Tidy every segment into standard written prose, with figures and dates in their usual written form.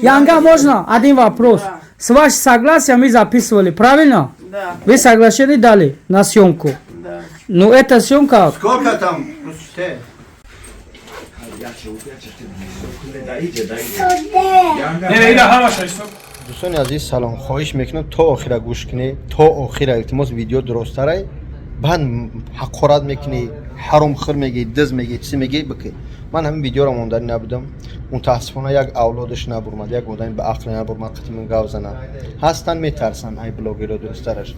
Янга, можно? Один вопрос. Да. С вашего согласия мы записывали, правильно? Да, Вы соглашение дали на съемку. Да. Ну, эта съемка. Сколько там? Русте? Не, ина ҳамаша ҳисоб. Дӯстони азиз, салом. Хоҳиш мекунам, то охира гӯш кунӣ, то охира, илтимос. Видео дуросттарай, баъд ҳақорат мекунӣ, ҳаромхӯр мегӣ, диз мегӣ, чизе мегӣ, бикӣ. Ман ҳамин видеоро монданӣ набудам. Мутаассифона, як авлодаш набурмад, як одами ба ақле набурмад, қатимон гав занад. Ҳастан, метарсанд ай блогеро дурусттараш.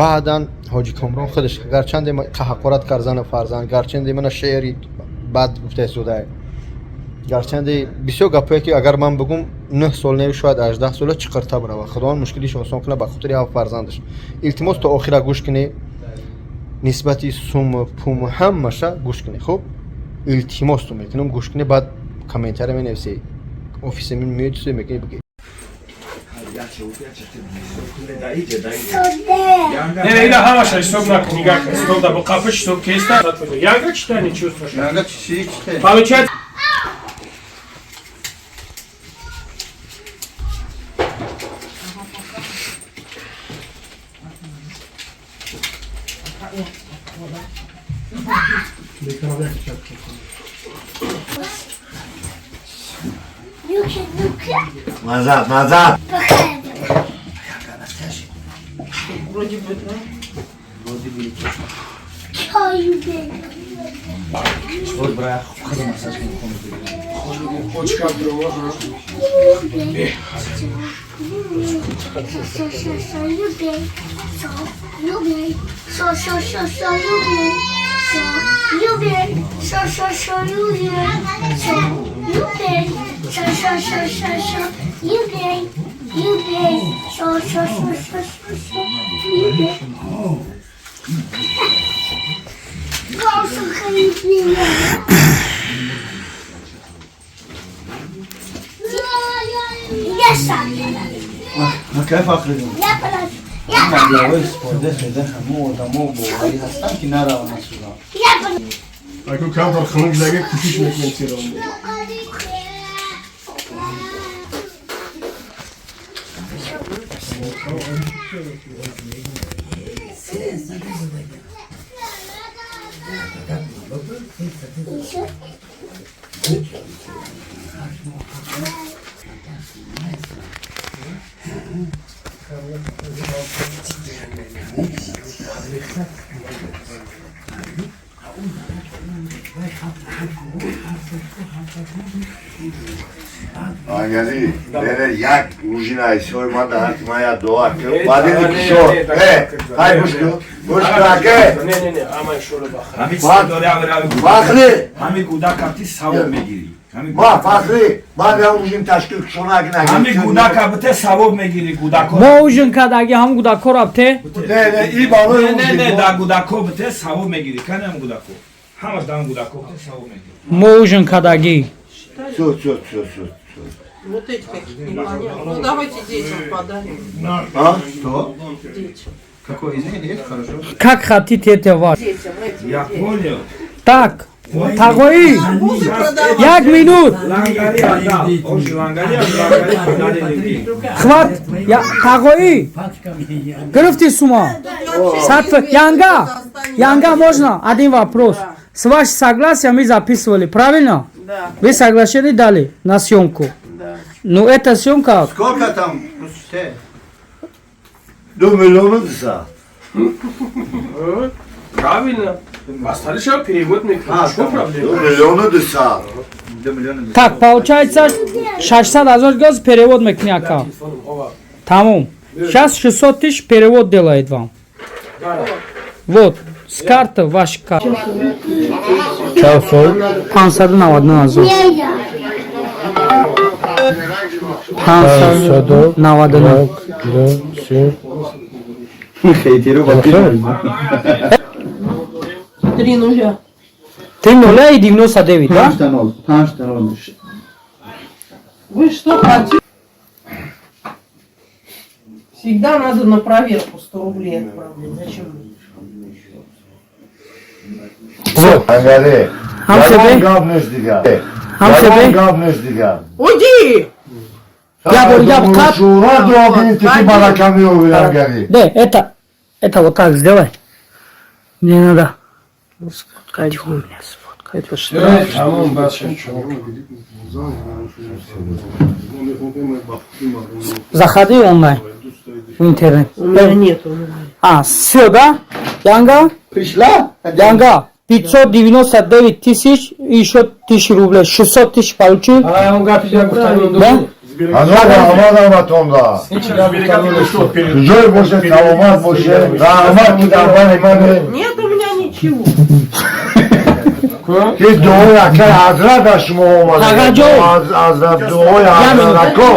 Баъдан ҳоҷи Комрон худаш гарчанде ҳақорат кард зану фарзанд, гарчанде мана шеъри бад гуфта истодай, гарчанде бисёр гапое, ки агар ман бигум, 9 сол не, шояд 18 сола чиқирта бирава. Худованд мушкилиш осон кунад ба хотири ҳафт фарзандаш. Илтимос, то охира гӯш кунӣ, нисбати суму пуму ҳамаша гӯш кунӣ. Хуб, илтимос ту мекунам, гӯш кунӣ, баъд комментария менависӣ, офиси мин меои, чизе мекунӣ, бигӣ. Не, ина ҳамаша ҳисоб накун, нигоҳ кун. Стоп да, бо қафиш ҳисоб кеста. Янга читай не чувствуешь. Янга чӣ читай? Получается. Нюхай, нюхай. Назад, назад! Плохая вода. Вроде бы, да. Чаю бей. Вот бра, худо массаж мекунам. Почка дрова. Бей. Со, со, со, любей. Со, любей. Со, со, со, со, любей. Со, любей. Со, со, со, любей. Со, любей. Со, со, со, со, со, любей. Любей. Со, со, со, со, со, со, любей. Голосом любей. Я сам. Кайф ахридум. Я положу. Я Маблағҳои истифода шуда, ҳамон одамо боварӣ ҳастанд, ки нараванд аз суда. Я положу. Аку камтар хунук заги, кӯшиш мекунем сирон. Еще. Ангари, бере як ужина исой ман да ҳар ки ман як дуа кунам, баъд ини кишор. Э, ҳай гӯш кун, гӯш кун, аке. Не, не, не, ама иншолло бахайр. Ҳамин Баъд- чиз дори, ами Фахри, ҳамин кӯдака ти савоб мегирӣ. Ҳамин ма Фахри, ман я ужин ташкил кишона аги ҳамин нагирифтем. кӯдака бите, савоб мегирӣ, кӯдако. Мо ужин кардаги, ҳам кӯдакҳо рафте. Не, не, и барои Не, не, не, ужин. да кӯдако бите, савоб мегирӣ. Кани ҳам кӯдако? Ҳамаш да ҳам кӯдако бите, савоб мегирӣ. Мо ужин кардаги. Всё, всё, всё, всё. Вот эти какие-то непонятные. Ну давайте детям подарим. А? Что? Детям. Какой из них есть? Хорошо. Как хотите, это ваш. Детям, этим Я детям. понял. Так, тағоӣ, Арбузы продавать. як минут. Лангари отдал. Он же лангари, а лангари подарили. Хват, тағоӣ, гирифти сума. Тут вообще Сад Янга, останется. Янга, можно один вопрос? Да. С вашего согласия мы записывали, правильно? Да, Вы соглашение дали на съемку. да. Ну, эта съемка. Сколько там? Русте? 2 миллиону 200. Правильно. Остались перевод мекунем. А, Что проблема? 2 миллиону 200. 2 миллиона. Так, получается, 600 ҳазор газ перевод мекунӣ, ака. Телефоном, ова. Тамом. Сейчас 600 тысяч перевод делает вам. Вот, с карты, вашей карты. 599 ҳазор. Не я. 599. Хейтеру Три нуля. 3 нуля и 99, да? 5 та нол, 5 та нол. Вы что хотите? Всегда надо на проверку 100 рублей отправлять. Зачем? Вот. Ангари, Ҳам ягон себе? гап нест дигар. Ҳам Ягон себе? гап нест дигар. Уйди! Я бор я қап. Шура дуо гирифти, ки барака меёби лангари. Да, это вот так сделай. Мне надо сфоткать у меня, сфоткать. Это что? Тамом, бача. Заходи онлайн в интернет. У меня нет онлайн. А, все, да? Янга? Пришла? Янга, 599 тысяч и еще тысячи рублей. 600 тысяч получил. А он гапи я гуфтани. Да? Ҳазор раҳмат ҳаматонда. Куҷое боше, саломат боше, раҳмат, ки дар бари мане. Нет у меня ничего. Ки дуои акай ҳазрат аз шумо омада. Тағаҷон. Аз дуои ҳазратако.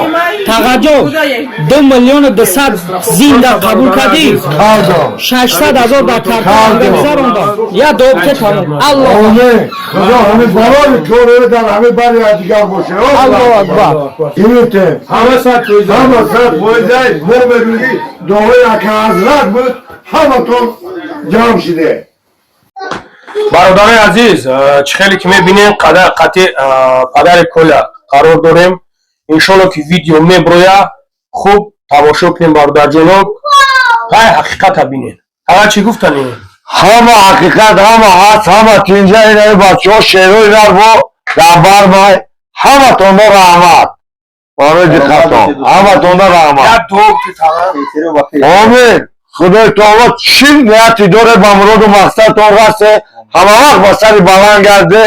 Тағаҷон, Куда я их? 2 миллиона 200 зинда қабул кардӣ? Кардам. 600 ҳазор дар карта гузарондам. Я добте, тамом. Аллоҳ. Омин. Худо ҳамин барои кори дар ҳамин бари дигар боше. Аллоҳу акбар. Гирифтем. Ҳама 100%. Ҳама 100%. Мо мебинӣ, дуои ака ҳазрат буд, ҳаматон ҷамъ шиде. Бародарои азиз, чӣ хеле ки мебинем, қати падари Коля қарор дорем. Иншолло, ки видео меброя, хуб тамошо кунем, бародарҷоно, ҳай ҳақиқата бинен. Ҳама чӣ гуфтани? Ҳама ҳақиқат, ҳама ҳаст, ҳама тинҷа. Инаи бачаҳо шерои нарбо дар бармай. Ҳаматонда раҳмат барои диққатон, ҳаматонда раҳмат. Як дуо гуфти, тага. Омин. Худои таоло чӣ нияти доре, ба муроду мақсадтон расе, ҳама вақт ба сари баланд гарде,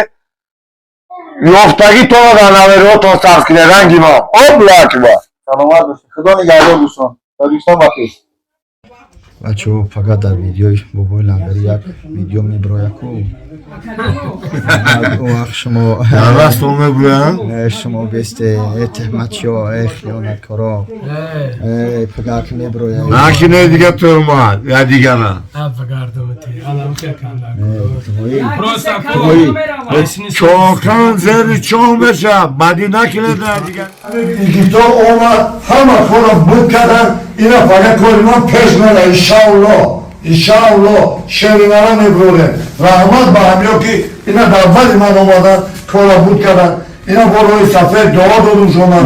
ёфтагитонро дар навериҳотон сарф киде, ранги ман обла акбар. Саломат бошед, худо нигаҳдор, дӯстон. Тоҷикистон ба пеш. Бачаҳо, фақат дар видеои бобои лангари як видео мебирояку вақт шумо Дар мебироям. Шумо бесте, э тӯҳматчиё, э хиёнаткоро, э пагак мебироя. Накине дига тӯҳмат я дигара. Просто Чоқан зери чоҳ меша, баъди накине дар дигар. Никито омад, ҳама кора буд кардан. Ина фақат кори ман пеш мера, иншаалло, иншаалло, шеринара мебурем. Раҳмат ба ҳамиё, ки ина дар баъди ман омадан, кора буд кардан. Ина бо роҳи сафед дуо додум шума.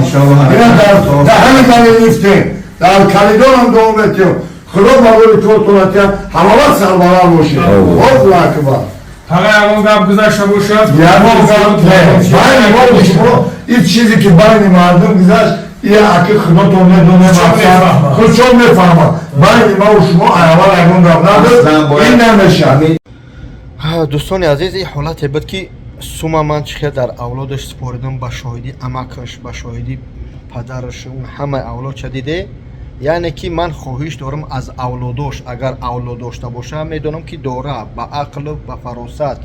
Ина дар даҳани мани лифтем, дар коридорам дуо метиҳам. Худо барои кортон атиҳам, ҳама вақт сарбаланд бошед. Аллоҳу акбар. Тага, ягон гап гузашта бошад? Ягон гап не. Байни мо шумо ин чизе, ки байни мардум гузашт, ия аки худотон медонем, худшон мефаҳмад. Байни ма шумо аввал ягон гап надод, ин намешавад. Дӯстони азиз, ин ҳолате буд, ки сума ман чӣ хел дар авлодаш супоридам, ба шоҳидии амакаш, ба шоҳидии падараш, ҳамаи авлодша диде. Яъне ки ман хоҳиш дорам аз авлодош, агар авлод дошта боша, медонам, ки дора, ба ақлу ба фаросат,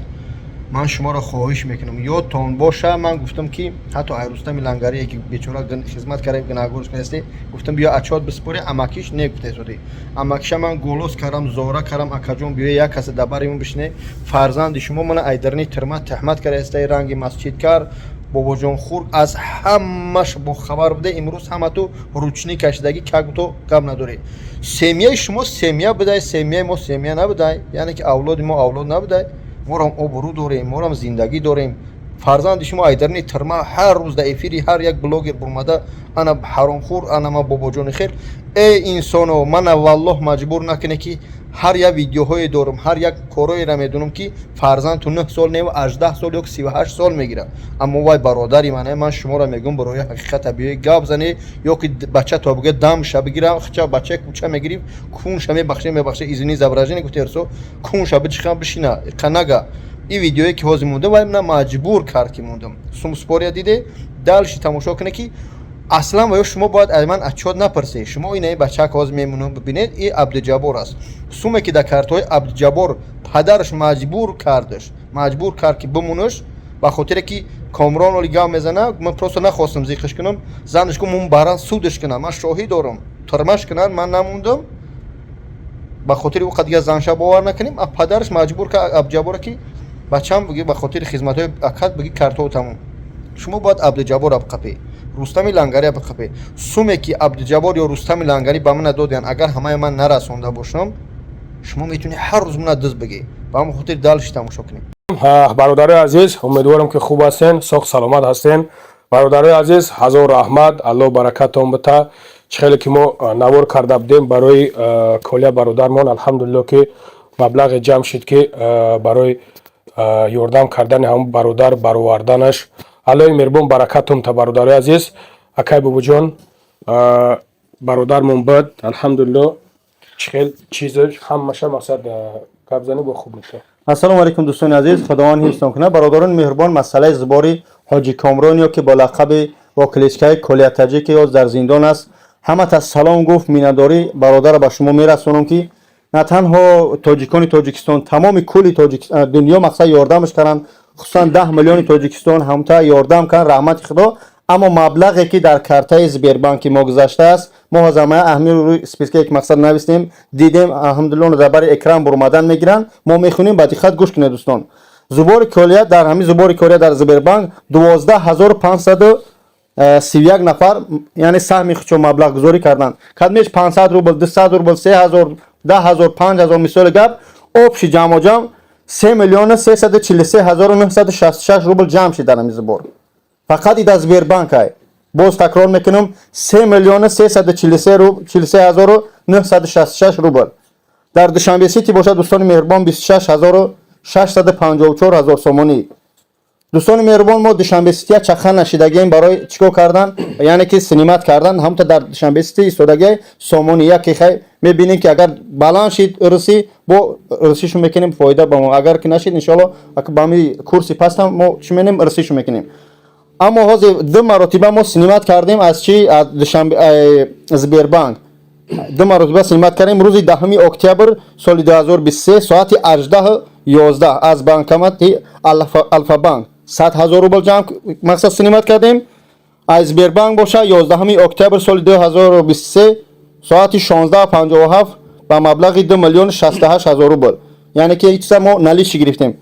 ман шуморо хоҳиш мекунам, ёдтон боша, ман гуфтам, ки ҳатто Айрустами Лангарие, ки бечора хизмат карда, гунаҳгорш несте, гуфтам, биё отчёт биспори. Амакиш не гуфтесоди. Амакиша ман голос кардам, зора кардам: акаҷон, биё, як касе дар бари мо бишине. Фарзанди шумо мана айдарни тирма тӯҳмат кардаистаи, ранги масҷид кар, бобоҷон хурд аз ҳамаш бохабар буда. Имрӯз ҳамату ручни кашидагӣ, как то гап надорӣ. Семья и шумо семья будай, семья и мо семья набудай, яъне ки авлоди мо авлод набудай. Морам обрӯ дорем, морам зиндагӣ дорем. Фарзанди шумо айдарни тирма ҳар рӯз дар эфири ҳар як блогер бурмада, ана ҳаромхӯр, ана ма бобоҷони хел. Э инсоно, мана валлоҳ, маҷбур накунед, ки ҳар як видеоҳое дорам, ҳар як корҳоеро медонам, ки фарзанд ту 9 сол не, 18 сол ё 38 сол мегирад, аммо вай бародари мане. Ман шуморо мегӯям, барои ҳақиқата биёи гап зане, ё ки бача то бига дамша бигира, хча бачаи кӯча мегирифт, кунша мебахше, мебахше, извини за выражение, гуфти эрсо, кунша бичиха бишина иқанага. Ин видеое, ки ҳозир мондам, вай мана маҷбур кард, ки мондам. Сумспория диде, дальше тамошо кунед, ки аслан ва ё шумо бояд аз ман отчёт напурсед. Шумо инаи бачак ҳозир мемонам, бибинед, и Абдуҷаббор аст. Суме, ки дар картҳои Абдуҷаббор падараш маҷбур кардаш, маҷбур кард, ки бимонаш, ба хотире ки Комрон оли гап мезана. Ман просто нахостам зиқш кунам. Занаш гуфт, мун баран судаш кунам, ман шоҳид дорам, тирмаш кунанд. Ман намондам ба хотири ӯ қад дигар занша бовар накунем. А падараш маҷбур кард Абдуҷаббора, ки бачам биги, ба хотири хизматҳои акад биги картҳо тамом. Шумо бояд Абдуҷаббора биқапед, Рустами Лангария биқапед. Суме, ки Абдуҷаббор ё Рустами Лангарӣ ба мана додиянд, агар ҳамаи ман нарасонда бошам, шумо метавонед ҳар рӯз мана дыз бигӣ. Ба ҳамон хотир дальше тамошо кунем. Бародарои азиз, умедворам, ки хуб ҳастен, соғ саломат ҳастен. Бародарои азиз, ҳазор раҳмат, Аллоҳ баракатон бита. Чӣ хеле ки мо навор карда будем барои Коля бародармон, алҳамдулилло, ки маблағе ҷамъ шид, ки барои ёрдам кардани ҳамон бародар, бароварданаш. Аллоҳи меҳрубон баракатон та. Бародарои азиз, акай Бобоҷон, бародармон буд, алҳамдулилло, чӣ хел чизо ҳамаша мақсад гап занӣ бо хуб мешавад. Ассалому алайкум, дӯстони азиз, Худованд ҳифзтон кунад. Бародарони меҳрубон, масъалаи сбор и Ҳоҷи Комрон ё ки бо лақаби, бо кличка и Коля Таҷик, ки ёз дар зиндон аст, ҳамата салом гуфт. Миннатдорӣ бародарро ба шумо мерасонам, ки на танҳо тоҷикони Тоҷикистон, тамоми кулли дунё мақсад ёрдамаш карданд, хусусан 10 миллиони Тоҷикистон ҳамта ёрдам карданд, раҳмати Худо. Аммо маблағе, ки дар картаи Сбербанки мо гузаштааст, мо ҳозир аҳми рӯи списка е ки мақсад навистем, дидем, алҳамдулилло, дар бари экран буромадан мегиранд, мо мехонем, ба диққат гӯш кунед, дӯстон. Сбор и Коля, дар ҳамин сбор и Коля дар Сбербанк 12 531 нафар, яъне саҳми худшо маблағгузорӣ карданд. Кадмеш 500 рубл, 200 рубл, 3000, 10 000, 5000, мисоли гап, общий ҷамъоҷамъ 3 миллиону 343 ҳазору 966 рубл ҷамъ шид дар ҳамин сбор, фақат и дар Сбербанк ай. Боз такрор мекунам: 3 миллиону 343 ҳазору 966 рубл. Дар Душанбе Сити бошад, дӯстони меҳрубон, 26 ҳазору 654 ҳазор сомонӣ. Дӯстони меҳрубон, мо Душанбе Сития чаха нашидагием барои чӣ кор кардан, яъне ки снимать кардан. Ҳамта дар Душанбе Сити истодагиай сомонӣ яке. Хай, мебинем, ки агар баланд шид русӣ, бо русишу мекунем, фоида ба мо. Агар ки нашид, иншоалло, ба ҳами курси пастам мо чӣ менем, русишу мекунем. Аммо ҳозир ду маротиба мо снимать кардем. Аз чӣ? Аз Душанбе Сбербанк ду маротиба снимать кардем. Рӯзи 10 октябр соли 2023 соати 18:11 аз банкомати Алфабанк 100 ҳазор рубл ҷамъ, мақсад, снимать кардем. Аз Сбербанк боша, 11 октябр соли 2023 соати 16:57 ба маблағи 2 миллион 68 ҳазор рубл, яъне ки чиза мо наличный гирифтем.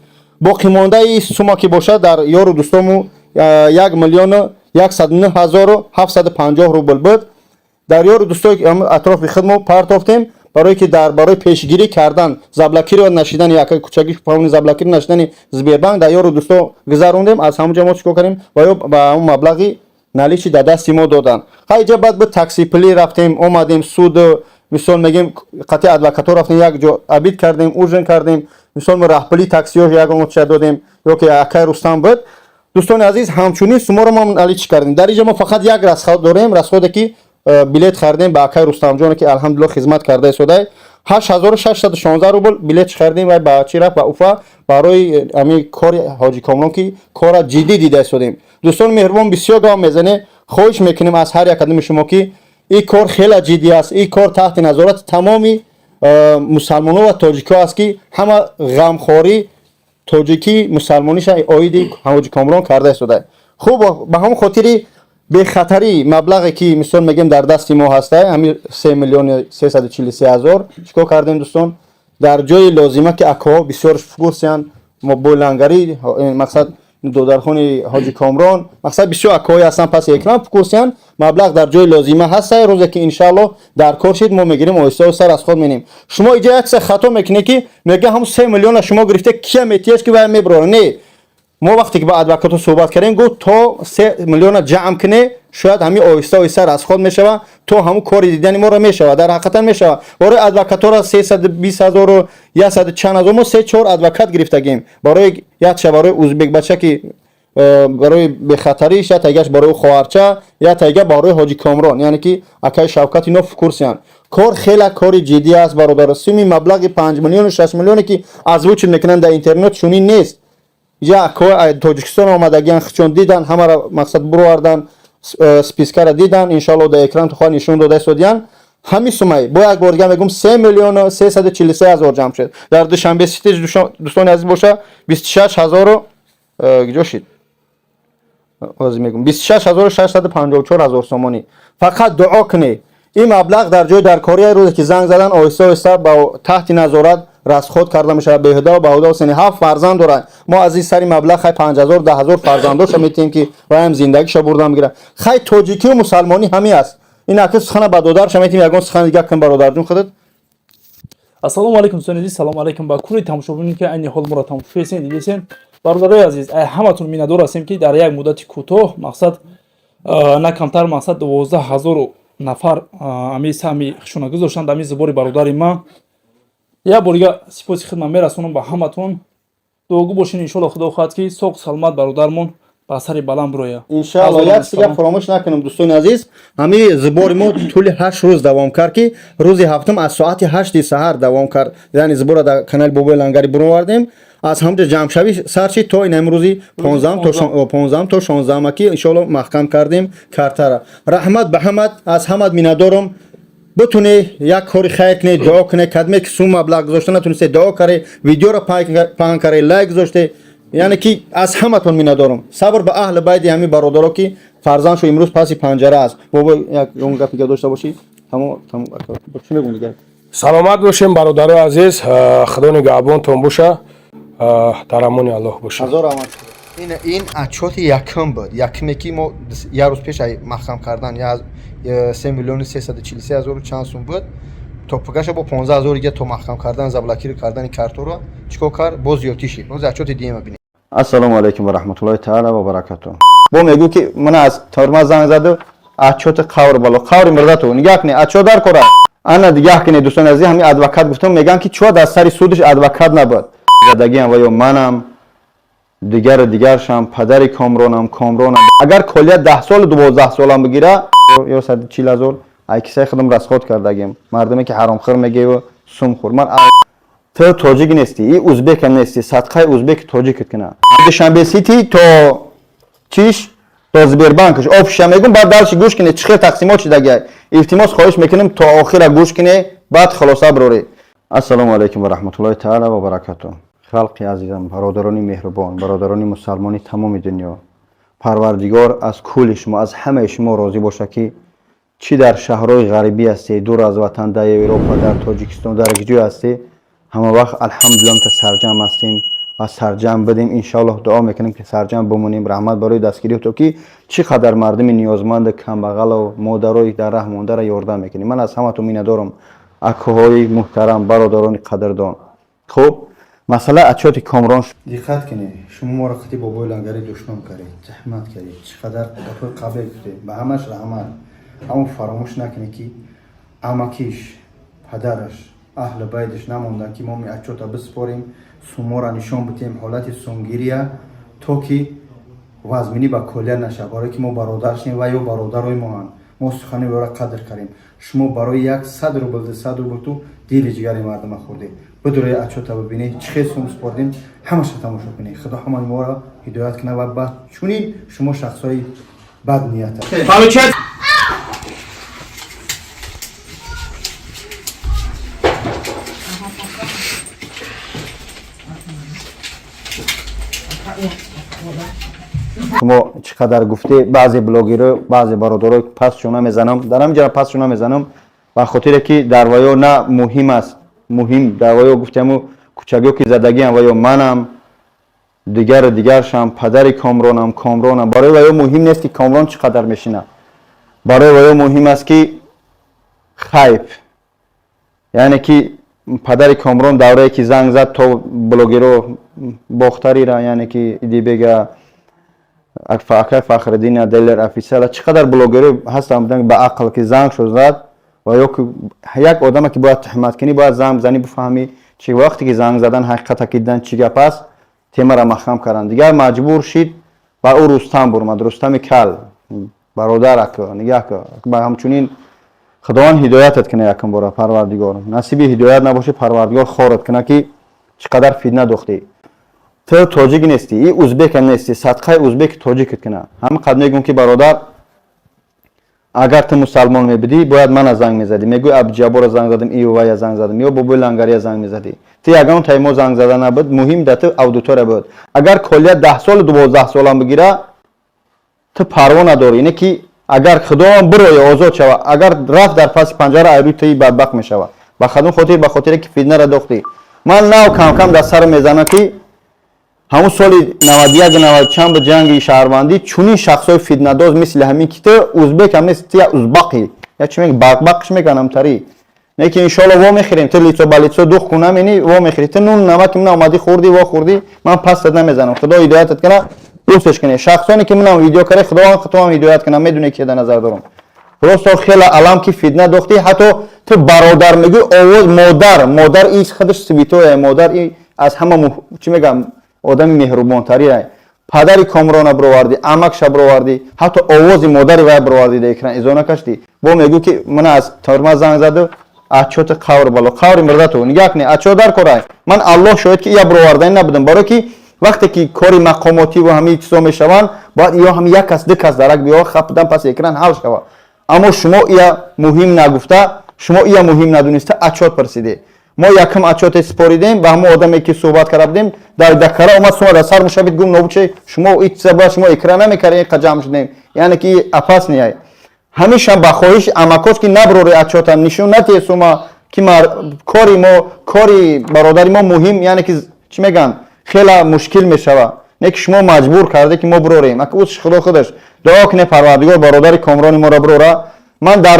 Боқимондаи сума ки бошад, дар ёру дӯстому 1 миллиону 109 ҳазору 750 рубл буд. Дар ёру дӯстои атрофи худ мо партофтем, барое ки дар барои пешгирӣ кардан заблокировать нашидани яка кучаги павни, заблокировать нашидани Сбербанк, дар ёру дӯсто гузарондем. Аз ҳамон ҷо мо чӣ кор кардем ва ё ба ҳамон маблағи наличный дар дасти мо доданд. Ха, иҷа баъд бу такси пулӣ рафтем, омадем, суд, мисол мегем, қатъи адвокатҳо рафтем, як ҷо обед кардем, ужин кардем, мисол, мо раҳпули таксиҳо ягон ча додем ё ки акай Рустам буд. Дӯстони азиз, ҳамчунин суморо мо наличный кардем. Дар инҷа мо фақат як расход дорем, расход е ки билет харидем ба акай Рустамҷоне, ки алҳамдулилло хизмат карда истодай, 8616 рубл билет харидем ва ба чӣ рафт? Ба Уфа, барои ҳамин кори Ҳоҷи Комрон, ки кора ҷиддӣ дида истодем. Дӯстони меҳрубон, бисёр гап мезанем. Хоҳиш мекунем аз ҳар як кадоми шумо, ки ин кор хеле ҷиддӣ аст. Ин кор таҳти назорати тамоми мусалмонҳо ва тоҷикҳо аст, ки ҳама ғамхорӣ тоҷикӣ мусалмониша оиди Ҳоҷи Комрон карда истода. Хуб, ба ҳамон хотири бехатарӣ маблағе, ки, мисол мегем, дар дасти мо ҳаста, ҳамин 3 343 000, чӣ кор кардем, дӯстон? Дар ҷои лозима, ки акоҳо бисёр фукусиянд, мо бойлангарӣ, мақсад, додархони Ҳоҷи Комрон, мақсад, бисёр акоҳое ҳастанд паси экран, фукусиянд. Маблағ дар ҷои лозима ҳаста. Рӯзе ки, иншаалло, дар кор шид, мо мегирем, оҳиста оҳиста расход менем. Шумо иҷа як чиза хато мекунед, ки мега ҳамн 3 миллиона шумо гирифта, кия метиҳаш, ки вая мебарора. Не, мо вақте ки ба адвокатҳо суҳбат кардем, гуфт, то 3 миллиона ҷамъ куне, шояд ҳамин оҳиста оҳиста расход мешавад, то ҳамун кори дидани моро мешавад, дар ҳақиқатан мешавад. Барои адвокатҳоро 320 ҳазору яксаду чанд ҳазор, мо се чор адвокат гирифтагем. Барои якша, барои узбекбача, ки барои бехатариш, як тайгаш барои хоҳарча, як тайга барои Ҳоҷи Комрон, яъне ки акаи Шавкат. Ино фукурсиянд. Кор хеле кори ҷиддӣ аст, бародар. Суми маблағи 5 миллиону 6 миллионе, ки озвучить мекунанд дар интернет, чунин нест. Як Тоҷикистон омадагиан, чун дидан, ҳамаро, мақсад, буровардан, списка ра дидан, иншоалло, дар экран тухоҳ нишон дода истодиян. Ҳамин сумай, бо як бор дига мегӯм, 3 343 000 ҷамъ шуд. Дар Душанбе Сити, дӯстони азиз, боша, 26 ҳазору куҷо шид, ҳозир мегӯм, 26 654 ҳазор сомонӣ. Фақат дуо кунед, ин маблағ дар ҷои даркория, рӯзе ки занг задан, оҳиста оҳиста ба таҳти назорат расход карда мешавад. Беҳуда баҳуда сени ҳафт фарзанд дорад. Мо аз ин сари маблағ, хай, 5000, 10 000 фарзандоша метиҳем, ки ваям зиндагиша бурда мегирад. Хай, тоҷикию мусалмонӣ ҳамин аст. Ин аки сухана ба додарша метиҳем. Ягон сухан дига кун, бародарҷун, худат. Ассалому алайкум, дӯстони азиз, салому алайкум ба кулли тамошобине, ки айни ҳол моро тамошо кардесен, дидесен. Бародарои азиз, ай ҳаматон миннатдор ҳастем, ки дар як муддати кӯтоҳ, мақсад На камтар мақсад 12 000 нафар ами саҳми хишона гузоштанд ами сбор и бародари ман. Як бор дига сипоси хидмат мерасонам ба ҳаматон. Дуогӯ бошед, иншоалло, худо хоҳад, ки соғ саломат бародармон ба сари баланд бирояд. Иншаалло. Як чизга фаромӯш накунем, дӯстони азиз, ҳамин сбор и мо тӯли 8 рӯз давом кард, ки рӯзи ҳафтум аз соати 8-и саҳар давом кард, яъне сбор а дар канали Бобои Лангари буровардем, аз ҳамҷо ҷамъшавӣ сар шид то ин ҳамин рӯзи 15-ум то 16-ума, ки иншоалло маҳкам кардем картара. Раҳмат ба ҳамат, аз ҳамат миннатдорам. Бутуне як кори хайр кунед, дуо кунед. Кадме ки сум маблағ гузошта натунисте, дуо каре, видеоро паҳн каре, лайк гузоште, яъне ки аз ҳаматон миннатдорам. Сабр ба аҳли байди ҳамин бародаро, ки фарзандшо имрӯз паси панҷара аст. Бобо, як он гапи га дошта бошӣ. Тамом, тамом, чӣ мегӯм дигар? Саломат бошем, бародарои азиз, худо нигаҳбонтон боша, дар амони Аллоҳ боша. Ҳазор раҳмат. Ин отчёт и якум буд, якуме ки мо як рӯз пеш ай маҳкам кардан 3 343 000 чанд сум буд, то пагаша бо 15 000 дига то маҳкам кардан, заблокировать кардани карторо чикор кард, боз зиёдтӣ шид. Боз отчёт и диема бинем. Ассалому алайкум ва раҳматуллоҳи таала ва баракату. Бо мегӯ, ки ман аз торма занг заду, отчёт и қавр бало қаври мурдату нигаҳ кунед, отчёт дар кора ана дигаҳ кунед, дӯстони азиз. Ҳамин адвокат гуфтам, мегӯянд, ки чӯ дар сари судиш адвокат набуд. Задагиам ва ё манам, дигару дигаршам, падари Комронам, Комронам. Агар колия 10 солу 12 солам бигира ё 140 000 ай кисаи худам расход кардагим. Мардуме ки ҳаромхӯр мегӯю сумхӯр, ман ту тоҷик нестӣ, и узбекам нестӣ, садқаи узбеки тоҷикат кина. Душанбе Сити то чиш, то Сбербанкш офиша мегум. Баъд дальше гӯш кине, чӣ хел тақсимот шидагиай. Илтимос, хоҳиш мекунем, то охира гӯш кине, баъд хулоса бирорӣ. Ассалому алайкум ва раҳматуллоҳи таала ва баракату. Халқи азизам, бародарони меҳрубон, бародарони мусалмони тамоми дунё, Парвардигор аз кулли шумо, аз ҳамаи шумо розӣ бошад, ки чӣ дар шаҳрҳои ғарибӣ ҳастед, дур аз ватан, дар Европа, дар Тоҷикистон, дар ҷой ҳастед, ҳама вақт алҳамдулилла та сарҷамъ ҳастем ва сарҷамъ будем. Иншоаллоҳ, дуо мекунем, ки сарҷамъ бимонем. Раҳмат барои дастгирӣ, то ки чӣ қадар мардуми ниёзманду камбағалу модарои дар раҳ мондаро ёрдам мекунем. Ман аз ҳаматон миннатдорам, акоҳои муҳтарам, бародарони қадрдон. Хуб, масъалаи отчёт и Комрон диққат кунед. Шумо моро қити Бобои Лангарӣ душман кардед, заҳмат кардед, чӣ қадар гапҳои қабл гуфтед, ба ҳамаш раҳмат. Аммо фаромӯш накунед, ки амакиш, падараш, аҳли байдаш намонданд, ки мо ми отчёт а биспорем, сумморо нишон бидиҳем, ҳолати сумгирия, то ки вазминӣ ба колия нашавад, барое ки мо бародаршем ва ё бародарои моанд. Мо сухани ӯро қадр кардем. Шумо барои 100 рубл, 200 рубл ту дили ҷигари мардума хӯрдед. Бидурои отчёт а бибинед, чӣ хел сум спордем, ҳамаша тамошо кунед. Худо ҳамаи моро ҳидоят кунад ва ба чунин шумо шахсҳои баднията. Получается. Шумо чӣ қадар гуфте, баъзе блогеро, баъзе бародаро пасшона мезанам, дар ҳамин ҷара пасшона мезанам, ба хотире ки дар ваё на муҳим аст. Муҳим дар ваё гуфтему кӯчагиё ки задагиам ва ё манам, дигару дигаршам, падари Комронам, Комронам. Барои ваё муҳим нест, ки Комрон чӣ қадар мешинад. Барои ваё муҳим аст, ки хайп, яъне ки падари Комрон даврае ки занг зад то блогеро Бохтарира, яъне ки Идибега, акай Фахриддина, Делер Офисиала, чӣ қадар блогеро ҳастанд буданд ба ақл, ки занг шуд зад. Ва ё ки як одаме ки бояд туҳмат кунӣ, бояд занг бизанӣ, бифаҳмӣ чӣ. Вақте ки занг задан, ҳақиқата ки дидан чӣ гап аст, темара маҳкам карданд. Дигар маҷбур шид ба ӯ Рустам бурмад, Рустами кал. Бародар, ака, нигаҳ ка, ба ҳамчунин Худованд ҳидоятат кунад якум бора, Парвардигор. Насиби ҳидоят набоши, Парвардигор хорат кунад, ки чӣ қадар фитна дохтӣ. Ту тоҷик нестӣ, и узбекам нестӣ, садқаи узбеки тоҷикат кунад. Ҳамин қад мегӯм, ки бародар, агар ту мусалмон мебудӣ, бояд мана занг мезадӣ. Мегӯй, Абдуҷабборро занг задам, иювая занг задам ё Бобои Лангария занг мезадӣ. Ту ягон тай мо занг зада набуд. Муҳим да ту аудитория буд. Агар колия 10 солу 12 солам бигира, ту парво надорӣ. Ине ки агар Худованд бироя, озод шава, агар рафт дар паси панҷара, айрӯи туи бадбахт мешавад. Ба кадом хотир? Ба хотире ки фитнара дохтӣ. Ман нав камкам дар сар мезанам, ки ҳамун соли 91, навад чанд ба ҷанги шаҳрвандӣ чунин шахсҳои фитнадоз, мисли ҳамин ки ту узбекам нест, ту як узбақӣ, я чӣ мег бақбақш мекунам тарӣ не, ки иншоалло во мехӯрем. Ту лицо ба лицо дух кунам, ини во мехӯрӣ. Ту нун намаки ман омадӣ, хӯрдӣ, во хӯрдӣ. Ман пастат намезанам. Худо ҳидоятат кунад. Дӯстеш кунед. Шахсоне ки манам видео карда, Худованд худовам ҳидоят кунам, медоне ки дар назар дорам. Просто хела алам ки фитна дохтӣ, ҳатто ту бародар мегӯй, овоз модар, модар и худаш святое, модар и аз ҳама чӣ мегӯям, одами меҳрубонтарие. Падари Комрона бировардӣ, амакша бировардӣ, ҳатто овози модари вай бировардӣ, дар экран изо накаштӣ. Бо мегӯ ки мана аз тюрьма занг заду, отчёти қавр бало қаври мурдату нигаҳ кунед, отчёт дар корай. Ман, Аллоҳ шоҳид, ки ия бироварданӣ набудам, барое ки вақте ки кори мақомотӣ ва ҳамаи чизо мешаванд, бояд ё ҳам як кас, ду кас дарак биё, хапдан паси экран ҳал шава. Аммо шумо ия муҳим нагуфта, шумо ия муҳим надониста отчёт пурсидед. Мо якум отчёте супоридем ба ҳамон одаме ки суҳбат карда будем, дар дакара омад, сума дар сар мушавид, гум нобуче шумо итса бояд шумо экран намекаред, инқа ҷамъ шудем, яъне ки опасный. Ҳамеша ба хоҳиши амакост ки наброри отчёта, нишон натиҳе сума ки кори мо, кори бародари мо муҳим, яъне ки чӣ мегӯянд, хела мушкил мешава. Не ки шумо маҷбур карде ки мо бирорем. Ака, ӯ Худо худаш дуо кунед, Парвардигор бародари Комрони моро бирора. Ман дар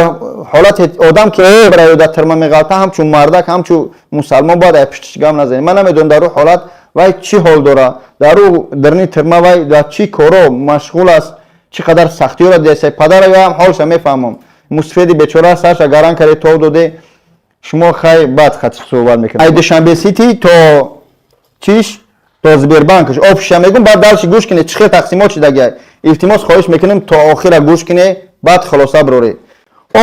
ҳолати одам ки барои дар тюрьма меғалта, ҳамчун мардак, ҳамчун мусалмон бояд ай пуштиш гам назанем. Ман намедонам, дар ӯ ҳолат вай чӣ ҳол дора, дар ӯ дарни тюрьма вай дар чӣ коро машғул аст, чӣ қадар сахтиёро дидаста. Падара ям ҳолша мефаҳмам, мусфеди бечора сарша гаран карде, тов доде шумо. Хай, баъд хат суҳбат мекунем. Ай Душанбе Сити то чиш, то Сбербанкш общий ша мегум, баъд дальше гӯш кунед, чӣ хел тақсимот шидагиай. Илтимос, хоҳиш мекунем, то охира гӯш кунед, баъд хулоса бироред.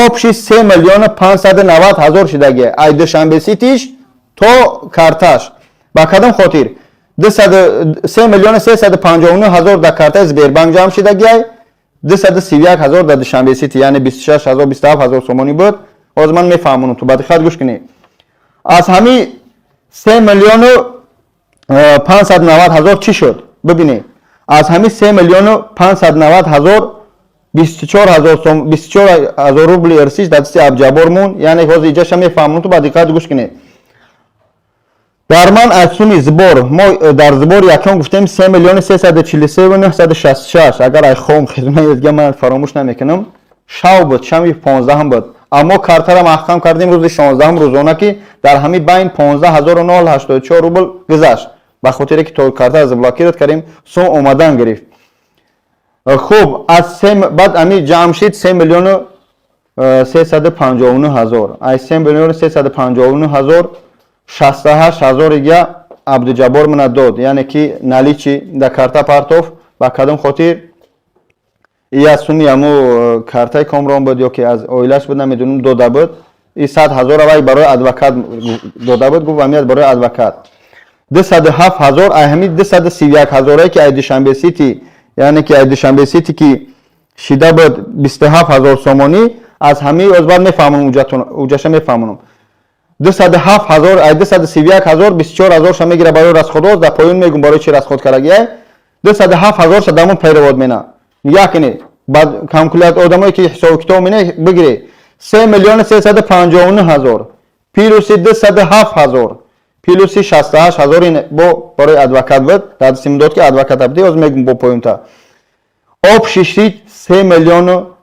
Общий 3 590 000 шидагиай, ай Душанбе Ситиш то карташ. Ба кадом хотир? 3 359 000 дар картаи Сбербанк ҷамъ шидагиай, 231 000 дар Душанбе Сити, яъне 26 000, 27 000 сомонӣ буд. Ҳозир ман мефаҳмонам, ту ба диққат гӯш кунед. Аз ҳамин 3 590 000 чӣ шуд, бибинед. Аз ҳамин 3 590 000, 24 000 сом, 24 000 рубли ирсиш дар дасти Абҷабор монд. Яъне ҳозир иҷаша мефаҳмонам, ту ба диққат гӯш кунед. Дар ман аз суми сбор, мо дар сбор якум гуфтем 3 343 966. Агар ай хом хизмат ман фаромӯш намекунам, шав буд, шаби 15-ам буд, аммо картара маҳкам кардем рӯзи 16-ам рӯзона, ки дар ҳамин байн 15 084 рубл гузашт, ба хотире ки то карта заблокировать кардем, сум омадан гирифт. Хуб, аз се баъд ами ҷамъ шид 3 359 000. Ай 3 359 000, 68 000 ига Абдуҷаббор мана дод, яъне ки наличный да карта партов. Ба кадом хотир? И аз суми аму картаи Комрон буд ё ки аз оилаш буд, намедонам, дода буд. И 100 000-а вай барои адвокат дода буд, гуфт, амият барои адвокат. 207 000 ай ҳамин 231 000-е ки ай Душанбе Сити, яъне ки ай Душанбе Сити ки шида буд 27 000 сомонӣ, аз ҳамин оз баъд мефаҳмонам, уҷаша мефаҳмонам. 207 000 ай 231 000, 24 000-ша мегира барои расходоз, дар поён мегум барои чи расход кардагиай. 207 000-ша дамон перевод мена. Нигоҳ кунед, баъд калкулят одамое ки ҳисобу китоб мене бигире: 3 359 000 плюси 207 000 плюси 68 000, ин бо барои адвокат буд, дар дастим дод ки адвоката бидӣ, оз мегум бо поёнта. Общий шид 3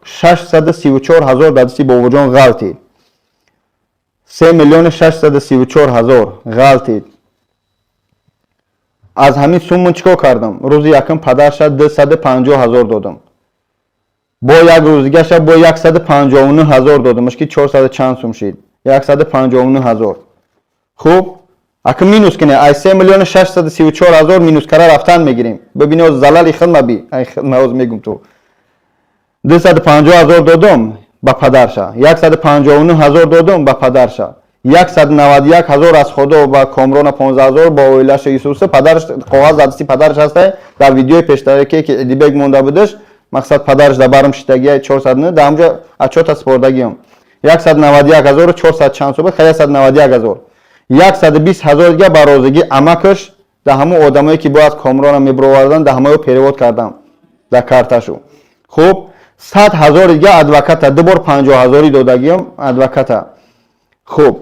634 000 дар дасти Бобоҷон ғалтид. 3 634 000 ғалтид. Аз ҳамин суммон чӣ кор кардам? Рӯзи якум падарша 250 000 додам, бо як рӯз дигаша бо 159 000 додамаш, ки чорсаду чанд сум шид, 159 000. Хуб, ака, минус кине, ай 3 634 000 минус кара рафтан мегирем. Бибини, оз залали хидма би, ай хидма оз мегум. Ту 250 000 додум ба падарша, 159 000 додум ба падарша, 191 000 аз худо ба Комрона, 15 000 ба оилаша Исуса. Падараш коғаз дар дасти падараш ҳаста, дар видеои пештараке ки Идибек монда будаш, мақсад падараш дар барм шидагия, 400 дар ҳамҷо отчёта супордагиам. 191 400 чанд суба, 191 000, 120 000 дига ба розигӣ амакаш, дар ҳамон одамое ки бояд Комрона мебировардан, дар ҳамаё перевод кардам дар карташу. Хуб, 100 000 дига адвоката, ду бор 50 000-ӣ додагиам адвоката. Хуб,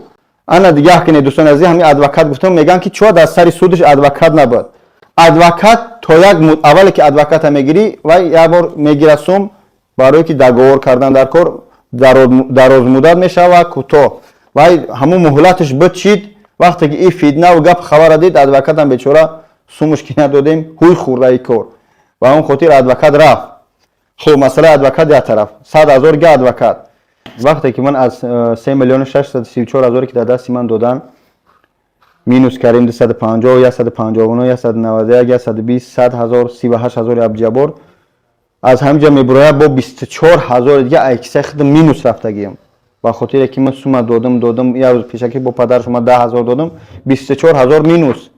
ана дигаҳ кунед, дӯстони азиз, ҳамин адвокат гуфтам, мегӯянд ки чо дар сари судаш адвокат набуд. Адвокат то як аввале ки адвоката мегирӣ, вай як бор мегира сум, барое ки договор кардан дар кор дарозмуддат мешава, кӯтоҳ вай ҳамун муҳлаташ бичид. Вақте ки и фитнаву гап хабара дид, адвокатам бечора сумуш ки надодем, ҳуй хӯрда и кор. Ба он хотир адвокат рафт. Хуб, масъалаи адвокат як тараф, 100 000 га адвокат. Вақте ки ман аз 3 634 000, ки дар дасти ман додан, минус кардем 250, 159, 191, 120, 100 000, 38 000 Абдуҷаббор, аз ҳамин ҷа мебурояд, бо 24 000 дига ай кисаи худам минус рафтагиям. Ба хотире ки ман сума додам, як рӯз пешакӣ бо падар шума 10 000 додам, 24 000 минус,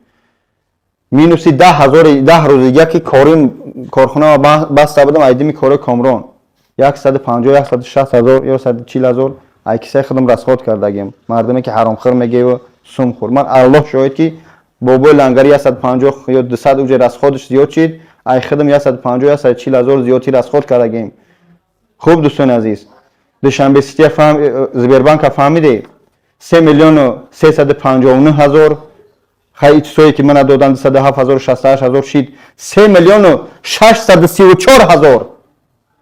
минуси 10 000, 10 рӯзи дига ки корим корхона баста будам, айдими кори Комрон, 150, 160 000 ё 140 000 ай кисаи худам расход кардагим. Мардуме ки ҳаромхӯр мегӯю сумхӯр, ман Аллоҳ шоҳид, ки бобои лангари 150 ё 200 уҷа расходш зиёд шид, ай худам 150, 140 000 зиёдтӣ расход кардагим. Хуб, дӯстони азиз, Душанбе Сития фаҳм, Сбербанка фаҳмиде, 3 359 000. Хай, чизое ки мана додан, 207 000, 68 000 шид, 3 634 000.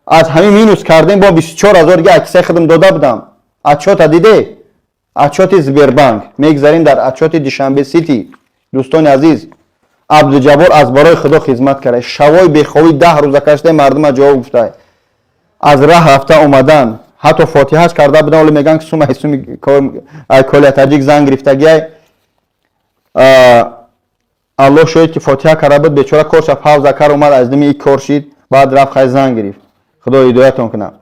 Аз ҳамин минус кардем, бо 24 000 дига ай кисаи худам дода будам. Отчёта диде, отчёти Сбербанк, мегзарем дар отчёти Душанбе Сити. Дӯстони азиз, Абдуҷаббор аз барои Худо хизмат карда, шавои бехобӣ 10 рӯза кашидаи, мардума ҷавоб гуфта, аз раҳ рафта омадан, ҳатто фотиҳаш карда будам. Оле мегӯянд, ки сума суми Колия Таҷик зан гирифтагиай. Аллоҳ шоҳид, ки фотиҳа карда буд, бечора корша пауза кар, омад, аз дими и кор шид, баъд рафт, хай, зан гирифт. Худо ҳидоятон кунад.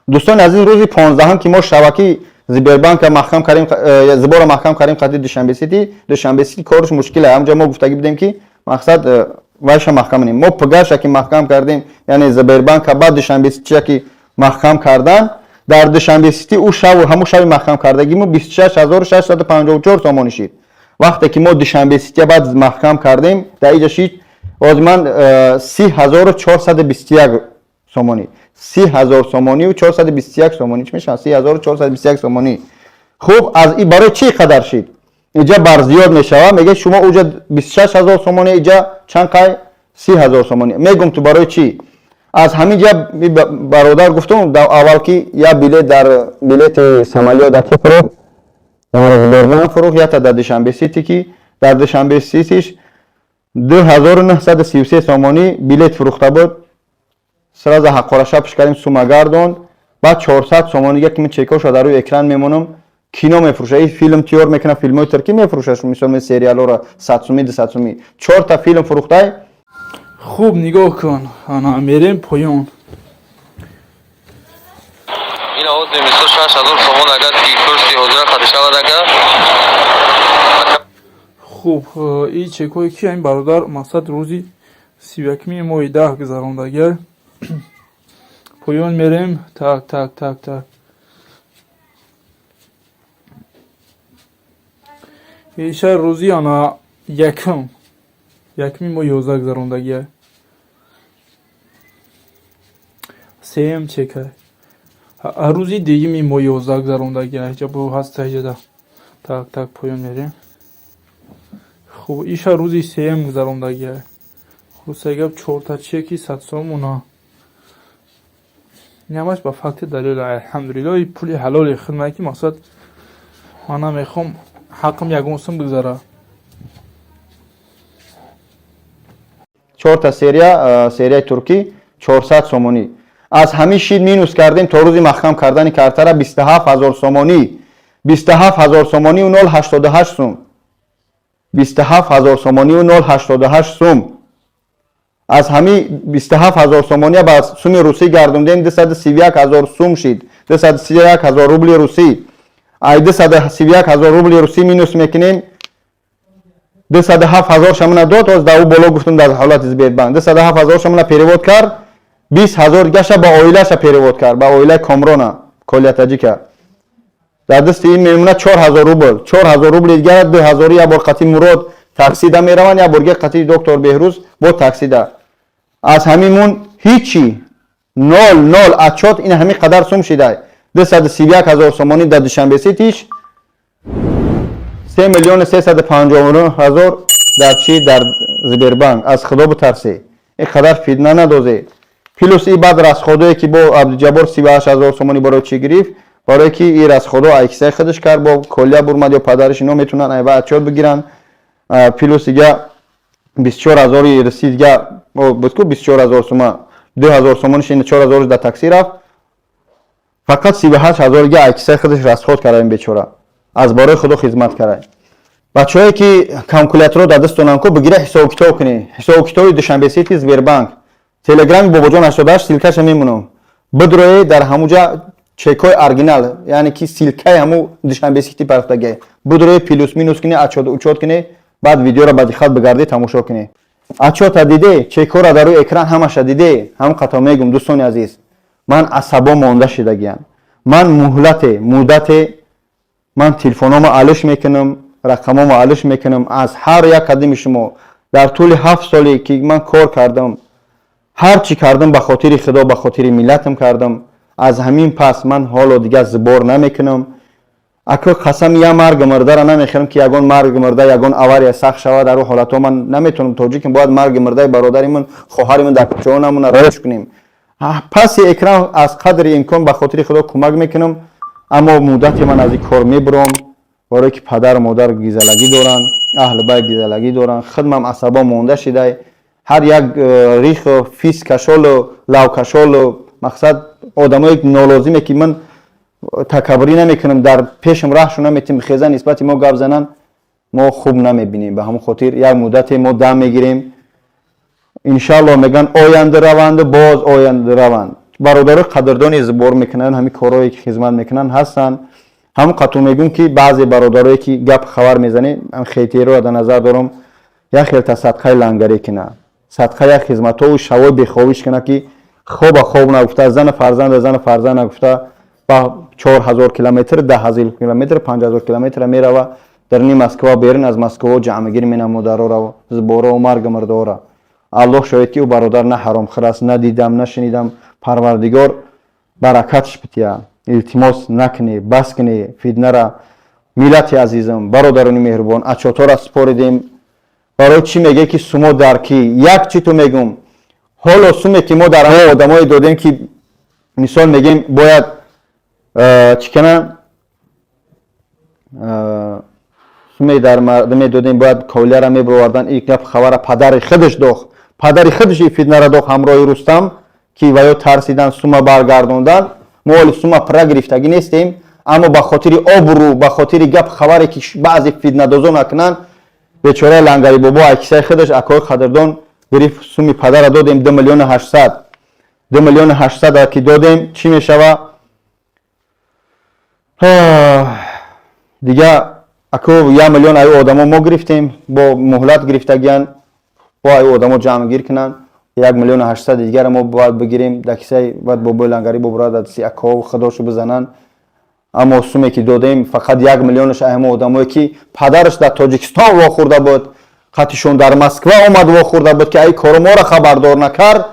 Дӯстони азиз, рӯзи 15-ҳам ки мо шабакӣ Сбербанка маҳкам кардем, Сбора маҳкам кардем қати Душанбе Сити. Душанбе Сити корш мушкиле, ҳамҷо мо гуфтагӣ будем, ки мақсад вайша маҳкам кунем. Мо пгаша ки маҳкам кардем, яъне Сбербанка, баъд Душанбе Ситиша ки маҳкам кардан, дар Душанбе Сити ӯ шаву ҳамун шаби маҳкам кардагимо 26 654 сомонӣ шид. Вақте ки мо Душанбе Сития баъд маҳкам кардем, дар иҷа шид боз ман 30 421 сомонӣ, 30 000 сомонию 421 сомонӣ. Чӣ мешавад 30 421 сомонӣ? Хуб, аз и барои чӣ қадар шид? Иҷа бар зиёд мешавад, мега шумо уҷа 26 000 сомонӣ, иҷа чанд қай, 30 000 сомонӣ. Мегум ту барои чӣ. Аз ҳамин ҷа бародар гуфтум аввал, ки як билет дар билети самолёт дар ки фурӯхт, дар Сбербанк фурӯхт, якта дар Душанбе Сити, ки дар Душанбе Ситиш 2933 сомонӣ билет фурӯхта буд. Сразу ҳаққораша пиш кардем, сума гардонд. Баъд 400 сомонӣ ки ман чекоша дар рӯи экран мемонам, кино мефурӯша, и филм тиёр мекунад, филмҳои туркӣ мефурӯша, мисол сериалҳоро 100 сумӣ, 200 сумӣ, чорта филм фурӯхтай. Хуб, нигоҳ кун, ана мерем поён. Ин овози мисол 6000 сомон, агар ки курси ҳозира харида шавад, агар Хуб, и чекҳое ки ин бародар мақсад рӯзи 31-ми моҳи 10 гузарондагиа. Поён мерем. Так, так, так, так, иша рӯзи ана якуми моҳи 11 гузарондагиа. Сеюм чека рӯзи дуюми моҳи 11 гузарондагиа. Ҳеҷа бо ҳаста ҳеҷада. Так, так, поён мерем. Хуб, иша рӯзи сеюм гузарондагиа. Хулосаи гап, чорта чеки 100 сомона. Ин ҳамаш ба факти далел. Алҳамдулилло, и пули ҳалоли хидмат, ки мақсад ман намехоҳам ҳаққам ягон сум бигзара. Чорта серия, серияи туркӣ, 400 сомонӣ. Аз ҳамин шид минус кардем то рӯзи маҳкам кардани картара 27 000 сомонӣ, 27 000 сомонию 0,88 сум, 27 000 сомонию 0,88 сум. Аз ҳамин 27 000 сомония ба суми русӣ гардондем, 231 000 сум шид, 231 000 рубли русӣ. Ай 231 000 рубли русӣ минус мекунем 207 000 шамона дод. Ҳоз дар ӯ боло гуфтум, дар ҳолати Сбербанк 207 000 шамона перевод кард, 20 000 дигаша ба оилаша перевод кард, ба оилаи Комрона Колия Таҷика. Дар дасти ин мемонад 4000 рубл, 4000 рубли дигара 2000 як бор қати Мурод таксида мераванд, як бор дига қати доктор Беҳрӯз бо таксида. Аз ҳамин мун ҳичи, нол, нол. Отчёт ин ҳамин қадар сум шидай: 231 000 сомонӣ дар Душанбе Ситиш, 3 359 000 дар чи, дар Сбербанк. Аз Худо битарсе, ин қадар фитна надозе. Плюс и баъд расходое ки бо Абдуҷаббор 38 000 сомонӣ барои чӣ гирифт? Барое ки и расходо ай кисаи худаш кард, бо колия бурмад ё падариш, ино метавонанд айва отчёт бигиранд. Плюс дига 24 000-и русӣ дига. Буд ку 24 000 сума, 2000 сомониш, ин 4000 дар такси рафт. Фақат 38 000 дига ай кисаи худаш расход карда. Ин бечора аз барои Худо хизмат карда. Бачаҳое ки калкуляторо дар дастонам ку, бигира, ҳисобу китоб кунӣ. Ҳисобу китоби Душанбе Сити, Сбербанк, Телеграми Бобоҷон 88, ссылкаша мемонам, бидрое. Дар ҳамуҷа чекҳои оригинал, яъне ки ссылкаи ҳаму Душанбе Сити парафтагия, бидрое, плюс минус кунӣ, отчёт учёт кунӣ. Баъд видеоро ба диққат бигардӣ, тамошо кунӣ. Отчёта диде, чекҳоро дар рӯи экран ҳамаша диде. Ҳам қато мегум, дӯстони азиз, ман асабо монда шидагиям. Ман муҳлате, муддате ман телефономо алиш мекунам, рақамомо алиш мекунам. Аз ҳар як қадими шумо дар тӯли 7 соле ки ман кор кардам, ҳар чӣ кардам, ба хотири Худо, ба хотири миллатам кардам. Аз ҳамин пас ман ҳоло дигар сбор намекунам. Ако, қасами я марги мурдара намехӯрам, ки ягон марги мурда, ягон авария сахт шавад, дар ҳолатҳо ман наметавонам. Тоҷиким, бояд марги мурдаи бародари ман, хоҳари ман дар кӯчаҳо намона, рош кунем. Паси экран аз қадри имкон ба хотири Худо кӯмак мекунам, аммо муддате ман аз ин кор мебурам, барое ки падару модар гизалагӣ доранд, аҳли байт гизалагӣ доранд. Хидмам асабо монда шидай. Ҳар як риху фис кашолу лавкашолу, мақсад, одамои нолозиме ки ман такаббурӣ намекунам, дар пешам раҳшу наметим, хеза нисбати мо гап зананд, мо хуб намебинем. Ба ҳамон хотир як муддате мо дам мегирем, иншаалло. Мегӯянд, оянда раванду боз оянда раванд. Бародарои қадрдони сбор мекунанд, ҳамин корҳое ки хизмат мекунанд ҳастанд. Ҳамон қату мегӯм, ки баъзе бародарое ки гап хабар мезанем, хейтероро дар назар дорам, як хелта садқаи лангарӣ кунад, садқа як хизматҳову шавои бехобиш кунад, ки хоба хоб нагуфта, зана фарзанда зана фарзанд нагуфта, ба 4000 километр, 10 000 километр, 5000 километра мерава, дар ни Москва, берун аз Москва ҷамъгир менамударора, сборо, марга мурдора. Аллоҳ шоҳид, ки ӯ бародар на ҳаромхӯр аст, надидам, нашунидам. Парвардигор баракатш бития. Илтимос, накунӣ, бас кунӣ фитнара. Миллати азизам, бародарони меҳрубон, отчётҳоро супоридем. Барои чӣ меге, ки сумо дар ки як чӣ ту мегум? Ҳоло суме ки мо дар ҳамон одамое додем, ки мисол мегем, бояд чӣ кана, суме дар мардуме додем, бояд ковлияра мебировардан. И гап хабара падари худаш дох, падари худаш и фитнара дох ҳамроҳи Рустам, ки ваё тарсидан, сума баргардондан. Мо ҳоли сума пурра гирифтагӣ нестем, аммо ба хотири обрӯ, ба хотири гап хабаре ки баъзе фитнадозо накунанд, бечораи Лангари бобо ай кисаи худаш, акои қадрдон, гирифт, суми падара додем, 2 800 000. 2 800 000 ки додем, чӣ мешава дига? Ако, 1 000 000 аю одамо мо гирифтем, бо муҳлат гирифтагиян, бо аю одамо ҷамъгир кунанд. 1 800 000 дигара мо бояд бигирем дар кисаи, бояд бобои Лангари бобурад дар акоҳо худошу бизананд. Аммо суме ки додем, фақат 1 миллионаш ҳамо одамое ки падараш дар Тоҷикистон вохӯрда буд, қатишон дар Москва омад вохӯрда буд, ки ай коро моро хабардор накард.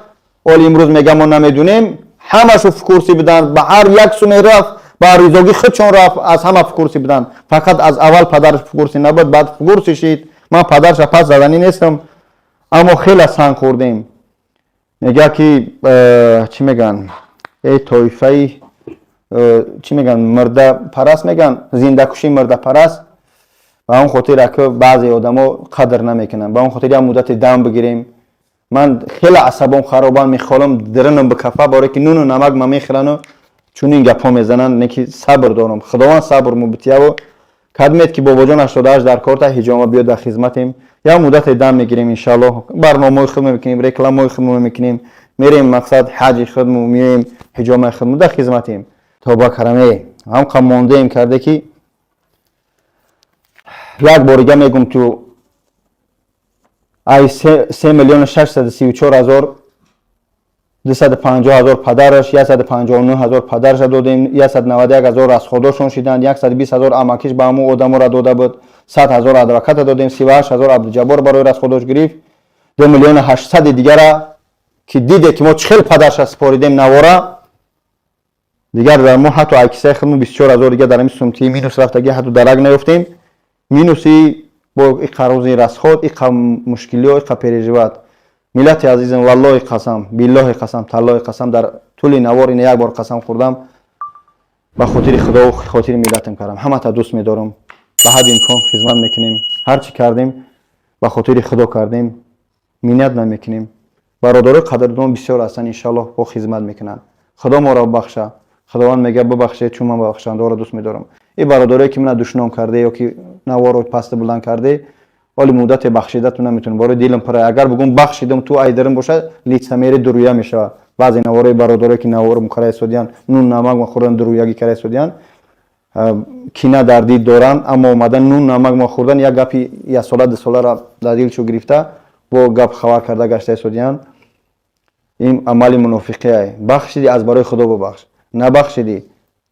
Оли имрӯз мегам, мо намедунем. Ҳамашу в курсе буданд. Ба ҳар як суме рафт, ба ризогӣ худшон рафт, аз ҳама в курсе буданд. Фақат аз аввал падараш в курсе набуд, баъд в курсе шид. Ман падараша пас заданӣ нестам, аммо хеле санг хӯрдем. Мега ки чӣ мегӯянд, э тоифаи чӣ мегӯянд, мурдапараст мегӯянд, зиндакуши мурдапараст. Ба он хотир, ака, баъзе одамо қадр намекунанд. Ба он хотир як муддате дам бигирем. Ман хеле асабом харобам, мехолам диринам бикафа, барое ки нуну намак ма мехӯрану чунин гапҳо мезананд. Не ки сабр дорам, Худованд сабр мубитияву кадмед, ки Бобоҷон 88 дар корта ҳиҷома биёд, дар хизматем. Як муддате дам мегирем, иншаллоҳ. Барномаҳои худмо мекунем, рекламаҳои худмо мекунем, мерем, мақсад, ҳаҷи худмо меоем, ҳиҷомаи худмо, дар хизматем. Тоба караме, ҳамқа мондаем карде, ки як борига мегум, ту ай 3 634 250 000 падараш, 159 000 падараша додем, 191 000 расходошон шиданд, 120 000 амакиш ба ҳамун одамора дода буд, 100 000 адвоката додем, 38 000 Абдуҷаббор барои расходош гирифт. 2 800 000 дигара ки диде, ки мо чӣ хел падарша супоридем навора. Дигар дар мо ҳатто ай кисаи худмо 24 000 дига дар ҳамин сумтии минус рафтагӣ, ҳатто дарак наёфтем. Минуси бо иқа рӯзи расход, иқа мушкилиҳо, иқа переживать. Миллати азизам, валлоҳи қасам, биллоҳи қасам, таллоҳи қасам, дар тӯли навор ина як бор қасам хӯрдам, ба хотири Худову хотири миллатам кардам. Ҳамата дӯст медорам. Ба ҳадди имкон хизмат мекунем. Ҳар чӣ кардем, ба хотири Худо кардем, миннат намекунем. Бародарои қадрдон бисёр ҳастанд, иншаллоҳ, бо хизмат мекунанд. Худо моро бахша. Худованд мега: «Бибахшед, чун ман бахшандаҳоро дӯст медорам». Ин бародарое, ки мана душном карде ё ки наворо пасту буланд карде, вале муддате бахшидату наметонам. Барои дилам пара, агар бугум бахшидам, ту айдарим бошад, лицемерие, дуруя мешавад. Баъзе наворои бародарое, ки наворо мукара истодиянд, нун намак ма хӯрдан, дуруягӣ кара истодиянд, кина дар дил доранд, аммо омадан нун намак ма хӯрдан, як гапи яксола, дусоларо дар дилшо гирифта, бо гап хабар карда гашта истодиянд. Ин амали мунофиқие. Бахшиди, аз барои Худо бубахш. Набахшидӣ,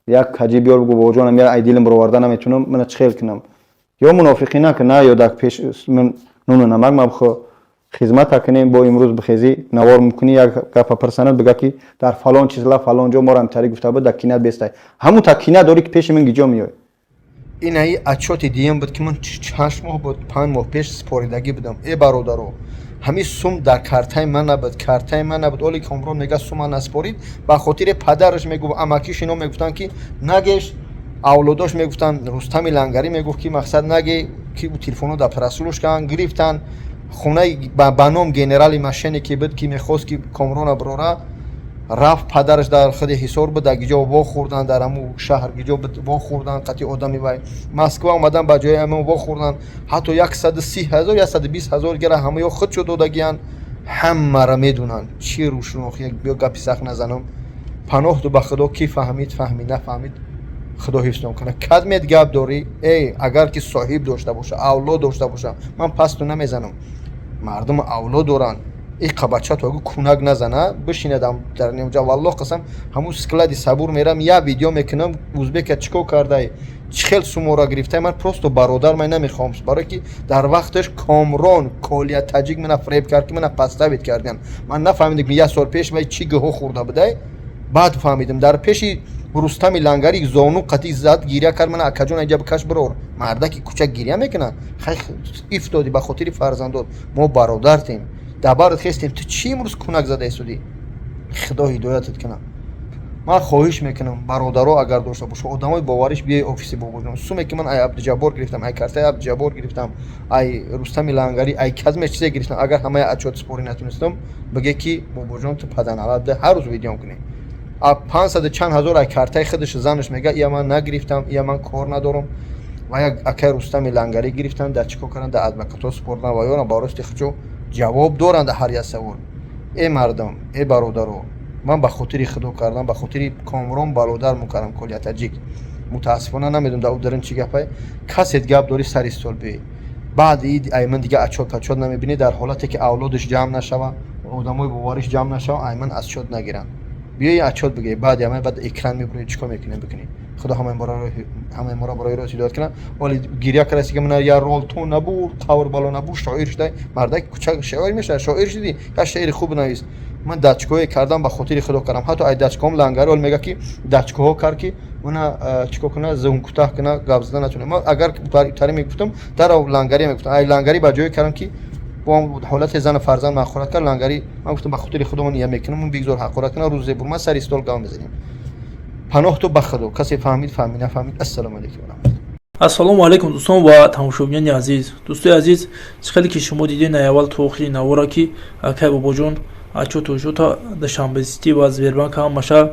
як хаҷи биёр, бугу: «Бобоҷонам, я ай дилам бароварда наметунам, мана чӣ хел кунам?» Ё мунофиқӣ накун, на ё дар пеш нуну намак мабхӯ, хизмата кунем. Бо имрӯз бихезӣ, навор мекунӣ, як гапа пирсанад, бига, ки дар фалон чизла, фалон ҷо моро ҳамтари гуфта буд, дар кинат бестай. Ҳамун та кина дорӣ, ки пеши ман гиҷо меой. Инаи отчёти диюм буд, ки ман 6 моҳ буд, 5 моҳ пеш супоридагӣ будам. Э бародаро, ҳамин сум дар картаи ман набуд, картаи ман набуд. Оли Комрон мега, сума наспорид, ба хотири падараш мегуфт, амакиш ино мегуфтанд, ки нагеш, авлодош мегуфтанд, Рустами Лангарӣ мегуфт, ки мақсад наге, ки телефоно дар прослушка гирифтанд. Хонаи ба ном генерали машине ки буд, ки мехост, ки Комрона бирора, рафт. Падараш дар худи Ҳисор буд, дар гиҷо вохӯрданд, дар ҳамун шаҳр гиҷо буд, вохӯрданд қати одами вай. Москва омадан, ба ҷои ҳамон вохӯрданд. Ҳатто 130 000, 120 000 гира ҳамаё худшо додагиянд. Ҳамаро медонанд. Чӣ рӯшнохи, биё гапи сахт назанам. Паноҳ ду ба Худо, ки фаҳмид, фаҳмид, нафаҳмид, Худо ҳифзтон кунад. Кадмет гап дорӣ, эй, агар ки соҳиб дошта боша, авлод дошта боша, ман пасту намезанам. Мардум авлод доранд. Иқа бача то кунак назана, бишинадам дар нимҷа. Валлоҳ қасам, ҳамун склади сабур мерам, як видео мекунам. Узбека чӣ кор кардай, чӣ хел сумора гирифтай? Ман просто бародар, ман намехоҳам, барое ки дар вақташ Комрон Колия Таҷик мана фреб кард, ки мана подставить кардиан. Ман нафаҳмидам, ки як сол пеш вай чӣ гӯҳо хӯрда будай. Баъд фаҳмидам, дар пеши Рустами Лангари зону қатӣ зад, гиря кард: «Мана, акаҷон, инҷа бикаш, бирор». Мардаки кӯчак гиря мекунад. Хай, ифтодӣ ба хотири фарзандот, мо бародартем, дабарат хестем. Ту чӣ имрӯз кунак зада истодӣ? Худо ҳидоятат кунад. Ман хоҳиш мекунам, бародаро, агар дошта боша одамои бовариш, биёи офиси бобоҷон. Суме ки ман ай Абдуҷаббор гирифтам, ай картаи Абдуҷаббор гирифтам, ай Рустами Лангарӣ, ай казме чизе гирифтам, агар ҳамаи отчёт спорӣ натунистам, биге, ки бобоҷон, ту паданалабда ҳар рӯз видеом кунӣ. А пансаду чанд ҳазор ай картаи худаш занаш мега, ия ман нагирифтам, ия ман кор надорам. Ва як акай Рустами Лангарӣ гирифтан, дар чӣ кор кардан, дар адвокатҳо супордан ва ёрам ба рости худшо ҷавоб доранд дар ҳар як савол. Э мардум, э бародаро, ман ба хотири Худо кардам, ба хотири Комрон бародар мукаррам Колия Таҷик. Мутаассифона, намедонам, дар ударин чӣ гапай. Касет гап дорӣ, сари стол биёй. Баъди ид айман дига отчёт пачёт намебинӣ. Дар ҳолате ки авлодаш ҷамъ нашава, одамои бовариш ҷамъ нашава, айман отчёт нагиранд. Биёи, отчёт бигирӣ. Баъди ама баъд экран мебурӣ, чӣ кор мекунем, бикунӣ. Худо ҳамаи моро барои рост ҳидоят кунад. Вале гиря кардаси, ки мана я ролтон набуд, қавр бало набуд, шоир шудай. Мардаки кӯчак шоир мешавад? Шоир шудӣ, як шеъри хуб навис. Ман дачкоҳое кардам, ба хотири Худо кардам. Ҳатто ай дачкоҳом Лангари ол мега, ки дачкоҳо кард, ки мана чӣ кор куна, зун кӯтаҳ куна, гап зада натуна. Ман агар тари мегуфтам, дарав Лангари мегуфтам. Ай Лангари ба ҷое кардам, ки бо ҳолати зану фарзанд ҳақорат кард Лангари. Ман гуфтам, ба хотири Худо ман ия мекунам, бигзор ҳақорат кунам, рӯзе бур ман сари стол гап мезанем. Паноҳ ту ба Худо. Касе фаҳмид, фаҳмид, нафаҳмид, ассалому алайкум. Ассалому алайкум, дӯстон ва тамошобинони азиз. Дӯстои азиз, чӣ хеле ки шумо дидед, аввал то охири навора, ки акай Бобоҷон отчёту шута Душанбе Сити ва Сбербанк ҳамаша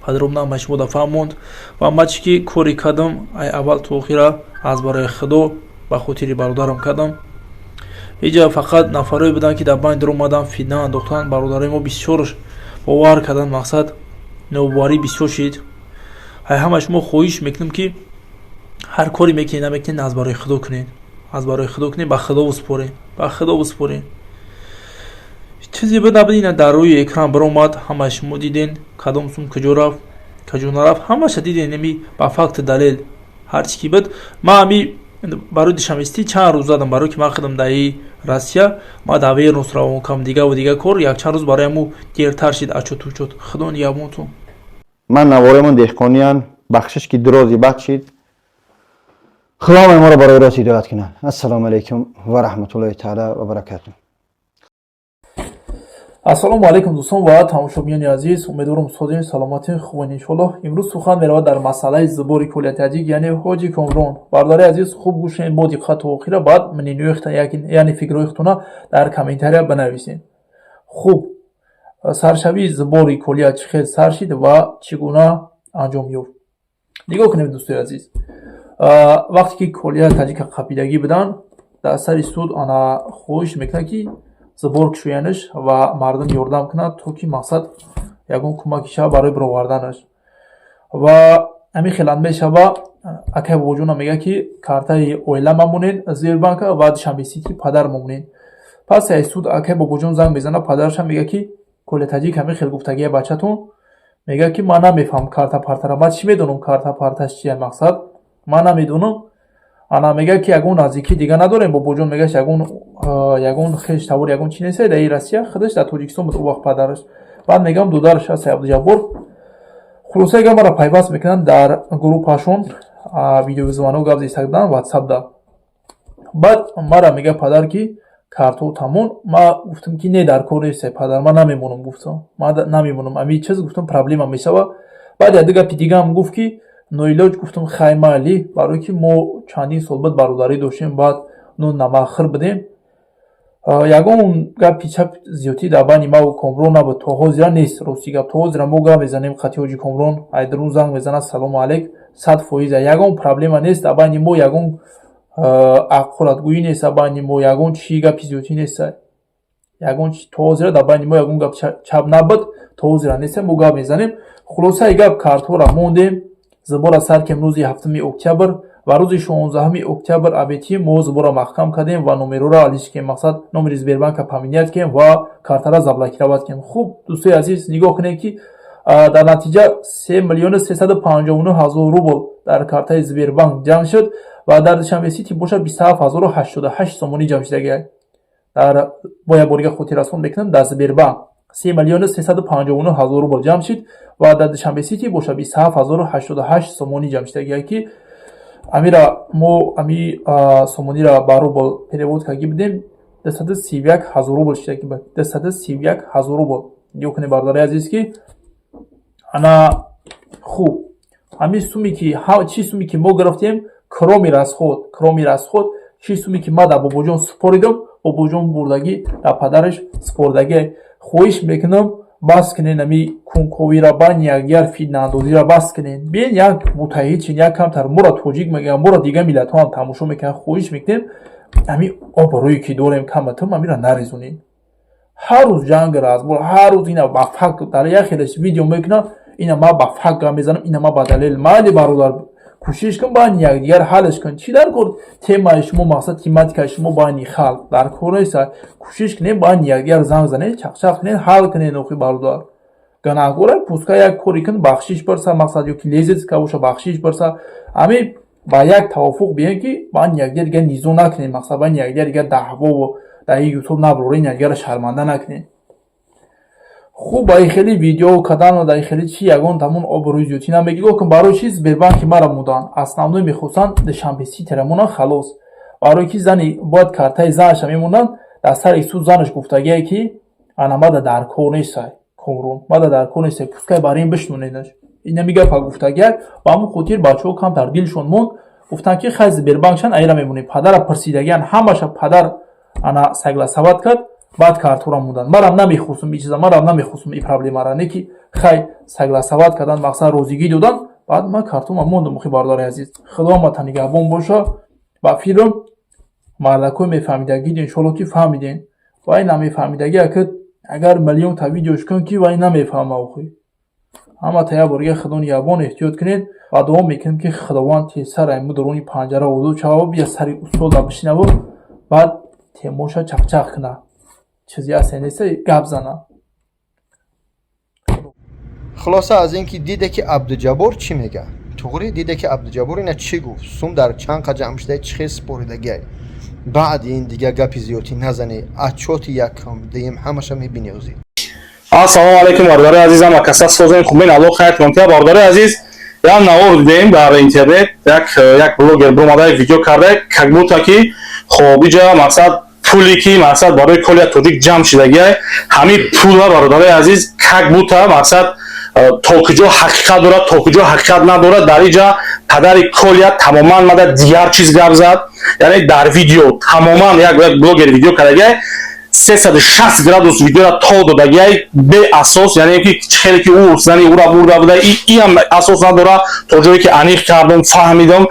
подробно ҳама шумо да фаҳмонд. Ва ма чӣ ки коре кардам, ай аввал то охира аз барои Худо, ба хотири бародарам кардам. Иҷа фақат нафарое буданд, ки дар байн даромадан, фитна андохтан. Бародарои мо бисёр бовар карданд, мақсад нобоварӣ бисёр шид. Ай ҳама шумо хоҳиш мекунам, ки ҳар коре мекунед, намекунед, аз барои Худо кунед, аз барои Худо кунед, ба Худо биспоред, ба Худо биспоред. Чизе буд набуд, ина дар рӯи экран баромад, ҳамаи шумо диден, кадом сум куҷо рафт, куҷо нарафт, ҳамаша диден. Ами ба факту далел ҳар чӣ ки буд. Ман ами барои Душанбе Сити чанд рӯз задам, барое ки ман худам даи Россия, ма дар Вернус равон кардам, дигаву дига кор, якчанд рӯз барои ҳаму дертар шид отчёту учёт. Худо нигаҳбонтон. Ман навораамон деҳқониян, бахшиш, ки дурози бад шид. Худо ҳамаи моро барои рост ҳидоят кунад. Ассалому алайкум ва раҳматуллоҳи таала ва баракатуҳ. Ассалому алайкум, дӯстон ва тамошобинони азиз. Умедворам, созем, саломатем, хубен, иншоаллоҳ. Имрӯз сухан меравад дар масъалаи сбори Колия Таҷик, яъне ҳоҷи Комрон. Бародари азиз, хуб гӯш кунед бо диққат то охира, баъд мнениёи, яъне фикрҳои худтона дар комментария бинависед. Хуб, саршавии сбори Колия чӣ хел сар шид ва чӣ гуна анҷом ёфт, нигоҳ кунем, дӯстои азиз. Вақте ки Колия Таҷика қапидагӣ буданд, дар сари суд ана хоҳиш мекунад, ки сбор кушоянаш ва мардум ёрдам кунад, то ки мақсад ягон кӯмаки шава барои бироварданаш. Ва ҳамин хеланд мешава. Акай Бобоҷонам мегӯяд, ки картаи оила мамонед, Сбербанка ва Душанбе Сити падар мамонед. Пас аз суд акай Бобоҷон занг мезанад падарашам, мегӯяд, ки Коля Таҷик ҳамин хел гуфтагия, бачатон мегӯяд, ки ман намефаҳмам карта партара, ман чӣ медонам карта парташ чия, мақсад ман намедонам. Ана мегӯяд, ки ягон наздикӣ дига надорем. Бобоҷон мегӯяд, ягон хеш тавор, ягон чи нест дар Россия, худаш дар Тоҷикистон буд ӯ вақт падараш. Баъд мегӯям, додараш ҳаст, Абдуҷаббор. Хулоса гап, маро пайваст мекунанд дар группашон, видеозвонок гап зиста буданд ватсапда. Баъд мара мегӯяд падар, ки картҳо тамом. Ма гуфтам, ки не, дар кор нест, падар, ман намемонам, гуфтам, ман намемонам, ами чиз, гуфтам, проблема мешава. Баъд як ду гапи дигаам гуфт, ки ноилоҷ. Гуфтам, хай, майли, барое ки мо чандин сол буд бародарӣ доштем, баъд ну намахир будем, ягон гапи чап зиёдтӣ дар байни маву Комрон набуд, то ҳозира нест. Рости гап, то ҳозира мо гап мезанем қати ҳоҷи Комрон, айдрун занг мезанад, салому алейк, 100%, ягон проблема нест дар байни мо, ягон аққуратгӯӣ нест дар байни мо, ягон чи гапи зиёдтӣ нест, ягон то ҳозира дар байни мо ягон гап чап набуд, то ҳозира нест, мо гап мезанем. Хулосаи гап, картҳоро мондем, сбора сар кем рӯзи 7-уми октябр ва рӯзи 16-уми октябр абетӣ мо сбора маҳкам кардем ва номерора алиш кем, мақсад номери Сбербанка поменять кем ва картара заблокировать кем. Хуб, дӯстои азиз, нигоҳ кунед, ки дар натиҷа 3 359 000 рубл дар картаи Сбербанк ҷамъ шуд ва дар Душанбе Сити бошад 27 088 сомонӣ ҷамъ шудагиай. Дар бо як борига хотиррасон мекунам, дар Сбербанк 3 359 000 рубл ҷамъ шуд ва дар Душанбе Сити бошад 27 088 сомонӣ ҷамъ шудагиай, ки амира мо ами сомониро ба рубл перевод карда будем, 231 000 рубл шудаги буд, 231 000 рубл. Нигоҳ кунед, бародари азиз, ки ана хуб, ҳамин суме ки, чӣ суме ки мо гирифтем, кроме расход, чӣ суме ки ма дар Бобоҷон супоридам, Бобоҷон бурдагӣ дар падараш супордагӣ. Хоҳиш мекунам, бас кунед ами кунковира, байни якдигар фитнаандозиро бас кунед. Биен, як муттаҳид шин, як камтар моро тоҷик мегӯям, моро дигар миллатҳо ҳам тамошо мекунанд. Хоҳиш мекунем, ами обрӯе ки дорем каматум, амира нарезонед. Ҳар рӯз ҷанг, разбор, ҳар рӯз ина ба факт дар як хелеш видео мекунам, ина ма ба факт гап мезанам, ина ма ба далел. Майли, бародар, кӯшиш кун, байни якдигар ҳаллаш кун. Чӣ дар кор темаи шумо, мақсад тематикаи шумо байни халқ дар кор нест. Кӯшиш кунед, байни якдигар занг занед, чақчақ кунед, ҳал кунед. Охи, бародар, гунаҳкора пускай як коре кун, бахшиш пурса, мақсад ё ки лезет ка боша, бахшиш пурса. Ами ба як тавофуқ бием, ки байни якдигар дигар низо накунем, мақсад байни якдигар дигар даъвову дар Ютуб набурорем, якдигарро шарманда накунем. Хуб, ба ин хели видео кардану дар ин хели чи ягон тамон обрӯи зиёдтӣ намегирӣ. Нигоҳ кун, барои чи Сбербанки мара муданд? Основной мехостанд Душанбе Ситера монанд, халос. Барои ки зани бояд картаи занаша мемонданд. Дар сари суд занаш гуфтагие, ки ана мада дар кор нестай, Комрон, мада дар кор нестай, пускай бар ин бишнонедаш. Инами гапа гуфтагияк. Ба ҳамон хотир бачаҳо камтар дилшон монд, гуфтанд, ки хай, Сбербанкшан айра мемонем. Падара пурсидагиян, ҳамаша падар ана согласовать кард, баъд картора монданд. Марам намехостум и чиза, марам намехостум и проблемара, не ки хай, согласовать кардан, мақсад розигӣ додан, баъд ман картома мондам. Охи, бародари азиз, худо нигаҳбон боша. Ба филм мардакҳои мефаҳмидагӣ, иншолло, ки фаҳмидем. Вай намефаҳмидагӣ, ака, агар миллионта видеош кун, ки вай намефаҳма. Охи, ҳамата як борига худо нигаҳбон, эҳтиёт кунед ва дуо мекунем, ки Худованд тезтар айму дуруни панҷара озод шава, бия сари устода бишинаву баъд темоша чақчақ куна, чизе аст неста, гап зана. Хулоса, аз ин ки диде, ки Абдуҷаббор чӣ мега, туғри диде, ки Абдуҷаббор ина чӣ гуфт, сум дар чанд қа ҷамъ шуда, чӣ хел супоридагиай. Баъди ин дига гапи зиёдтӣ назанӣ. Отчёти якум, дуюм ҳамаша мебини озӣ. Ассалому алайкум, бародари азизам, акаса созем, хубен, Аллоҳ хайртон тия. Бародари азиз, як навор дидем дар интернет, як блогер биромада, видео карда, как будто ки хоб иҷа мақсад пуле ки мақсад барои Колия Тоҷик ҷамъ шидагиай, ҳамин пула, бародари азиз, как будто мақсад то куҷо ҳақиқат дорад, то куҷо ҳақиқат надорад. Дар иҷа падари Колия тамоман мада дигар чиз гап зад, яъне дар видео тамоман як блогер видео кардагиай. 360 градус видеора то додагиай беасос, яъне ки хеле ки ӯ зани ӯра бурда буда, и ҳам асос надора. То ҷое ки аниқ кардам, фаҳмидам,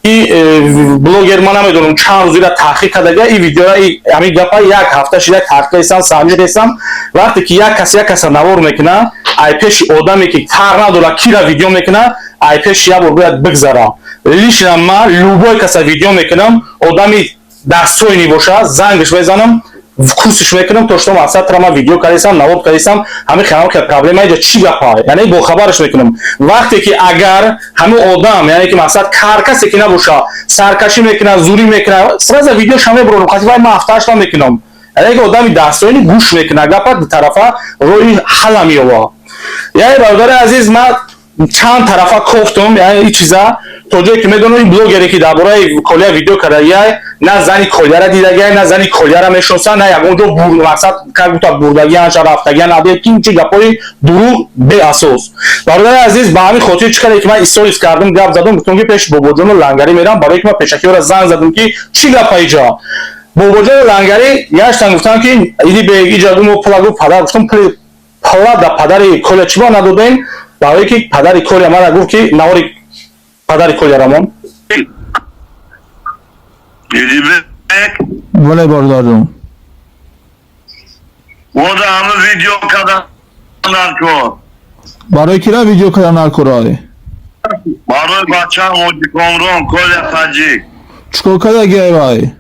и блогер ман намедонам чанд рӯз ира таҳқиқ кардага и видеора, и ҳамин гапа як ҳафта шида таҳқиқ кардам, санҷидесам. Вақте ки як кас як каса навор мекуна, ай пеши одаме ки тар надора, кира видео мекуна, ай пеши як бор бояд бигзара. Лично ман любой каса видео мекунам, одами достойный боша, зангаш мезанам, курсиш мекунам, то что мақсад тра ман видео кардесам, навор кардесам, ҳамин хелам ки проблема иҷа чӣ гапа, яъне бохабараш мекунам. Вақте ки агар ҳамин одам, яъне ки мақсад ҳар касе ки набоша, саркашӣ мекунад, зурӣ мекунад, сразу видеоша мебурам, қати вай ман ҳафтааш намекунам. Яъне ки одами достойный гӯш мекунад гапа, ду тарафа роҳи ҳалла меёва. Яъне, бародари азиз, ман чанд тарафа кофтум, яъне ин чиза то ҷое ки медонам, ин блогере ки дар бораи Колия видео кардагиай, на зани Колияра дидагиай, на зани Колияра мешноса, на ягон ҷо мақсад как будто бурдагианша, рафтагиан наде, ки чи гапҳои дурӯғ, беасос. Бародари азиз, ба ҳамин хотир чӣ каде ки ман историс кардам, гап задам, гуфтам ки пеши Бобоҷону Лангарӣ мерам, барое ки ман пешакиёра занг задам, ки чӣ гапа иҷа. Бобоҷону Лангарӣ гаштан, гуфтам ки иди бе иҷа гу пула гу падар, гуфтам пула да падари Коля чӣ ба надодем, барое ки падари Коля мара гуфт ки навори падари Коля рамон. Идибек. Бале, бародарҷон. Ода ҳама видео кардан дар кор. Барои кира видео кардан дар корай? Барои бачаам Ҳоҷи Комрон, Коля Таҷик. Чикор кардагиай вай?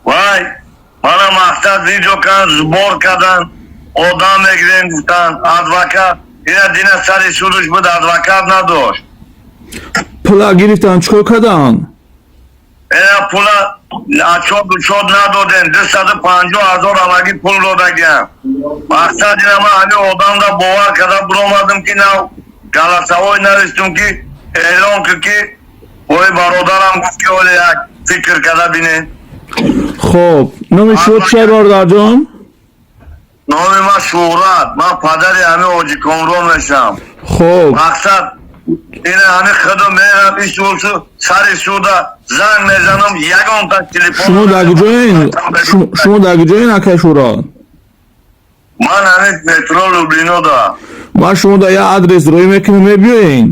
Вай мана мақсад видео кардан, сбор кардан, одам мегирем гуфтан, адвокат ина дина сари судуш буд, адвокат надошт. Пула гирифтан, чикор кардан? Ина пула отчёт учёт надодем, 250 000 ҳамагӣ пул додагиам. Мақсад ина ман ҳамин одамда бовар карда биромадам, ки нав голосовой навистум, ки эълон ки ой бародарам гуфт, ки оле як фикр карда бинед. Хоб, номи шумо чия, бародарҷон? Номи ман Шӯҳрат, ман падари ҳамин Ҳоҷи Комрон мешавам. Хоб. Мақсад ина ҳамин худо мерам исулсу сари суда занг мезанам, ягонта телефон. Шумо дар куҷоен? Шумо дар куҷоен, акай Шӯҳрат? Ман ҳамин метро Люблино да. Ман шумо дар як адрес роҳӣ мекунам, мебиёен?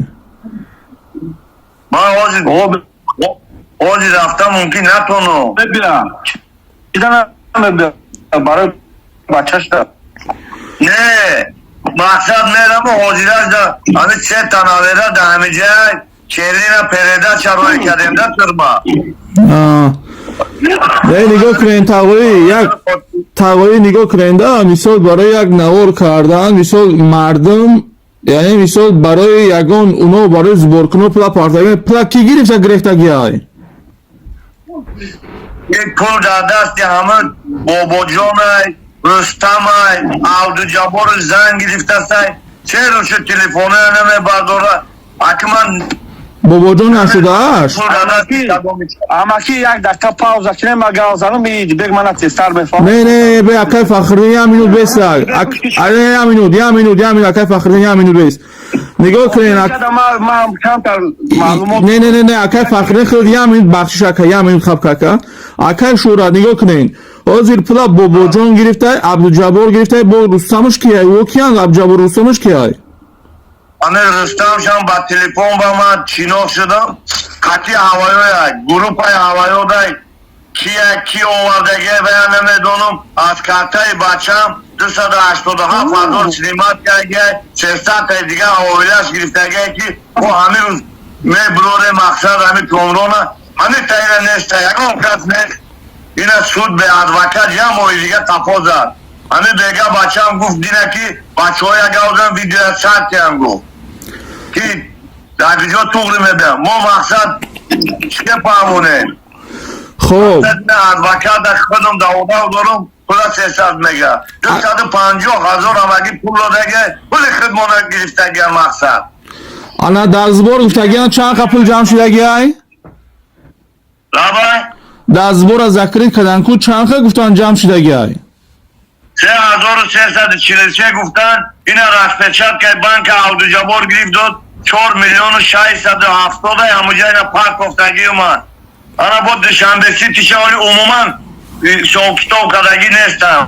Ман ҳозир рафта мумкин натонам. Барои бачашда. Не, мақсад мераму ҳозираш да ҳамин се танавера да ҳамин ҷай черина передача рӯй кардем да турба. Не, нигоҳ кунед, тағоӣ, як тағоӣ, нигоҳ кунед да, мисол, барои як навор кардан, мисол, мардум, яъне мисол, барои ягон уно барои сбор куно пула партагӣ, пула ки гирифта гирифтагиай? Ин пул дар дасти ҳама Бобоҷонай, Рустамай, Абдуҷаббору занг гирифтасай, черо шу телефоноя намебардора, аки ман. Бобоҷон нашудааш? Пул дар дасти Амаки, як дақиқа пауза кинем, ма гап занам, бег мана тезтар мефаҳмам. Не, не, бе, акай Фахриддин, як минут беста. Як минут, як минут, як минут, акай Фахриддин, як минут бест, нигоҳ кунед. Ман камтар маълумот. Не, не, не, не, акай Фахриддин, худ як минут бахшиш, ака, як минут хаб кака. Акай Шӯҳрат, нигоҳ кунед, ҳозир пула Бобоҷон гирифтай, Абдуҷаббор гирифтай, бо Рустамуш кияй? Ӯ киян, Абдуҷаббор, Рустамуш кияй? Ами Рустамшам ба телефон ба ман шинос шудам, қатъи ҳаваёя, группаи ҳаваёдай, кия ки овардагия вая намедонам. Аз картаи бачам 287 000 снимать кардагия, 300-таи дига оилаш гирифтагия, ки мо ҳамин рӯз мебурорем. Мақсад ҳамин Комрона ҳамин таира неста, ягон кас нест. Ина суд бе адвокат як моҳи дига тафо зад. Ҳамин бега бачам гуфт дина, ки бачаҳоя гавзан, видеоя сартиам гуфт, ки дар куҷо туғри мебиям, мо мақсад чӣ фаҳмонем? Хоб. Адвоката худам даводав дорам, пула 300 мега, 250 000 ҳамагӣ пул додага, пули худмона гирифтагия мақсад. Ана дар сбор гуфтагиан чанд қа пул ҷамъ шудагиай? Лабай. Дар сбора закрыть кардан ку, чанд қа гуфтан ҷамъ шудагиай? 3343 гуфтан. Ина распечаткаи банка Абдуҷаббор гирифт дод, 4 миллиону 670 ҳамуҷа ина паркофтагию ман ана бо Душанбе Сити шаволи умуман. Ҳисоб-китоб кардагӣ нестам.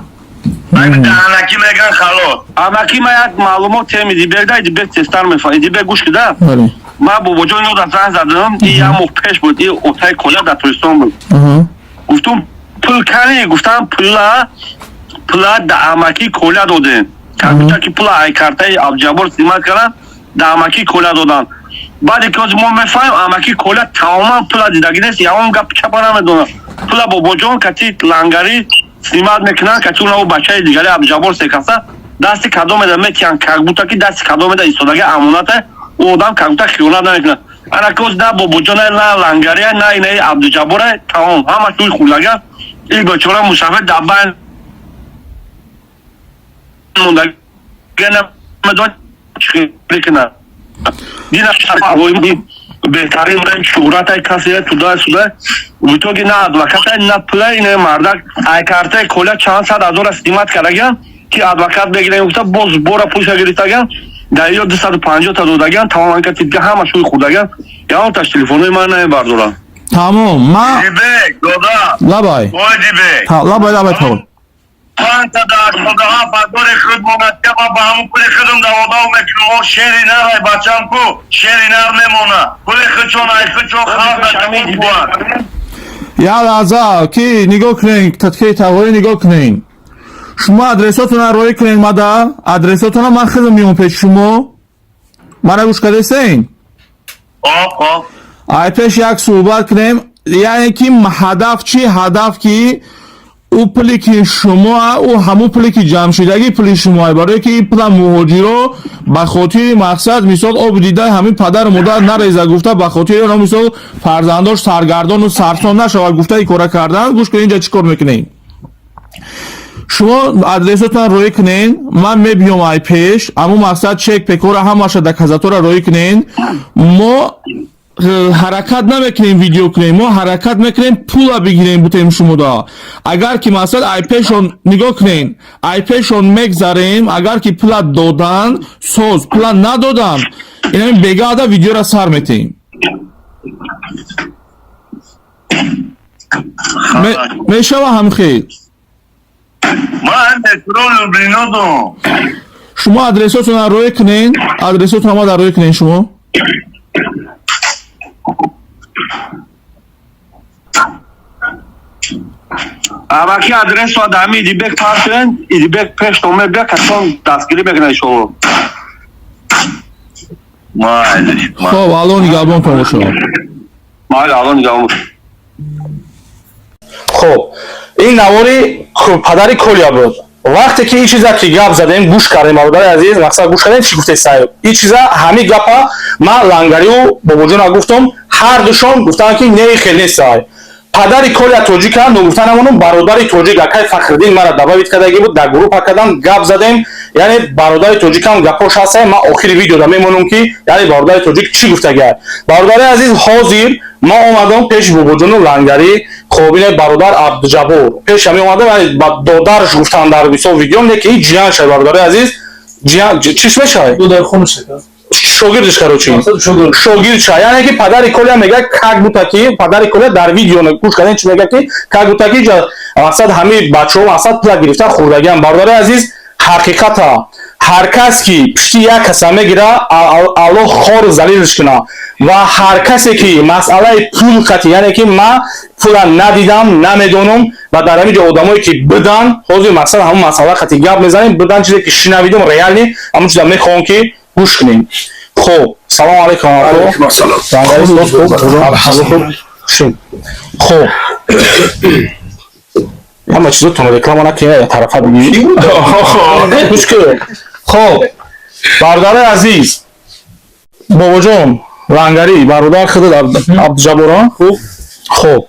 Даҳанакӣ меган, халос. Амаки, ма як маълумот тем Идибек да, Идибек тезтар мефаҳм. Идибек, гӯш кида. Ма бобоҷон ино да занг задам, и як моҳ пеш буд, и отаи Коля дар Тоҷикистон буд. Гуфтум, пул кани? Гуфтам, пула да амаки Коля додем. Как будто ки пула ай картаи Абдуҷаббор снимать кардан, да амаки Коля додан. Баъде ки ҳозир мо мефаҳмем, амаки Коля тамоман пула дидагӣ нест, ягон гап чапа намедонад. Пула бобоҷон кати лангари снимать мекунанд, кати унаву бачаи дигари Абдуҷаббор секаса дасти кадом еда метиҳанд, как будто ки дасти кадом еда истодаги амоната, ӯ одам как будто хиёнат намекунад. Ана ки ҳозир на бобоҷона, на лангария, на инаи Абдуҷаббора, тамом ҳамаш ӯи хӯрдага. Ин бечора мусафир дар байн мондаги, намедонад чӣ мекунад. Дина беҳтарин шӯҳратай касе туда суда, в итоге на адвокатай, на пулай. Ина мардак ай картаи Коля чанд сад ҳазора снимать кардагиам, ки адвокат бегирем гуфта, боз бора пулша гирифтагиам, дар ё 250-та додагиам. Тамоман ка тибки ҳама шӯи хӯрдагиам, ягонташ телефонои ман намебардорам. Тамом, ма Дибек, дода. Лабай. Ой, Дибек. Лабай, лабай, тамом. 587 ҳазори худ монад, ма ба ҳамун пули худам даводав мекунам. Мо шери нарай, бачам ку шери нар мемона, пули худшон ай худшон халқ куад. Як лаҳза, ки нигоҳ кунед, татки тағоӣ, нигоҳ кунед. Шумо адресотона роӣ кунед мада, адресотона ман худам меом пеши шумо. Мара гӯш кардесен? Ай пеш як суҳбат кунем, яъне ки ҳадаф чӣ? Ҳадаф ки ӯ пуле ки шумо, ӯ ҳамун пуле ки ҷамъшудагӣ, пули шумо, барое ки ин пула муҳоҷиро ба хотири мақсад, мисол, об дида ҳамин падару модар нареза гуфта, ба хотири оно, мисол, фарзандош саргардону сарсон нашавад гуфта, ин кора кардан. Гӯш кунед, инҷа чӣ кор мекунед? Шумо адресотон роӣ кунед, ман мебиём ай пеш. Ҳамун мақсад чек пекора, ҳамаша доказатора роӣ кунед. Мо ҳаракат намекунем видео кунем, мо ҳаракат мекунем пула бигирем, бутем шумода. Агар ки мақсад айпешон, нигоҳ кунед, айпешон мегзарем, агар ки пула додан, соз, пула надодан, инами бегаада видеора сар метем. Мешава ҳамхел? Ман метро Люблино дорам. Шумо адресотона роӣ кунед, адресотона ма дар роӣ кунед шумо. Амаки, адресо дами Идибек партен, Идибек пеш томе бия, касон дастгирӣ мекунад, иншоалло. Майли. Хоб, Алло нигаҳбонтон бошад. Майли, Алло нигаҳбон бошад. Хоб, ин навори падари Коля буд. Вақте ки ин чиза ки гап задем, гӯш кардем, бародари азиз, мақсад гӯш кардем, чӣ гуфте саҳиб. Ин чиза, ҳамин гапа ман лангариву бобоҷона гуфтам, ҳар душон гуфтанд, ки не, хел нест саҳиб. Падари Коля тоҷика, ногуфта намонум, бародари тоҷик акай Фахриддин мара добавить кардагӣ буд, дар группа кардам, гап задем, яъне бародари тоҷикам гапош ҳаста, ман охири видеода мемонам, ки яъне бародари тоҷик чӣ гуфтагиа. Бародари азиз, ҳозир ман омадам пеши бобоҷону лангарӣ, қобили бародар Абдуҷаббор. Пеш ҳами омадам, яъне ба додарш гуфтам дар мисол видеом, не ки ҷиян шай, бародари азиз, ҷиян чиш мешавад? Шогирдиш, короче, шогирд ша. Яъне ки падари Коля мега, как будто ки падари Коля дар видео гӯш кардем, чӣ мега, ки как будто ки мақсад ҳамаи бачаҳо мақсад пула гирифта хӯрдагиам. Бародари азиз, ҳақиқата ҳар кас ки пишти як каса мегира, Аллоҳ хору залилш куна. Ва ҳар касе ки масъалаи пул қати, яъне ки ман пула надидам, намедонам, ва дар ҳамин ҷо одамое ки бидан, ҳозир мақсад ҳамун масъала қати гап мезанем, бидан чизе ки шинавидум, реально ҳамун чиза мехоҳам ки гӯш кунем. Хоб, салому алайкум. Хоб, ҳама чизотон реклама накунед, тарафа бигиред. Гӯш кун. Хоб, бародари азиз, бобоҷон лангарӣ, бародар худат Абдуҷабборон. Хоб,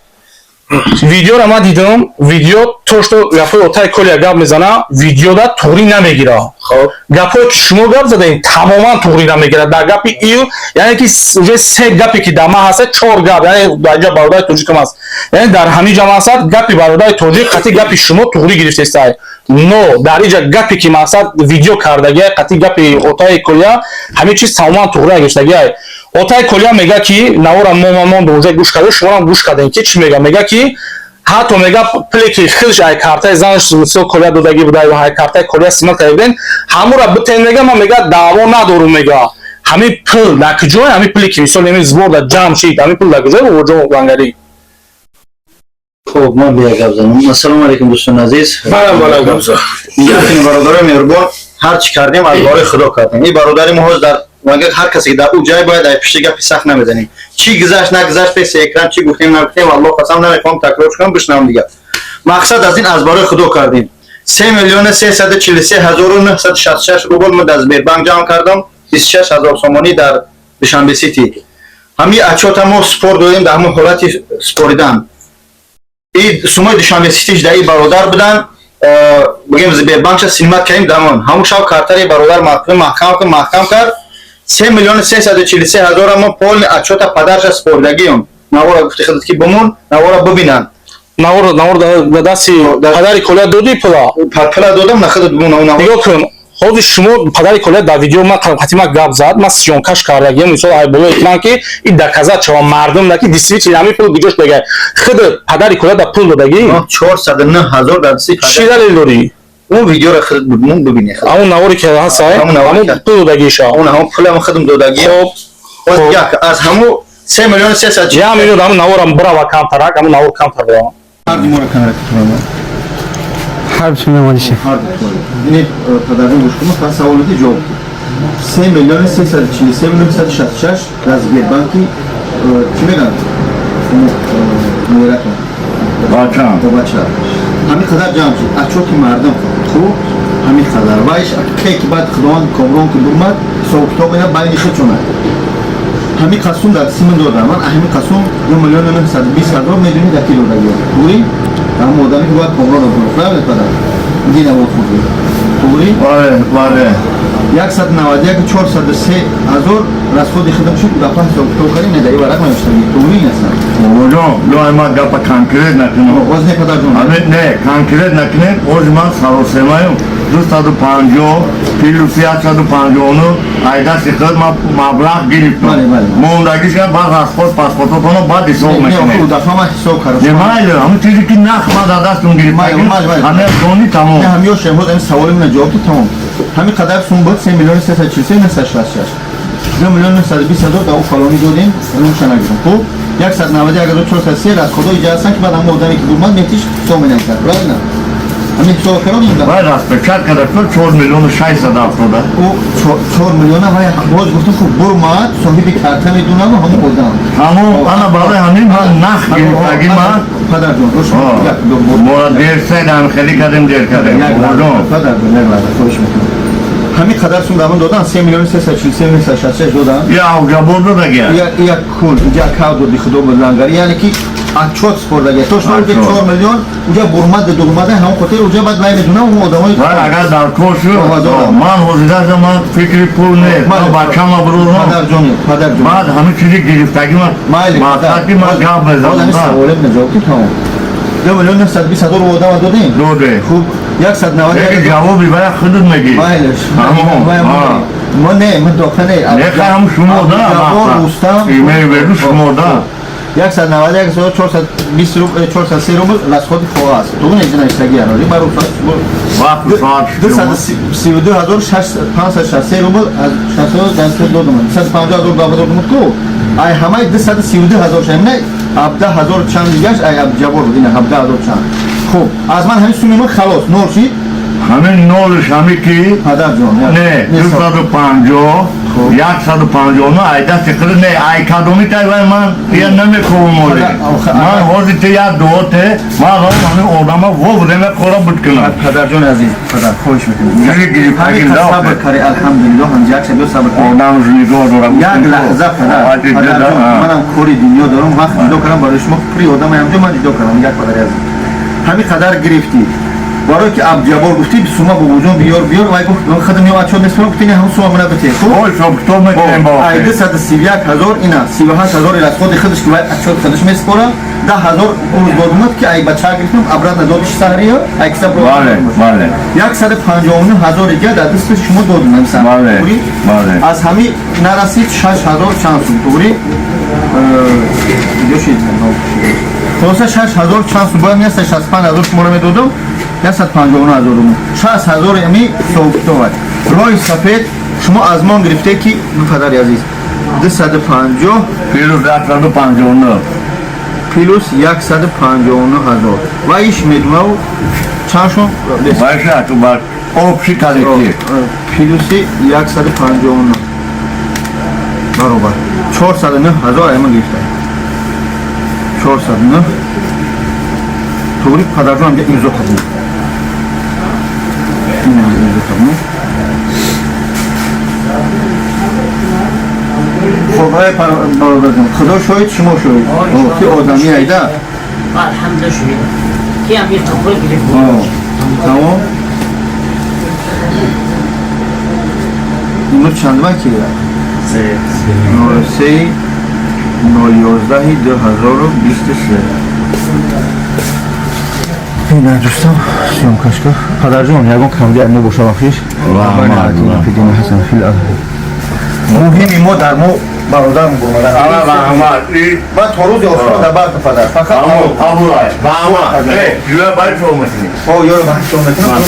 видеоро ман дидам, видео то что гапҳои отаи Коля гап мезана, видеода туғрӣ намегира. Гапҳое ки шумо гап задаем, тамоман туғрӣ намегира дар гапи ил, яъне ки уже се гапе ки дар ман ҳаста, чор гап, яъне дар инҷа бародари тоҷикам аст, яъне дар ҳамин ҷа ҳастад, гапи бародари тоҷик қатъи гапи шумо туғрӣ гирифтестай. Но дар инҷа гапе ки мақсад видео кардагиай, қатъи гапи отаи Коля, ҳамин чиз тамоман туғрӣ нагирифтагиай. Отаи Коля мега, ки навора мо мондум, уже гӯш кардем, шуморам гӯш кардем, ки чӣ мега? Мега, ки Ҳатто мега, пуле ки худш ай картаи занаш, мисол, Коля додагӣ буда, ай картаи Коля снимать карда будем, ҳамура битен. Мега, ман, мега, даъво надорум. Мега, ҳамин пул дар куҷое? Ҳамин пуле ки, мисол, ҳамин сбор да ҷамъ шид, ҳамин пул дар куҷое, бобоҷон Лангарӣ? Хуб, ман бия гап занам. Ассалому алайкум, дӯстони азиз. Балам, балам, гап зан. Нигоҳ, бародарои меҳрубон, ҳар чӣ кардем, аз бораи Худо кардем. Ин бародари мо ҳоз дар мага, ҳар касе ки дар ӯ ҷай бояд, ай пишти гапи сахт намезанем. Чӣ гузашт, нагузашт, песи экран чӣ гуфтем, нагуфтем, валлоҳ қасам, намехоҳам такрор кунам, бишнавам дигар. Мақсад аз ин, аз бораи Худо кардем. 3 343 966 рубл мо дар Сбербанк ҷамъ кардам, 26 000 сомонӣ дар Душанбе Сити. Ҳамин отчёт а мо спор додем, дар ҳамон ҳолати споридан и сумои Душанбе Ситиш дар и бародар будан, бигем, Сбербанкша снимать кардем. Дамон ҳамун шаб картари бародар маҳкам маҳкам кард. 3 343 000 мо полный отчёт а падарша споридагиён. Навора гуфти худат ки бимон, навора бибинанд. Навор ба дасти падари Коля додӣ пула? Пула додам, на худат бимон. Нигоҳ кун, ҳозир шумо падари Коля дар видео ман қатима гап зад, ман съёмка ш кардагиам, мисол, ай болои экран, ки ин доказать шава мардум да, ки действительно ҳамин пул куҷош дага. Худ падари Коля да пул додагӣ? 409 000 дар дасти. Чӣ далел дорӣ? Он видеоро худат бимон, бибинӣ. Ҳамон наворе ки ҳаст, ҳамон пул додагиша? Он ҳамон пулам худам додагӣ. Хоб. Як аз ҳамон 3 300. 1 миллион ҳамон наворам бирава камтарак, ҳамон навор камтар бирава. Ҳар бисмилла. Ини падарҷон, гӯш кун, фақат саволоти ҷавоб. 3 343 966 дар Сбербанки чӣ мегӯянд? Муиратон. Бачам. Бача. Ҳамин қадар ҷамъ шуд. Отчёт и мардум хуб, ҳамин қадар. Вайш ке ки баъд Худованд Комрон ки бурмад, ҳисобу китоб ина байни худшонад. Ҳамин қасум дар симин додам. Ман ҳамин қасум 2 920 000 медонӣ дар ки додагиам. Туғри? Ҳамон одаме ки бояд Комронро бурд. Правильно, падар? Дина вот хуб. Туғри? Бале, бале. 191 403 ҳазор расход и худам шуд, дафъа ҳисоб китоб кардем, не, дар ин варақ навиштагӣ. Туғри нестам. Бобоҷон, лои ман гапа конкрет накунам. Боз не, падарҷон. Ҳамин не, конкрет накунем, ози ман саросемаем. 250 плюс 159 ай дасти худ ман маблағ гирифтам. Бале, бале. Мондагиша баъд расход паспортотонро баъд ҳисоб Не, мекунем. охир дафъа ман ҳисоб кардам. Не, майли, ҳамин чизе ки нах ман дар дастум гирифтагӣ, Майли, майли. ҳамин дони тамом. Не, ҳамин ёшем, боз ҳамин саволи мана ҷавоб дод, тамом. Ҳамин қадар сум буд, 3 343 966. 2 920 000 дар ӯ фалонӣ додем, рӯша нагирам. Хуб, 191 403 расход ҳо иҷа ҳастанд, ки баъд ҳамон одаме ки бурмад, метиш ҳисоб менависад. Правильно? Ҳамин ҳисоб кардем. Вай распечатка карда ку 4 670 000. Ӯ 4 миллиона вай боз гуфтам, хуб, бурмад, соҳиби карта медунам ҳамон одам. Ҳамон ана барои ҳамин ман нах гирифтагӣ ман. Падарҷон, рош як Мора дер сайдам хеле кардем, дер кардем. Як Бобоҷон. Падарҷон, як лаҳза, хоҳиш мекунам. Ҳамин қадар сум дар ман додан, 3 343 966 додан. Я авҷабор додагия. Як кул инҷа кав доди худо буд Лангари, яъне ки отчёт спордагия. Точно уҷа Отчёт. 4 миллион уҷа бурмад дурмада, ҳамон хотир уҷа баъд вай медунам он одамои. Вай агар дар кор шуд, ман ҳозираса ман фикри пул нест. Ман бачама бурурам. Падарҷони, падарҷон. Баъд ҳамин чизи гирифтагӣ ман Майли, мақсад ки ман гап ҳамин мезанам. саволем ҷавоб ки тамом. 2 920 000 одама додем? Доде. Хуб, 190 Лекин ҷавоби вая худат мегӣ. Майлиш. Ҳамон. Мо не, мо доха не. Не, ҳам шумо да. Абдуҷаббор Рустам. Имею в виду шумо да. 191 420 рубл, 403 рубл расход и коғаз. Туғ не навиштаги ароли бар Вақт соат. 232 563 рубл аз 600 дастур додам. 250 ҳазор додам ку. Ай ҳамаи 232 ҳазор шамна 17 ҳазор чанд дигаш ай Абдуҷаббор буд, ина 17 ҳазор чанд. Хуб, аз ман ҳамин суми ман халос, нол шид. Ҳамин нолш ҳами ки падарҷон. Не, 250, 159 ай дасти худ не, ай кадоми тай вай ман я намекунам оли. Ман ҳозир те як дуо те, ман равам ҳамин одама вовремя кора буд кунам. Падарҷони азиз, падар, хоҳиш мекунам. Чизи гирифтагим да. Сабр кари, алҳамдулиллоҳ, ҳамҷа як шаб сабр кари. Одам нигоҳ дорам. Як лаҳза, падар. Падарҷон, манам кори дунё дорам, вақт ҷудо кардам барои шумо, пури одам ҳамҷо ман ҷудо кардам, як падари азиз. Ҳамин қадар гирифтӣ. Барои ки Абдуҷаббор гуфтӣ, сума бобоҷон биёр, биёр, вай гуфт худам ё отчёт меспорам, гуфтӣ ҳамун сума мана бите. Хуб? Ой, ҳисоб-китоб мекунем бо. Ай 231 ҳазор ина 38 ҳазори расход и худаш ки вай отчёт худаш меспора, 10 ҳазор рӯз додумад ки ай бача гирифтам, обратно додиш саҳрия, ай киса. Бале, бале. 159 ҳазор дига дар дасти шумо додум ҳамин. Бале, бале. Аз ҳамин нарасид 6 ҳазор чанд сум, туғри? Видео шид. Хулоса, 6000 чанд сум бояд, 165 000 шуморо медодам, 159 000 рум, 60 000 ами ҳисобкитобат. Роҳи сафед шумо аз мон гирифте, ки падари азиз, 250 плюс 159. Плюс 159 000 ва иш медунав чанд шум? Ваша общий коллектив. Плюси 159 баробар 409 000 ама гирифта. 409. Туғри, падарҷон, ҳамҷа имзо кардем, имзо кардем. Хоб, ай бародарҷон, худо шоҳид, шумо шоҳид, ки одами айда. Алҳамдулилла, шоҳид ки амир қабул гирифт. Тамом. Имрӯз чандума ки? 03.11.2023. Ина, дӯстон, съёмкашка. Падарҷон, ягон камди мо боша, бахшиш. Муҳими мо дар мо бародарам бурмадан. Ман то рӯзи охир дар барта, падар, фақат. Юра баъд шумо мекунӣ. О, ёра баъд шумо мекунам.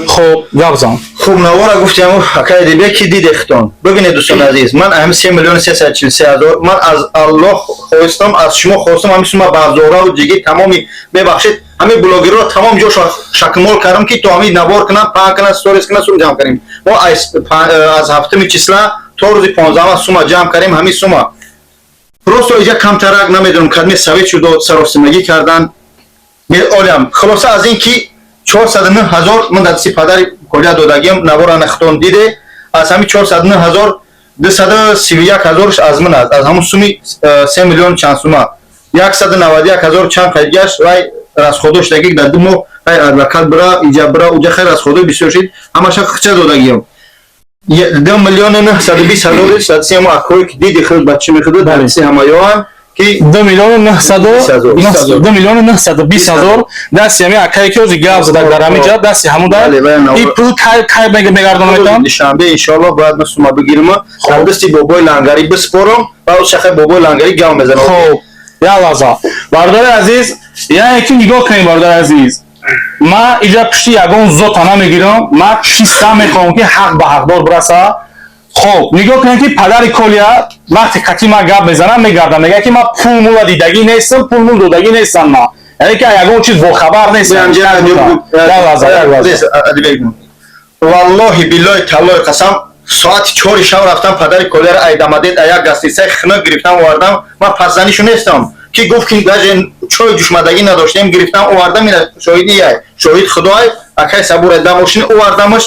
Хоб, гап зан. Хуб, навора гуфтем, акай дибе ки дидехтон. Бибинед, дӯстони азиз, ман ҳами 3 343 000, ман аз Аллоҳ хостам, аз шумо хостам, ҳами сума базораву диги тамоми, мебахшед, ҳами блогерро тамом ҷо шакмол кардам, ки то ҳами навор кунам, паҳн кунам, сторис кунам, сум ҷамъ кардем. Мо аз ҳафтуми числа то рӯзи 15 сума ҷамъ кардем. Ҳами сума просто иҷа камтарак, намедонам, кадме совет шудо, саросимагӣ кардан олям. Хулоса, аз ин ки 409 000 ман дар дасти падари Коля додагиам, навора нахтон диде. Аз ҳами 409 000 231 ҳазорш аз ман аст, аз ҳамун суми 3 миллион чанд сума. 191 ҳазор чанд қайдгаш вай расходо шудаги дар 2 моҳ, вай адвокат бира, иҷа бира, уҷа, хай расходои бисёр шид, ҳамаша хича додагиам. 2 920 000 садси ҳамо акое ки диди худ ба чӣ мехӯрд, дар дасти ҳамаёан ки 2 920 000 дасти ҳами акае ки ҳозир гап зада дар ҳами ҷа, дасти ҳамун дар и пул кай мегардонам? Душанбе, иншоаллоҳ, бояд ма сума бигирам, дар дасти бобои лангарӣ биспорам ва ӯ шахе бобои лангарӣ гап мезанам. Хоб, як лаҳза, бародари азиз, яъне ки нигоҳ кунед, бародари азиз, ман иҷа пушти ягон зота намегирам, ман чиста мехоҳам, ки ҳақ ба ҳақдор бираса. Хоб, нигоҳ кунед, ки падари Колия вақте қати ман гап мезанам, мегардам, мегӯяд, ки ман пул мула дидагӣ нестам, пул мул додагӣ нестам, ман яъне ки ягон чиз бохабар нестам. Валлоҳи, биллоҳи, таллоҳи қасам, соати 4 шаб рафтам, падари Колияро айдамадед, як гастисаи хинок гирифтам, овардам. Ман пасзанишу нестам, ки гуфт, ки даже чой ҷушмадагӣ надоштем, гирифтам, овардам. Ина шоҳиди яй, шоҳид худой, акай сабур, дар мошин овардамаш,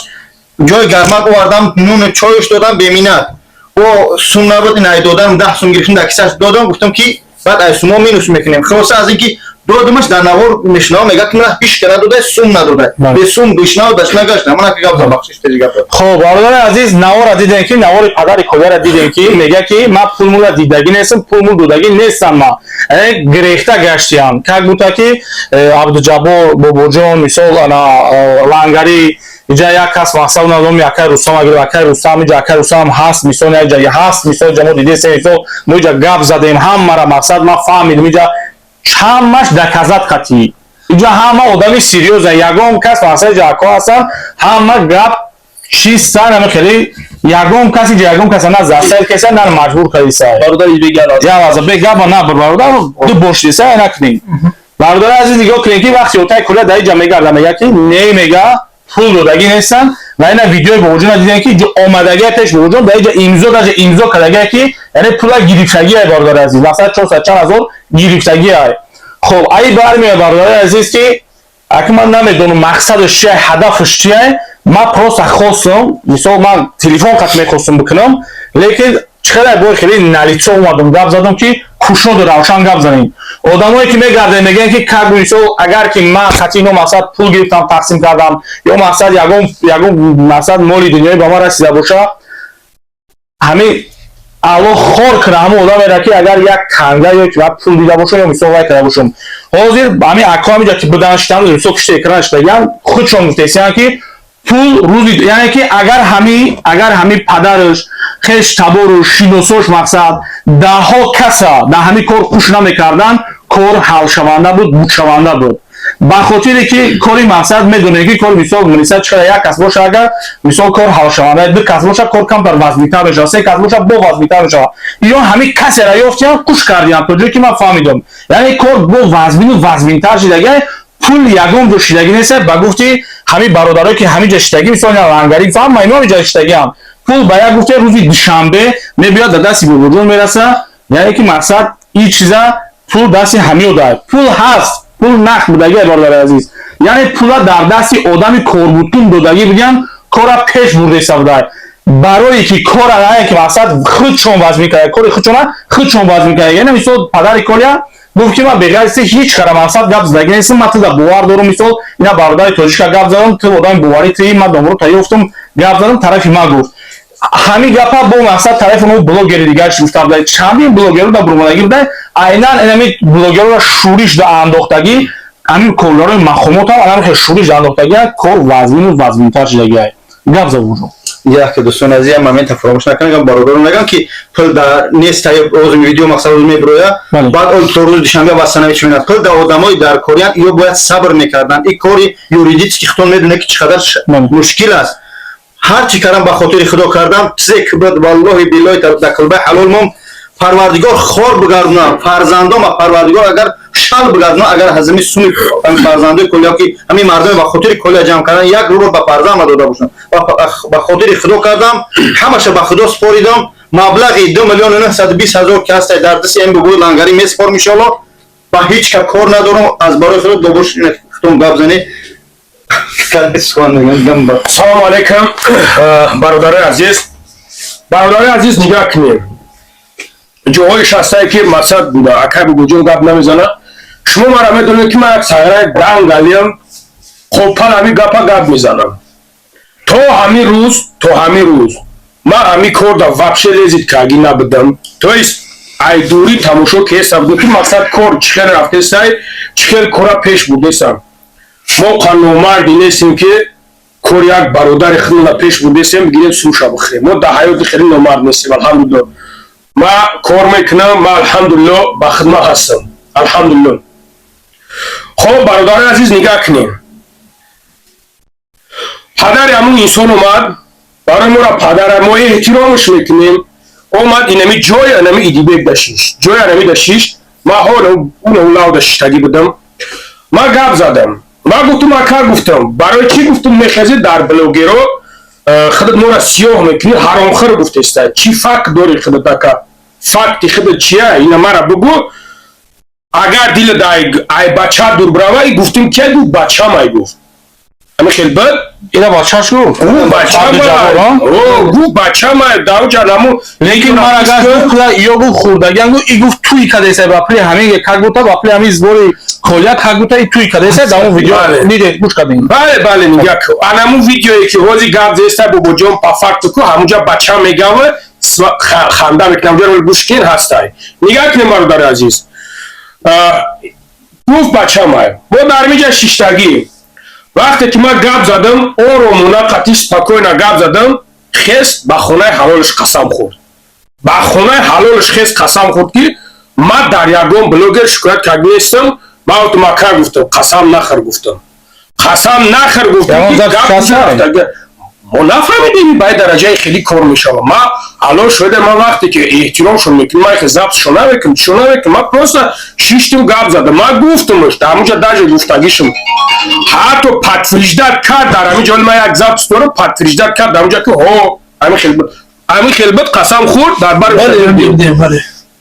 ҷои гармак овардам, нуну чоюш додам беминат. О, сум набуд, ин ай додам, 10 сум гирифтам, дар кисаш додам, гуфтам, ки баъд ай сумо минус мекунем. Хулоса, аз ин ки додамаш, дар навор мешунавам, мегӯяд, ки ман ҳеч ка надодай, сум надодай, бесум гӯшнав дашна гашта. Ман ака гап зад, бахшиш, тези гап. Хоб, бародари азиз, навора дидем, ки навори падари Коляра дидем, ки мегӯяд, ки ман пул мула дидагӣ нестам, пул мул додагӣ нестам, ман гирехта гаштиям, как будто ки Абдуҷаббор бобоҷон, мисол, ана лангари иҷа як кас мақсад надом, акай Рустам агир, акай Рустам иҷа, акай Рустам ҳаст, мисол, як ҷа ҳаст, мисол, иҷа мо дидесем, мисол, мо иҷа гап задем, ҳамара мақсад ман фаҳмидам, иҷа ҳамаш доказать қатъӣ, иҷа ҳама одами серьёза, ягон кас мақсад иҷа ако ҳастан, ҳама гап чиста, нами хеле ягон кас иҷа ягон каса на засаид кеса, на маҷбур кардиса. Як лаҳза, бе габа на бародар, ду боштиса накунем. Бародари азиз, нигоҳ кунем, ки вақти отаи Коля дар иҷа мегарда, мега, ки не, мега, пул додагӣ нестан. Ва ина видеои бобоҷона дидем, ки омадагия пеш бобоҷон, дар иҷа имзо, даже имзо кардагия, ки яъне пула гирифтагия. Бародари азиз, масалан, 400 чанд ҳазор гирифтагия. Хоб, ай бармеояд, бародари азиз, ки аки ман намедонам мақсадаш чия, ҳадафаш чия. Ман просто хостам, мисол, ман телефон қат мехостам бикунам, лекин чӣ бой хеле налицо омадам, гап задам, ки кушоду равшан гап занем. Одамое ки мегардем, мегӯянд, ки как мисол, агар ки ман хати ино мақсад пул гирифтам, тақсим кардам, ё мақсад ягон мақсад моли дунёӣ ба ман расида боша, ҳамин Аллоҳ хор кунад ҳамон одамеро, ки агар як танга ё ки пул дида бошам ё мисол вай карда бошам. Ҳозир ҳамин акҳо ҳаминҷа ки будан, шитан, мисол, пушти экран шидагиам, худшон гуфтесиянд, ки пул рӯзи, яъне ки агар ҳами падараш Хеш табору шиносош, мақсад, даҳҳо каса дар ҳамин кор хуш намекарданд, кор ҳалшаванда буд, бутшаванда буд. Ба хотире ки кори, мақсад, медонем ки кори, мисол, милиса чӣ қадар як кас боша, агар, мисол, кор ҳалшаванда, ду кас боша, кор камтар вазнитар мешавад, се кас боша, бо вазнитар мешавад. Ё ҳамин касера ёфтиям, куш кардиям, то ҷое ки ман фаҳмидам, яъне кор бо вазмину вазминтар шидага. Пул ягон ҷо шидагӣ нест. Ба гуфти ҳамин бародарое ки ҳамин ҷа шидагӣ, мисол, лангари фаҳм, ино ҳамин ҷа шидагиам, пул ба як гуфте рӯзи душанбе мебиёд, дар дасти бобоҷон мераса. Яъне ки, мақсад, ин чиза пул дасти ҳамиё дар пул ҳаст, пул нақд будагӣ, бародари азиз. Яъне пула дар дасти одами корбудкун додагӣ будиям, кора пеш бурдеста будай, барое ки кора ки, мақсад, худшон вазм карда, кори худшона худшон вазм карда. Яъне, мисол, падари Коля гуфт ки ман беғайри ҳеҷ кара, мақсад, гап задагӣ нестам, ман туда бовар дорам. Мисол, ина бародари тоҷика гап задам, ту одами боварӣ тии, ман домро та ёфтам, гап задам, тарафи ман гуфт ҳамин гапа бо, мақсад, тарафи мо блогери дигарш гуфта будай. Чандин блогеру да бурмадагӣ будай, айнан инами блогерора шӯриш да андохтагӣ, ҳамин коргарои мақомотам анам хел шӯриш да андохтагӣ, кор вазмину вазминтар шидагиай. Гап зад бошо. Як дӯстони азиз, як момента фаромӯш накунем, бародарон мегӯям ки пул дар нест. Озим видео, мақсад, рӯз мебироя, баъд он то рӯзи душанбе вастанавич менад. Пул дар одамои дар кориян, ё бояд сабр мекарданд. Ин кори юридически худтон медонед ки чӣ қадар мушкил аст. Ҳар чӣ кардам, ба хотири худо кардам. Чизе ки буд, валлоҳи биллоҳи, дар кулбаи ҳалол мом, парвардигор хор бигардонам фарзандом, ва парвардигор агар шал бигардонам, агар ҳазими суми фарзандои Колия ки ҳамин мардуме ба хотири Колия ҷамъ кардан, як рубл ба фарзандма дода бошам. Ба хотири худо кардам, ҳамаша ба худо споридам. Маблағи 2 920 000 ки ҳастай, дар дасти ин бобои лангарӣ меспорм, иншоалло. Ба ҳеҷ ка кор надорам, аз барои худо. Бобош, худом гап занед. Салому алайкум, бародарои азиз. Бародарои азиз, нигоҳ кунем, ҷоҳои шастае ки, мақсад, акай бобоҷон гап намезана. Шумо мара медонед ки ман як сайраи дангалиам, қоппал ҳамин гапа гап мезанам. То ҳамин рӯз, то ҳамин рӯз ман ҳамин корда вообще лезить кагӣ набудам, то есть айдурӣ тамошо кесам, ки, мақсад, кор чӣ хел рафтесай, чӣ хел кора пеш бурдесам. Мо қанномарди нестем ки кор як бародари худмона пеш бурдесем, бигирем, сумша бихӯрем. Мо дар ҳаёти хеле номард нестем, алҳамдулилло. Ма кор мекунам, ма, алҳамдулилло, ба хидмат ҳастам, алҳамдулилло. Хоб, бародари азиз, нигаҳ кунем. Падари ҳамун инсон омад, барои моро падара мо эҳтиромаш мекунем, омад инами ҷои анами Идибек дашиш, ҷои анами дашиш. Ма ҳоло уна лав даштагӣ будам, ман гап задам, ман гуфтум: ака, гуфтам, барои чӣ, гуфтум, мехезӣ дар блогеро худат моро сиёҳ мекунӣ, ҳаромхӯр гуфтеста? Чӣ факт дорӣ худат, ака? Факти худат чия, ина мара бугӯ. Агар дилат ай бача дур бирава, гуфтум, кия гуфт? Бачамай гуфт. Ами хел бад. Ина бачаш гуфт. Гуфт бачамай давҷа наму. Лекин ман агар гуфт, ё гуфт хурдагиам гуфт, и гуфт туй кадеса ба пули ҳамин, как будто ба пули ҳамин сбори Коля, как будто и туй кадеса. Дар он видео дидед, гӯш кардем. Бале, нигоҳ, анаму видеое ки ҳози гап зеста бобоҷон, по факту ку ҳамунҷа бача мегава, ханда мекунам, ҷаро гӯш кин ҳастай. Нигоҳ кунем, бародари азиз, гуфт бачамай. Мо дар миҷа шиштагӣ, вақте ки ман гап задам, оромона, қатъи спокойно гап задам, хес ба хонаи ҳалолиш қасам хӯрд, ба хонаи ҳалолиш хес қасам хӯрд, ки ман дар ягон блогер шикоят кард нестам. Ман гуфтам: ака, гуфтам, қасам нахӯр, гуфтам, қасам нахӯр, гуфтам. Мо нафаҳмидем, ба дараҷаи хеле кор мешава. Ма ало шуда, ман вақте ки эҳтиромшон мекунам, ман хе записшон намекунам, чишон намекунам, ман просто шиштум, гап задам. Ман гуфтумш дар ҳамунҷа, даже гуфтагишум ҳатто подтверждать кард. Дар ҳамин ҷоли ман як запись дорам, подтверждать кард дар ҳамунҷа, ки ҳо, ҳамин хел буд, ҳамин хел буд, қасам хӯрд дар бар.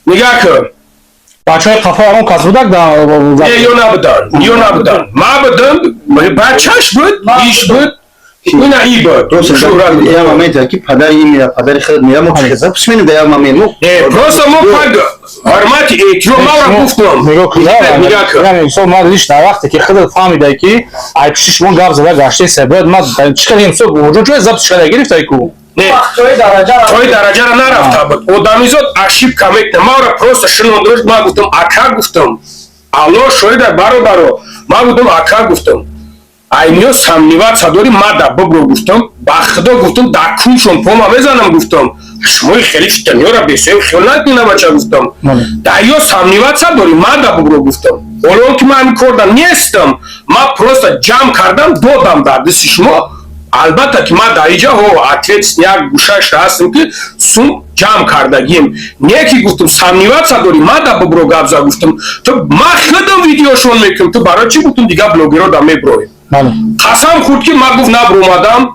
Нигаҳ кун. Бачаҳои қафо ҳамон кас будак? Не, ё набуданд, ё набуданд, ман будам, бачаш буд, иш буд, ина и буд. Я момент ки падари ин мера, падари худ мера, мо чӣ запись менем дар як момент мо. Просто мо ҳурмати эҳтиром мара гуфтам. Нигоҳ кун, мисол, ман лично вақте ки худат фаҳмидай ки ай пишти шумо гап зада гаштаи себояд, ман чӣ кардем? Мисол, вуҷуд ҷои запись шуда гирифтай ку. Тои дараҷаро нарафта буд. Одамизод ошибка мекунад. Мара просто шинондош. Ман гуфтам: ака, гуфтам, алло шоҳида, бародаро, ман гуфтам: ака, гуфтам, айниё сомневаться дори, ма да бибро, гуфтам, ба худо, гуфтам, дар куншон пома мезанам, гуфтам. Шумои хеле фитаниёра бесоиб хиёл накунӣ, бача, гуфтам. Да ё сомневаться дорӣ, ман да бубро, гуфтам. Ҳоло ки ман ҳамин корда нестам, ман просто ҷамъ кардам, додам дар дасти шумо. Албатта ки ман дар иҷа ҳо ответственный як гӯшашта ҳастам, ки сум ҷамъ кардагим. Не ки, гуфтам, сомневаться дорӣ, ман да бубро, гап за, гуфтам. Ту ман худам видеошон мекунам, ту барои чӣ, гуфтам, дигар блогеро да меброем? Қасам хӯрд, ки ман, гуфт, набромадам.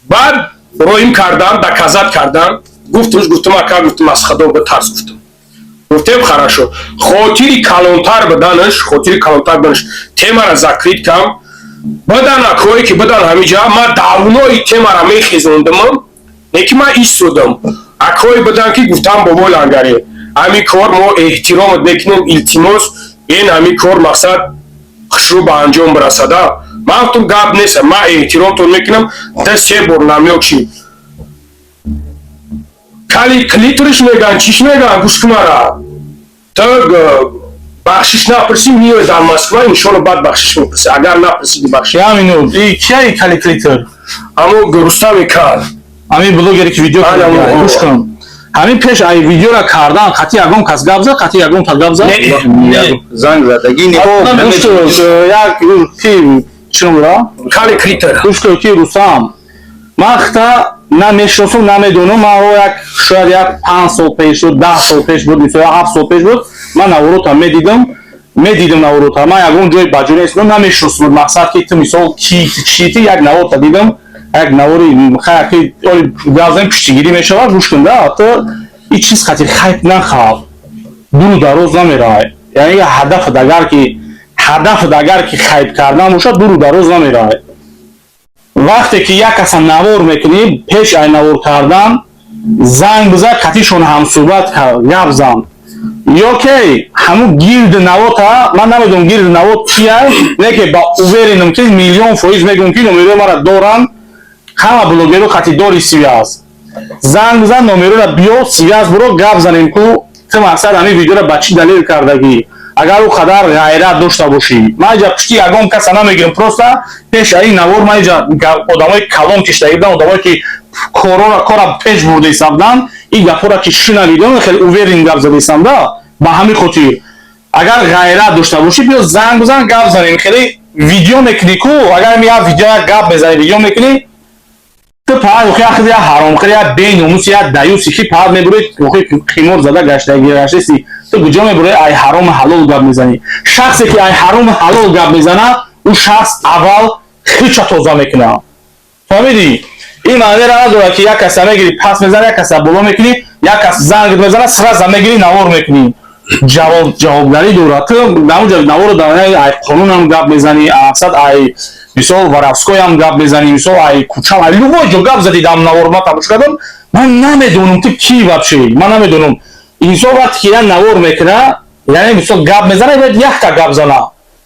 Баъд роим кардан, доказать кардан. Гуфтумш, гуфтум, ака, гуфтум, аз худо битарс, гуфтум. Гуфтем, хорошо, хотири калонтар биданаш, хотири калонтар биданаш темара закрыть кам бадан. Акое ки бидан ҳамиҷа, ман давнои темара мехезондамам, не ки ман истодам. Акое бидан, ки гуфтам, бобои лангаре, ҳамин кор мо эҳтиромат мекунем, илтимос, ин ҳамин кор мақсад хушрӯ ба анҷом бирасада. Ман гуфтум, гап нест, ман эҳтиромтон мекунам. Да се бор намёк шид, кали клиториш меган, чиш меган, гӯш кунара, ту бахшиш напурсӣ, миёй дар Москва, иншолло, баъд бахшиш мепурсӣ, агар напурсиди бахшиш. Ямину и кияи кали клитор? Амо Рустами кал. Ҳамин блогере ки видео гӯш кун, ҳамин пеш ай видеора кардан қати ягон кас гап зад, қати ягон кас гап зад? Занг задагӣ. Як ки чӣ? Кали клитор. Гӯш кун, ки Рустам, ман хта на мешиносам, намедонам. Ман як шояд як 5 сол пеш буд, 10 сол пеш буд, мисол, 7 сол пеш буд, ман наворота медидам наворота. Ман ягон ҷои баҷо нестам, намешиносам. Мақсад ки ту мисол ки чити, як наворта дидам, як навори хаяки газем пуштигирӣ мешавад. Гӯш кун да, ту ин чиз хати хайп нахав, дуру дароз намеравад. Яъне ҳадафат агар ки хайп кардан бошад, дуру дароз намеравад. Вақте ки як каса навор мекунӣ, пеш ай навор кардан занг бизан, қатишон ҳамсӯҳбат, гап зан. Ё ки ҳамун гирди навота, ман намедонам гирди навот кия, не ки ба уверен ам, ки миллион фоиз мегӯм, ки номерои мара доранд ҳама блогеро, қати дори связь. Занг бизан, номерора биё, связь буро, гап занем ку ту мақсад ҳамин видеора ба чӣ далел кардагӣ. Агар ӯ қадар ғайрат дошта бошӣ, ман иҷа пушти ягон каса намегирам. Просто пеш ин навор ман иҷа одамои калон киштагӣ будам, одамое ки корора кора пеш бурдаиста буданд. Ин гапҳоро ки шунавидам, хеле уверен гап задаистам да. Ба ҳамин хотир, агар ғайрат дошта бошӣ, биё занг бизан, гап занем. Хеле видео мекунӣ ку, агар як видео, як гап мезанӣ, видео мекунӣ, ту паҳ охи ахи як ҳаромхӯр, як беномус, як даюси, ки паҳ мебурӣ, охи қимор зада гаштаси. Ту куҷо мебурӣ, ай ҳарому ҳалол гап мезанӣ? Шахсе ки ай ҳарому ҳалол гап мезана, ӯ шахс аввал хича тоза мекунад, фаҳмидӣ? Ин маънеро надорад, ки як каса мегирӣ, пас мезанӣ, як каса боло мекунӣ, як кас занг мезана, сразу мегирӣ, навор мекунӣ. Ҷавобгарӣ дорад. Ту дар наворо дар ай қонунам гап мезанӣ, мақсад ай мисол воровской ам гап мезанӣ, мисол ай кӯчам, ай любой ҷо гап задӣ. Дар навор ман тамошо кардам, ман намедонам ту ки вообще, ман намедонам. Инсон вақте ки як навор мекуна, яъне мисол гап мезана, бояд якта гап зана.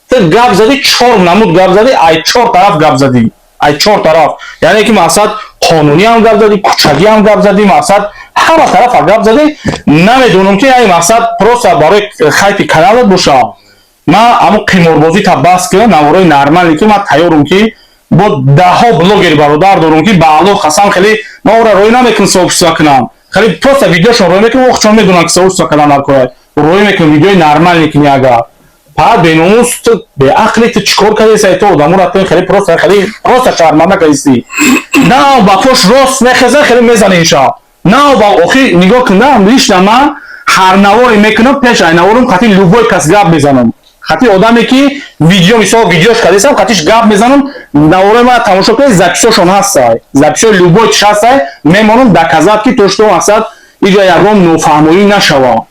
Ту гап задӣ, чор намуд гап задӣ, ай чор тараф гап задӣ, ай чор тараф, яъне ки мақсад қонуниам гап задӣ, кӯчагиам гап задӣ, мақсад ҳама тарафа гап задӣ. Намедонам ки ай мақсад просто барои хайпи каналат боша. Ман ҳамун қиморбозӣ та бас ки наворои нормале, ки ман тайёрам, ки бо даҳҳо блогери бародар дорам, ки ба Аллоҳ қасам, хеле ман ора рӯй намекунам сообщество кунам, хеле просто видеошон рӯй мекунам. Охчон медонам, ки сообщество кардан дар кора рӯй мекунам, видеои нормал мекунӣ. Агар паҳ беномус, ту беақли, ту чӣ кор кардеси? Ту одаморо ту хеле просто, хеле просто шарманда кардеси. На ба пош рост мехеза, хеле мезани иша на ба охи. Нигоҳ кун, лично ман ҳар наворе мекунам, пеш ай наворам қати любой кас гап мезанам, хати одаме ки видео, мисол, видеош кардесам, хатиш гап мезанам. Наворои ман тамошо кунед, запись ошон ҳастай, запись ои любой чиш ҳастай. Мемонам доказать, ки то что мақсад иҷа ягон нофаҳмоӣ нашава.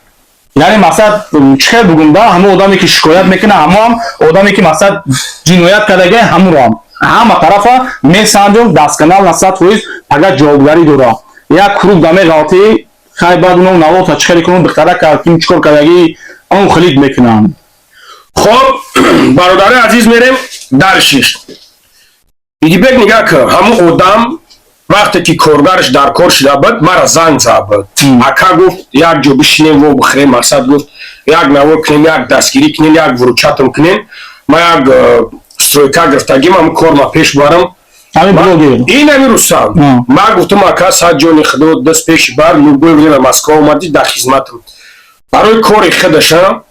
Яъне мақсад чӣ хел бугум да, ҳамон одаме ки шикоят мекунад, ҳамоам одаме ки мақсад ҷиноят кардагай, ҳамуроам ҳама тарафа месанҷам дасканал на 100%. Агар ҷавобгарӣ дора, як круг да меғалтӣ, хай, баъд уно навота чӣ хеле кунам, духтарака ким чӣ кор кардагӣ, он хелит мекунанд. Хоб, бародари азиз, мерем дальше. Идибек, нигаҳ кун, ҳамун одам вақте ки коргарш дар кор шуда буд, мара занг зад буд. Ака, гуфт, як ҷо бишинем, во бихӯрем, мақсад, гуфт, як навор кунем, як дастгирӣ кунем, як выручать ам кунем. Ма як стройка гирифтагим, ҳамун кор ма пеш барам. Ҳамин блогер. Ин ҳамин Рустам. Ман гуфтам, ака, сад ҷони худо, даст пеши бар, любое время Москва омадӣ, дар хизматам. Барои кори худашам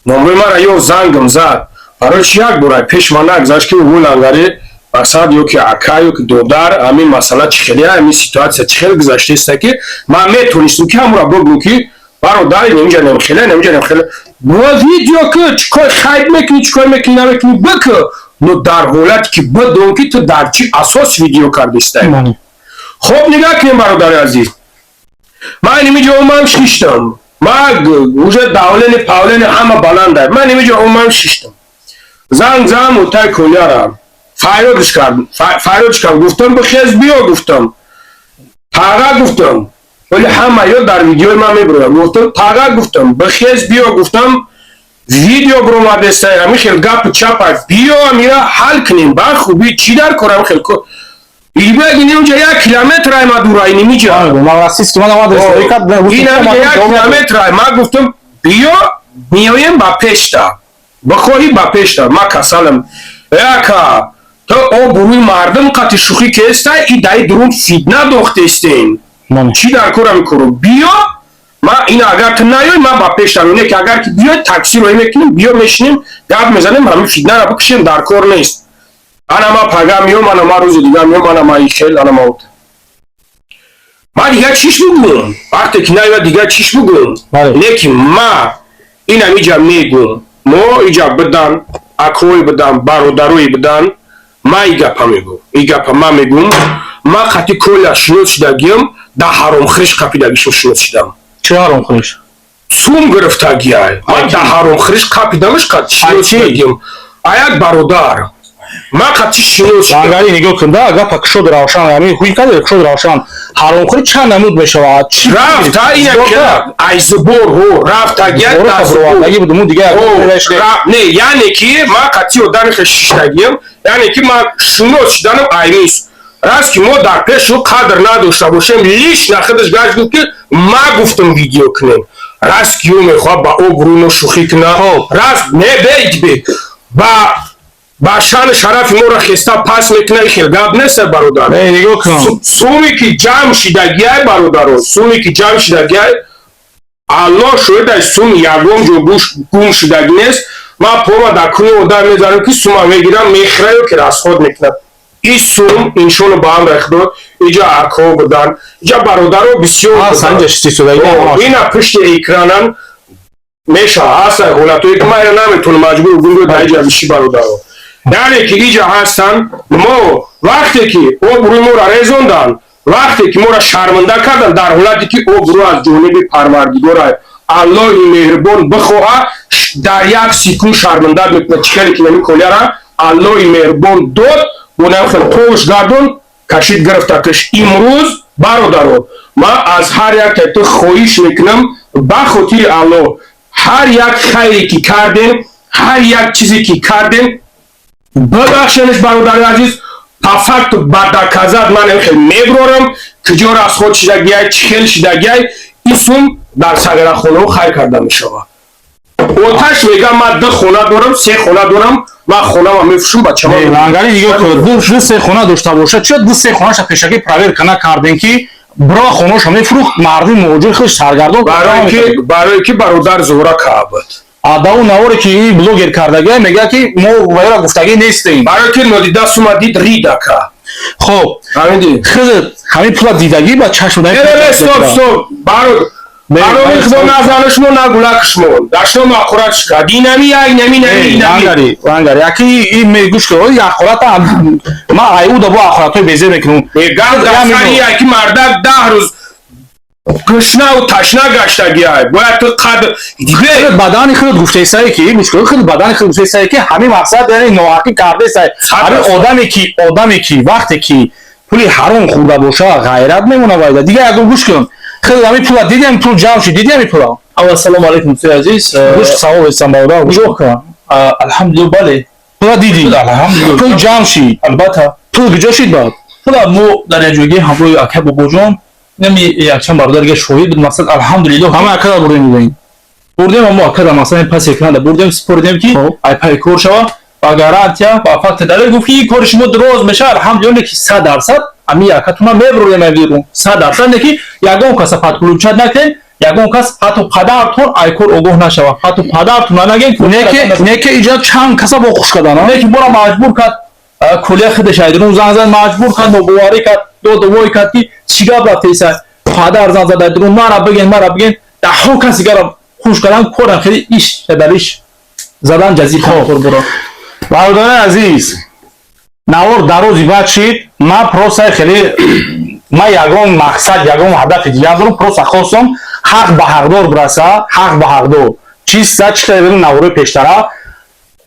номрои мара ё зангам зад. Барои чи як бора пеш ман нагзашт, ки вулангари мақсад ё ки ака, ё ки додар, ҳамин масъала чӣ хеле, ҳамин ситуация чӣ хеле гузаштаиста, ки ман метонистам, ки ҳамура бигӯм, ки бародар, инҷа намхеле, инҷа намхеле, бо видео ки чӣ кор хайб мекунӣ, чӣ кор мекунӣ, намекунӣ, бикӯ, но дар ҳолате ки бидон, ки ту дар чӣ асос видео кардистай. Хоб, нигоҳ кунем, бародари азиз, ман инҷо омам шиштам, ман уже давление павление ҳама баланда. Ман инҷо омам шиштам, занг зам утай Коляра, фарёдш кардам, фарёдш кардам, гуфтам, бихез, биё, гуфтам, тага, гуфтам, вале ҳама ё дар видеои ман мебурам, гуфтам, тага, гуфтам, бихез, биё, гуфтам, видео буромадестай, ҳамин хел гапу чапа, биё, амира ҳал кунем ба хубӣ, чӣ дар кор ҳамин хел. Ибагини унҷа 1 километр ай ма дура, инимиҷа. Инамиҷа 1 километр ай. Ман гуфтам, биё, меоем ба пешта, бихоҳӣ ба пешта, ман касалам. Яка то обрӯи мардум қати шӯхӣ кестай, и даи дурун фитна дохтестен, чӣ дар кора мекунам? Биё, ман ин агар ту наёй, ман ба пештам, не ки агар ки биёй, такси роӣ мекунем, биё, мешинем, гап мезанем, ҳамин фитнара бикушем, дар кор нест. Ана ма пага миём, ана ма рӯзи дигар миём, ана ма ихел, ана ма ута. Ман дигар чиш бигӯм? Вақте ки наёяд, дигар чиш бигӯм? Лекин ма инам иҷа мегӯм, мо иҷа бидан, акои бидан, бародарои бидан, ма и гапа мегӯм, и гапа ма мегӯм. Ма қати Коля шинос шудагиам, да ҳаромхӯриш қапидагишм шинос шудам. Чӣ ҳаромхӯриш? Сум гирифтагиай. Ман да ҳаромхӯриш қапидамш, қат шинос шудагиам, а як бародар ма қати шинос. Лангари, нигоҳ кун да, гапа кушод равшан, ҳамин ҳуй каде кушод равшан, ҳаромхӯрӣ чанд намуд мешавад? Чӣ рафта ина айзбор ҳо рафтагиай. Буд дига. Не, яъне ки ма қати одами хел шиштагиам, яъне ки ма шинос шуданам аймис раст, ки мо дар пешу қадр надошта бошем, лично худаш гашт гуфт, ки ма гуфтам видео кунем. Раст ки ӯ мехоҳад ба обрӯи мо шӯхӣ кунад, раст не бе ба шаъну шарафи моро хеста пас мекуна, хел гап нест, бародар. Суме ки ҷамъ шидагиай, бародаро, суме ки ҷамъ шидагиай, Аллоҳ шоҳидай, сум ягон ҷо гум шудагӣ нест. Ман пома дар куни одам мезанам, ки сума мегирам, мехӯра ё ки расход мекунам. И сум, иншолло, ба амри Худо, иҷа акҳо будан, иҷа бародаро бисёр, ина пушти экранам меша ҳастан ҳолатое, ки ман ина наметонам, маҷбур гум дар иҷа биши, бародаро. Яъне ки иҷа ҳастан, мо вақте ки обрӯи моро резондан, вақте ки моро шарманда кардан, дар ҳолате ки обрӯ аз ҷониби Парвардигора, Аллоҳи меҳрубон бихоҳа, дар як секунд шарманда мекунад. Чӣ хеле ки нами Коляра Аллоҳи меҳрубон дод, бонам хел тош гардон кашид, гирифтакаш. Имрӯз, бародаро, ман аз ҳар як ту хоҳиш мекунам, ба хотири Аллоҳ, ҳар як хайре ки кардем, ҳар як чизе ки кардем, бибахшенеш, бародари азиз. По факту, ба доказать ман хел меброрам, куҷо расход шидагиай, чӣ хел шидагиай. Ин сум дар сагарахонаҳо хайр карда мешавад. Оташ мегам, ман ду хона дорам, се хона дорам, ман хонама мефурӯшам, бачама. Лангари, нигоҳ кун, ду се хона дошта бошад, ча ду се хонаша пешакӣ проверка накардем, ки бро хонаша мефурӯхт, мардуми муҳоҷир хуш саргардон? Барое ки бародар зура каабад. А он наворе ки ин блогер кардагия, мегӯяд, ки мо вайра гуфтагӣ нестем. Барое ки нодида сума дид, ридака. Хоб, худат ҳамин пула дидагӣ ба чашм? Не, стоп, стоп, барои Худо, назари шумо, на гулак шумо дар шумо ҳақорат шикард, инами як, инами, инами, инами. Лангари, яки ин мегӯш ки ҳақората ман айуда бо ҳақоратҳои безе мекунам. Гап дар сари яки мардак 10 рӯз гушнаву ташна гаштагиай, бояд ту қадр. Бадани худ гуфтесае ки гӯш кун, худ бадани худ гуфтесае, ки ҳамин мақсад, яъне ноҳақӣ кардесае. Ҳамин одаме ки вақте ки пули ҳаром хӯрда боша, ғайрат мемона вайда дига. Ягон гӯш кун, худ ҳамин пула дидем, пул ҷамъ шуд, дидем пула. Аввал, салому алайкум, дӯстои азиз. Гӯш, савол естам, бародар. Нигоҳ кун, алҳамдулилла, бале. Пула дидӣ? Алҳамдулилла. Пул ҷамъ шид? Албатта. Пул куҷо шид баъд? Пула мо дар як ҷойгӣ ҳамроҳи ака Бобоҷон, нами якчанд бародар дига шоҳид буд, мақсад, алҳамдулилло. Ҳама акада бурдем, дидем? Бурдем, аммо акада, масалан, пас экранда бурдем, супоридем, ки ай пай кор шава. Ба гарантия, ба факти далел гуфт, ки кори шумо дроз мешавад. Алҳамдулилла, ки 100% ами якатуна мебурем берун, 100%. Не ки ягон каса подключать накунед, ягон кас, ҳатто падартон ай кор огоҳ нашавад, ҳатто падартон нагем. Не ки иҷа чанд каса бо хуш кардан. Не ки мора маҷбур кард, кулия худаш айдирун занг зад, маҷбур кард, нобоварӣ кард, доду вой кард, ки чӣ гап рафтеса. Падар занг зад айдирун, мара биген, мара биген, даҳҳо каси гара хуш кардан, корам хеле иш дар иш задан ҷазир кор буро. Бародари азиз, навор дарози баъд шид. Ман просто хеле, ман ягон мақсад, ягон ҳадафи дигар дорам. Просто хостам ҳақ ба ҳақдор бираса, ҳақ ба ҳақдор чиста чӣ хеле наворои пештара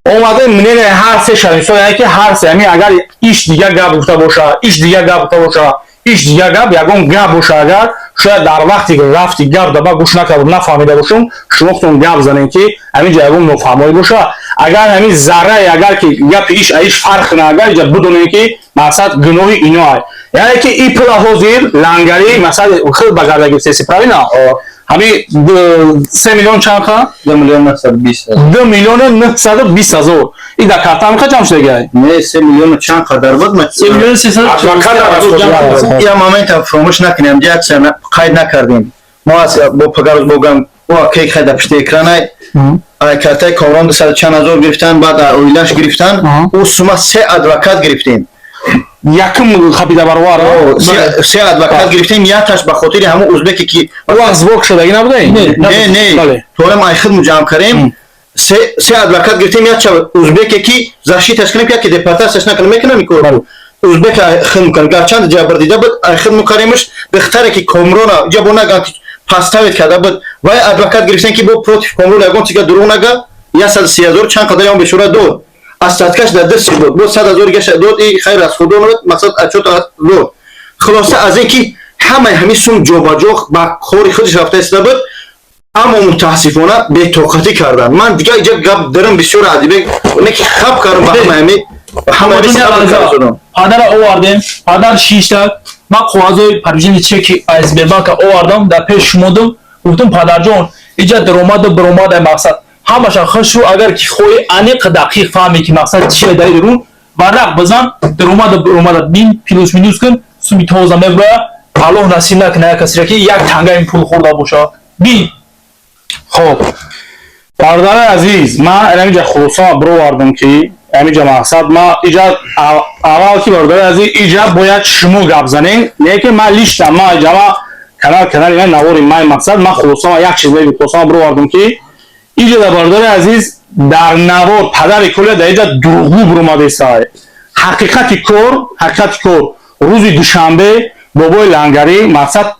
омаде, мнение ҳар се шависо, яъне ки ҳар се ҳамин, агар иш дигар гап гуфта боша, иш дигар гап гуфта боша, иш дигар гап, ягон гап боша, агар шояд дар вақти рафти гап даба гӯш накарда, нафаҳмида бошум, шумо худтон гап занем, ки ҳамин ҷо ягон нофаҳмоӣ боша, агар ҳамин заррае, агар ки гапи иш аиш фарқ кунад, агар иҷа бидонем, ки мақсад гуноҳи ино ай, яъне ки и пула ҳозир лангарӣ мақсад худ ба гарда гирифтеси, правильно? Ҳами 3 миллион чанд ха? 2 920 000. 2 920 000. И дар карта ҳамиқа ҷамъ шудагай? Не, 3 миллиону чанд қадар буд. 3 300 000. Я момента фаромӯш накунем, ҷа қайд накардем. Мо аз бо пагароз богам о кек хайда пушти экранай, ай картаи Комрон дусаду чанд ҳазор гирифтан, баъд оилаш гирифтан, ӯ сума се адвокат гирифтем. Якум хапида баровар. Се адвокат гирифтем, якташ ба хотири ҳамун узбеке ки вақт сбор шудаги набуда? Не, не, тоем ай худ муҷамъ кардем. Се адвокат гирифтем, якча узбеке ки защиташ кунем, ки яке депортатсияш накунем, мекунам ин корро, узбек худ мукардем, гарчанд ҷабр дида буд, ай худ мукардемш, бехтаре ки Комрона ҷа бо наган ки подставить карда буд, вай адвокат гирифтем, ки бо против Комрон ягон чига дурӯғ нага. 130 000 чанд қадари он бешура дод, остаткаш дар дасти буд, бо 100 000 гаша дод. И хайр аз худо мақсад отчет дод. Хулоса, аз ин ки ҳамаи ҳамин сум ҷобаҷо ба кори худаш рафта истода буд, аммо мутаассифона бетоқатӣ карданд. Ман дигар иҷа гап дарам бисёр адибек не ки хаб кардам ба ҳамаи ҳамаи. Падара овардем, падар шишта, ман коғазои подтверждение чеки аз Сбербанка овардам, дар пеш шумодум, гуфтум: «Падарҷон, иҷа даромаду баромадай мақсад ҳамаша хушу, агар ки хоҳӣ аниқ дақиқ фаҳме, ки мақсад чие дар рун, варақ бизан, даромаду баромада бин, плюс минус кун, суми тоза меброя. Аллоҳ насиб накунад як касеро, ки як танга ин пул хӯрда боша, бин.» Хоб, бародари азиз, ман ҳаминҷа хулосама бировардам, ки ҳаминҷа мақсад ма иҷа аввал ки, бародари азиз, иҷа бояд шумо гап занем, не ки ман лично. Ма иҷа ма канал, канали ман, навори май, мақсад ман хулосама як чиз меги, хулосама бировардам, ки иҷа да, бародари азиз, дар навор падари кулия дар иҷа дурӯғгӯ биромадесай. Ҳақиқати кор, ҳақиқати кор, рӯзи душанбе бобои лангарӣ мақсад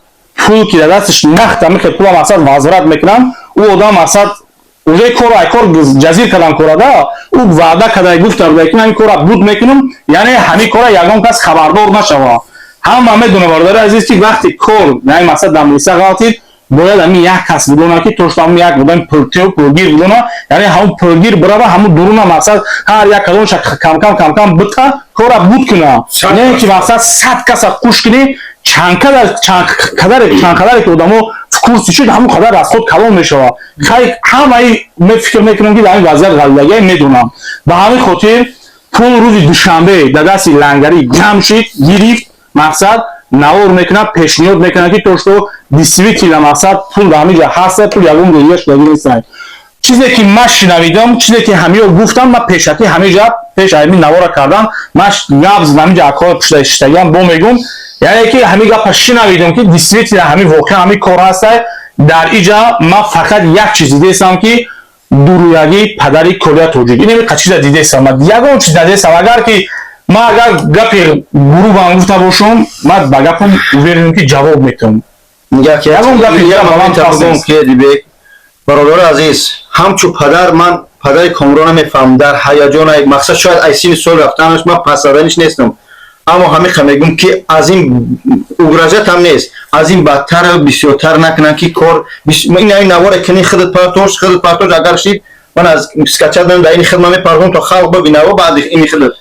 пул ки дар дасташ нахта мехе, пула мақсад возврат мекунам, ӯ одам мақсад уже кор ай кор ҷазир кардан корада, ӯ ваъда карда гуфта буда, ки ҳамин кора буд мекунам, яъне ҳамин кора ягон кас хабардор нашава. Ҳама медона, бародари азиз, ки вақти кор, яъне мақсад дар милиса ғалтид, бояд ҳамин як кас бидона, ки то ҳамин як одами пултиё, пулгир бидона, яъне ҳамун пулгир бирава, ҳамун дуруна мақсад ҳар як кадомша камкам камкам бита, кора буд куна, не ки мақсад 100 каса қуш кунӣ. Чандқадаре ки одамо в курсе шуд, ҳамон қадар расход калон мешавад. Хай, ҳамаи фикр мекунам, ки дар ҳамин вазъият ғалидагия медонам. Ба ҳамин хотир пул рӯзи душанбе дар дасти лангарӣ ҷамъ шид, гирифт, мақсад навор мекунад, пешниҳод мекунад, ки то что действительно мақсад пул дар ҳамин ҷа ҳаста, пул ягон ҷо шудаги нестанд. Чизе ки ман шинавидам, чизе ки ҳамиё гуфтам, ман пешакӣ ҳамин ҷа пеш ҳамин навора кардам, ман гап задам, ҳамин ҷа акои пушта шиштагиам бо мегум, яъне ки ҳамин гапа шинавидам, ки действительно ҳамин воқеа, ҳамин кор ҳаста. Дар иҷа ман фақат як чиз дидестам, ки дурӯягии падари Колия тоҷик. Ин ҳамин чиза дидестам, ман ягон чиз надидестам. Агар ки ман агар гапи гурӯҳам гуфта бошам, ман ба гапам уверенам, ки ҷавоб метавам. Ягон гапи бародари азиз, ҳамчун падар, ман падари Комрона мефаҳмам, дар ҳаяҷон, мақсад шояд ай сини сол рафтанаш, ман пас заданиш нестам, аммо ҳамиқа мегӯм, ки аз ин угрожать ҳам нест, аз ин бадтар бисёртар накунанд, ки кор ин наворе кини худат партош, худат партош, агар шид, ман аз скачать дар ини хидма мепартом, то халқ бибинава. Баъди ини худат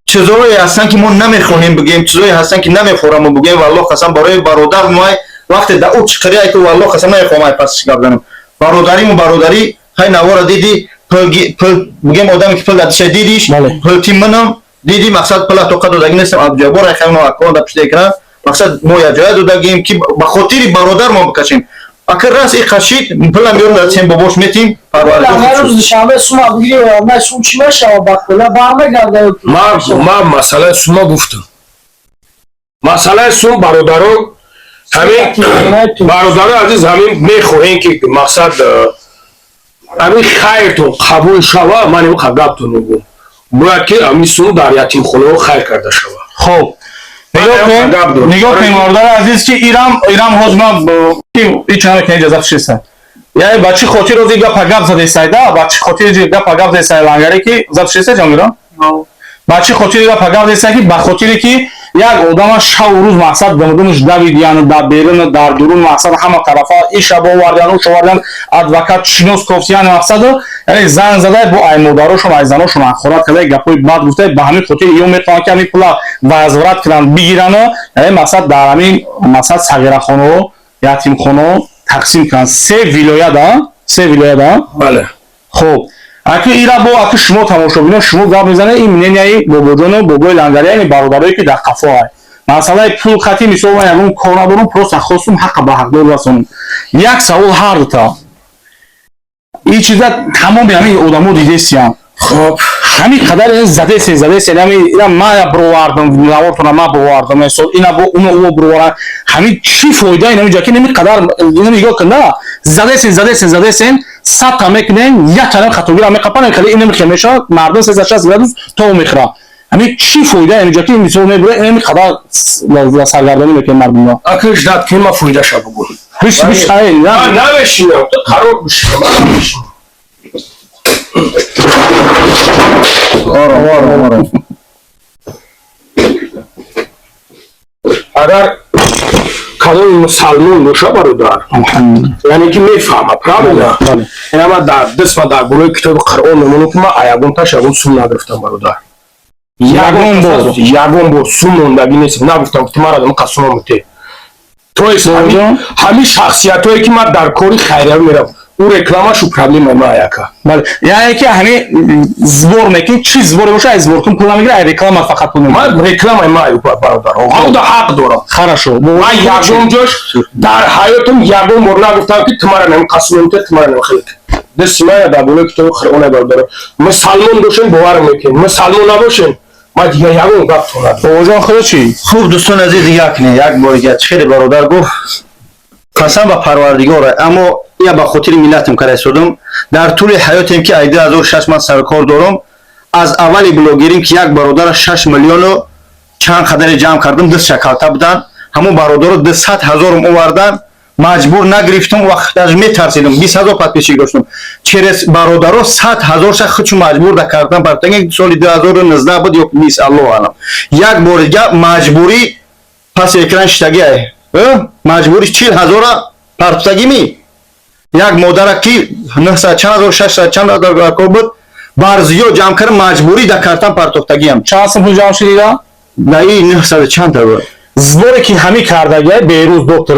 чизҳое ҳастанд, ки мо намехоҳем бигӯем, чизҳое ҳастанд, ки намефорам бигӯем. Валлоҳ қасам, барои бародар май вақте да ӯ чиқирия, ки валлоҳ қасам, намехоҳам ай пасиш гап занам. Бародариму бародарӣ, ҳай, навора диди. Пул бигем, одаме ки пул дадиша дидиш, пул ти манам диди, мақсад пула тоқа додаги нестам. Абдуҷаббор айхайно аккаунт да пушти экран, мақсад мо якҷоя додагим, ки ба хотири бародар мо бикашем. Ака рас и қашид, пула меёрем, дадсем, бобош метим. Парвардигор. Душанбе сума бигири, ман сум чӣ мешава, ба кула бармегарда. Ман масъалаи сума гуфтам, масъалаи сум. Бародарон, ҳамин бародарои азиз, ҳамин мехоҳем, ки мақсад ҳамин хайртон қабул шава. Ман ин гаптон мегӯм, бояд ки ҳамин сум дар ятимхонаҳо хайр карда шава. Хоб, нигоҳ кунем, бародари азиз, ки ирам ҳоз ман ҳеч намекунем, иҷозат шеса. Яъне ба чӣ хотир ози гапа гап задесайда, ба чӣ хотир гапа гап задесай лангаре, ки зад шеса ҷамира, ба чӣ хотир гапа гап задесай, ки ба хотире ки як одама шаву рӯз мақсад гумдунаш давид, яъне дар берун, дар дурун, мақсад ҳама тарафа иша бовардан, уш овардан, адвокат шинос кофт, яъне мақсаду яъне занг задай бо ай модарошон, ай заношон ҳақорат кардай, гапҳои бад гуфтай. Ба ҳамин хотир ё мехоҳанд, ки ҳамин пула возврат кунанд, бигирану яъне мақсад дар ҳамин мақсад сағирахонаҳо, ятимхонаҳо тақсим кунанд. Се вилояда, се вилояда. Бале. Хуб, аки ира бо аки шумо тамошобино, шумо гап мезанед, ин мненияи бобоҷону бобои лангари, яъне бародарое, ки дар қафо ай. Масъалаи пул хати, мисол, ман ягон кор надорам, просто хостум ҳаққа ба ҳақдор расонам. Як савол ҳар дута. Ин чиза тамоми ҳамин одамо дидесиян. Хоб. Ҳамин қадар задесен, задесен, ҳамин ина ман бировардам, навортона ман бировардам, мисол, ина бо уно ӯ бироварам. Ҳамин чӣ фоида ин ҳамин ҷо, ки ҳамин қадар ина нигоҳ кун, да? Задесен, задесен, задесен, 100 та мекунем, як калам хатогира меқапан, хеле ин мехе мешавад, мардум 360 градус то мехӯрад. Ҳамин чӣ фоида ин ҷо, ки мисол мебура, ин қадар саргардонӣ мекунем мардумро? Ака, ждать ки ма фоидаша бугӯ. Биш, биш, ай, ман намешинам, ту қарор бишинам, ман намешинам. Ором, ором, ором. Агар кадоми мусалмон боша, бародар, яъне ки мефаҳма, правильно, ина ма дар дастма дар болои китоби Қуръон мемонам, ки ма ягонташ ягон сум нагирифтам, бародар. Ягон бор? Ягон бор сум мондагӣ нест, нагуфтам, ки мара дамқа сума муте. То есть ҳамин шахсиятое, ки ман дар кори хайриявӣ меравам, ӯ рекламашу проблема ма яка. Бале, яъне ки ҳамин сбор мекунӣ, чӣ сборе боша, ай сборкун пул намегирӣ, ай реклама фақат пул мегирӣ. Ман рекламаи ма, бародар, ҳамда ҳақ дорам. Хорошо. Ман ягон ҷош дар ҳаётам ягон бор нагуфтам, ки ту мара нами қасм муте, ту мара нами хеле. Дасти ман дар болои китоби Қуръон, бародар. Мусалмон бошем, бовар мекунем, мусалмон набошем, ман дигар ягон гап то надорам. Бобоҷон, худо чӣ? Хуб, дӯстон азиз, як не, як бор дигар, чӣ хеле бародар гуфт, қасам ба Парвардигор, аммо я ба хотири миллатам кара истодам. Дар тӯли ҳаётем, ки ай 2006 ман саркор дорам, аз аввали блогерим, ки як бародара 6 миллиону чанд қадаре ҷамъ кардам, дастша калта будан, ҳамон бародаро 200 ҳазорум овардан, маҷбур нагирифтам, вақт даже метарсидам, 20 ҳазор подписчик доштам. Через бародаро 100 ҳазорша худшу маҷбур да кардам партанги, соли 2019 буд ё 20, аллоҳу алам. Як бори дига маҷбурӣ паси экран шиштагӣ, маҷбурӣ 40 ҳазора партутагӣ, як модара, ки 900 чанд ҳазор, 600 чанд ҳазор кор буд, бар зиёд ҷамъ кардам, маҷбурӣ да картам партохтагиам. Чанд сум пул ҷамъ шудида? На, и 900 чанд та буд. Сборе ки ҳамин кардагиай Берӯз доктор,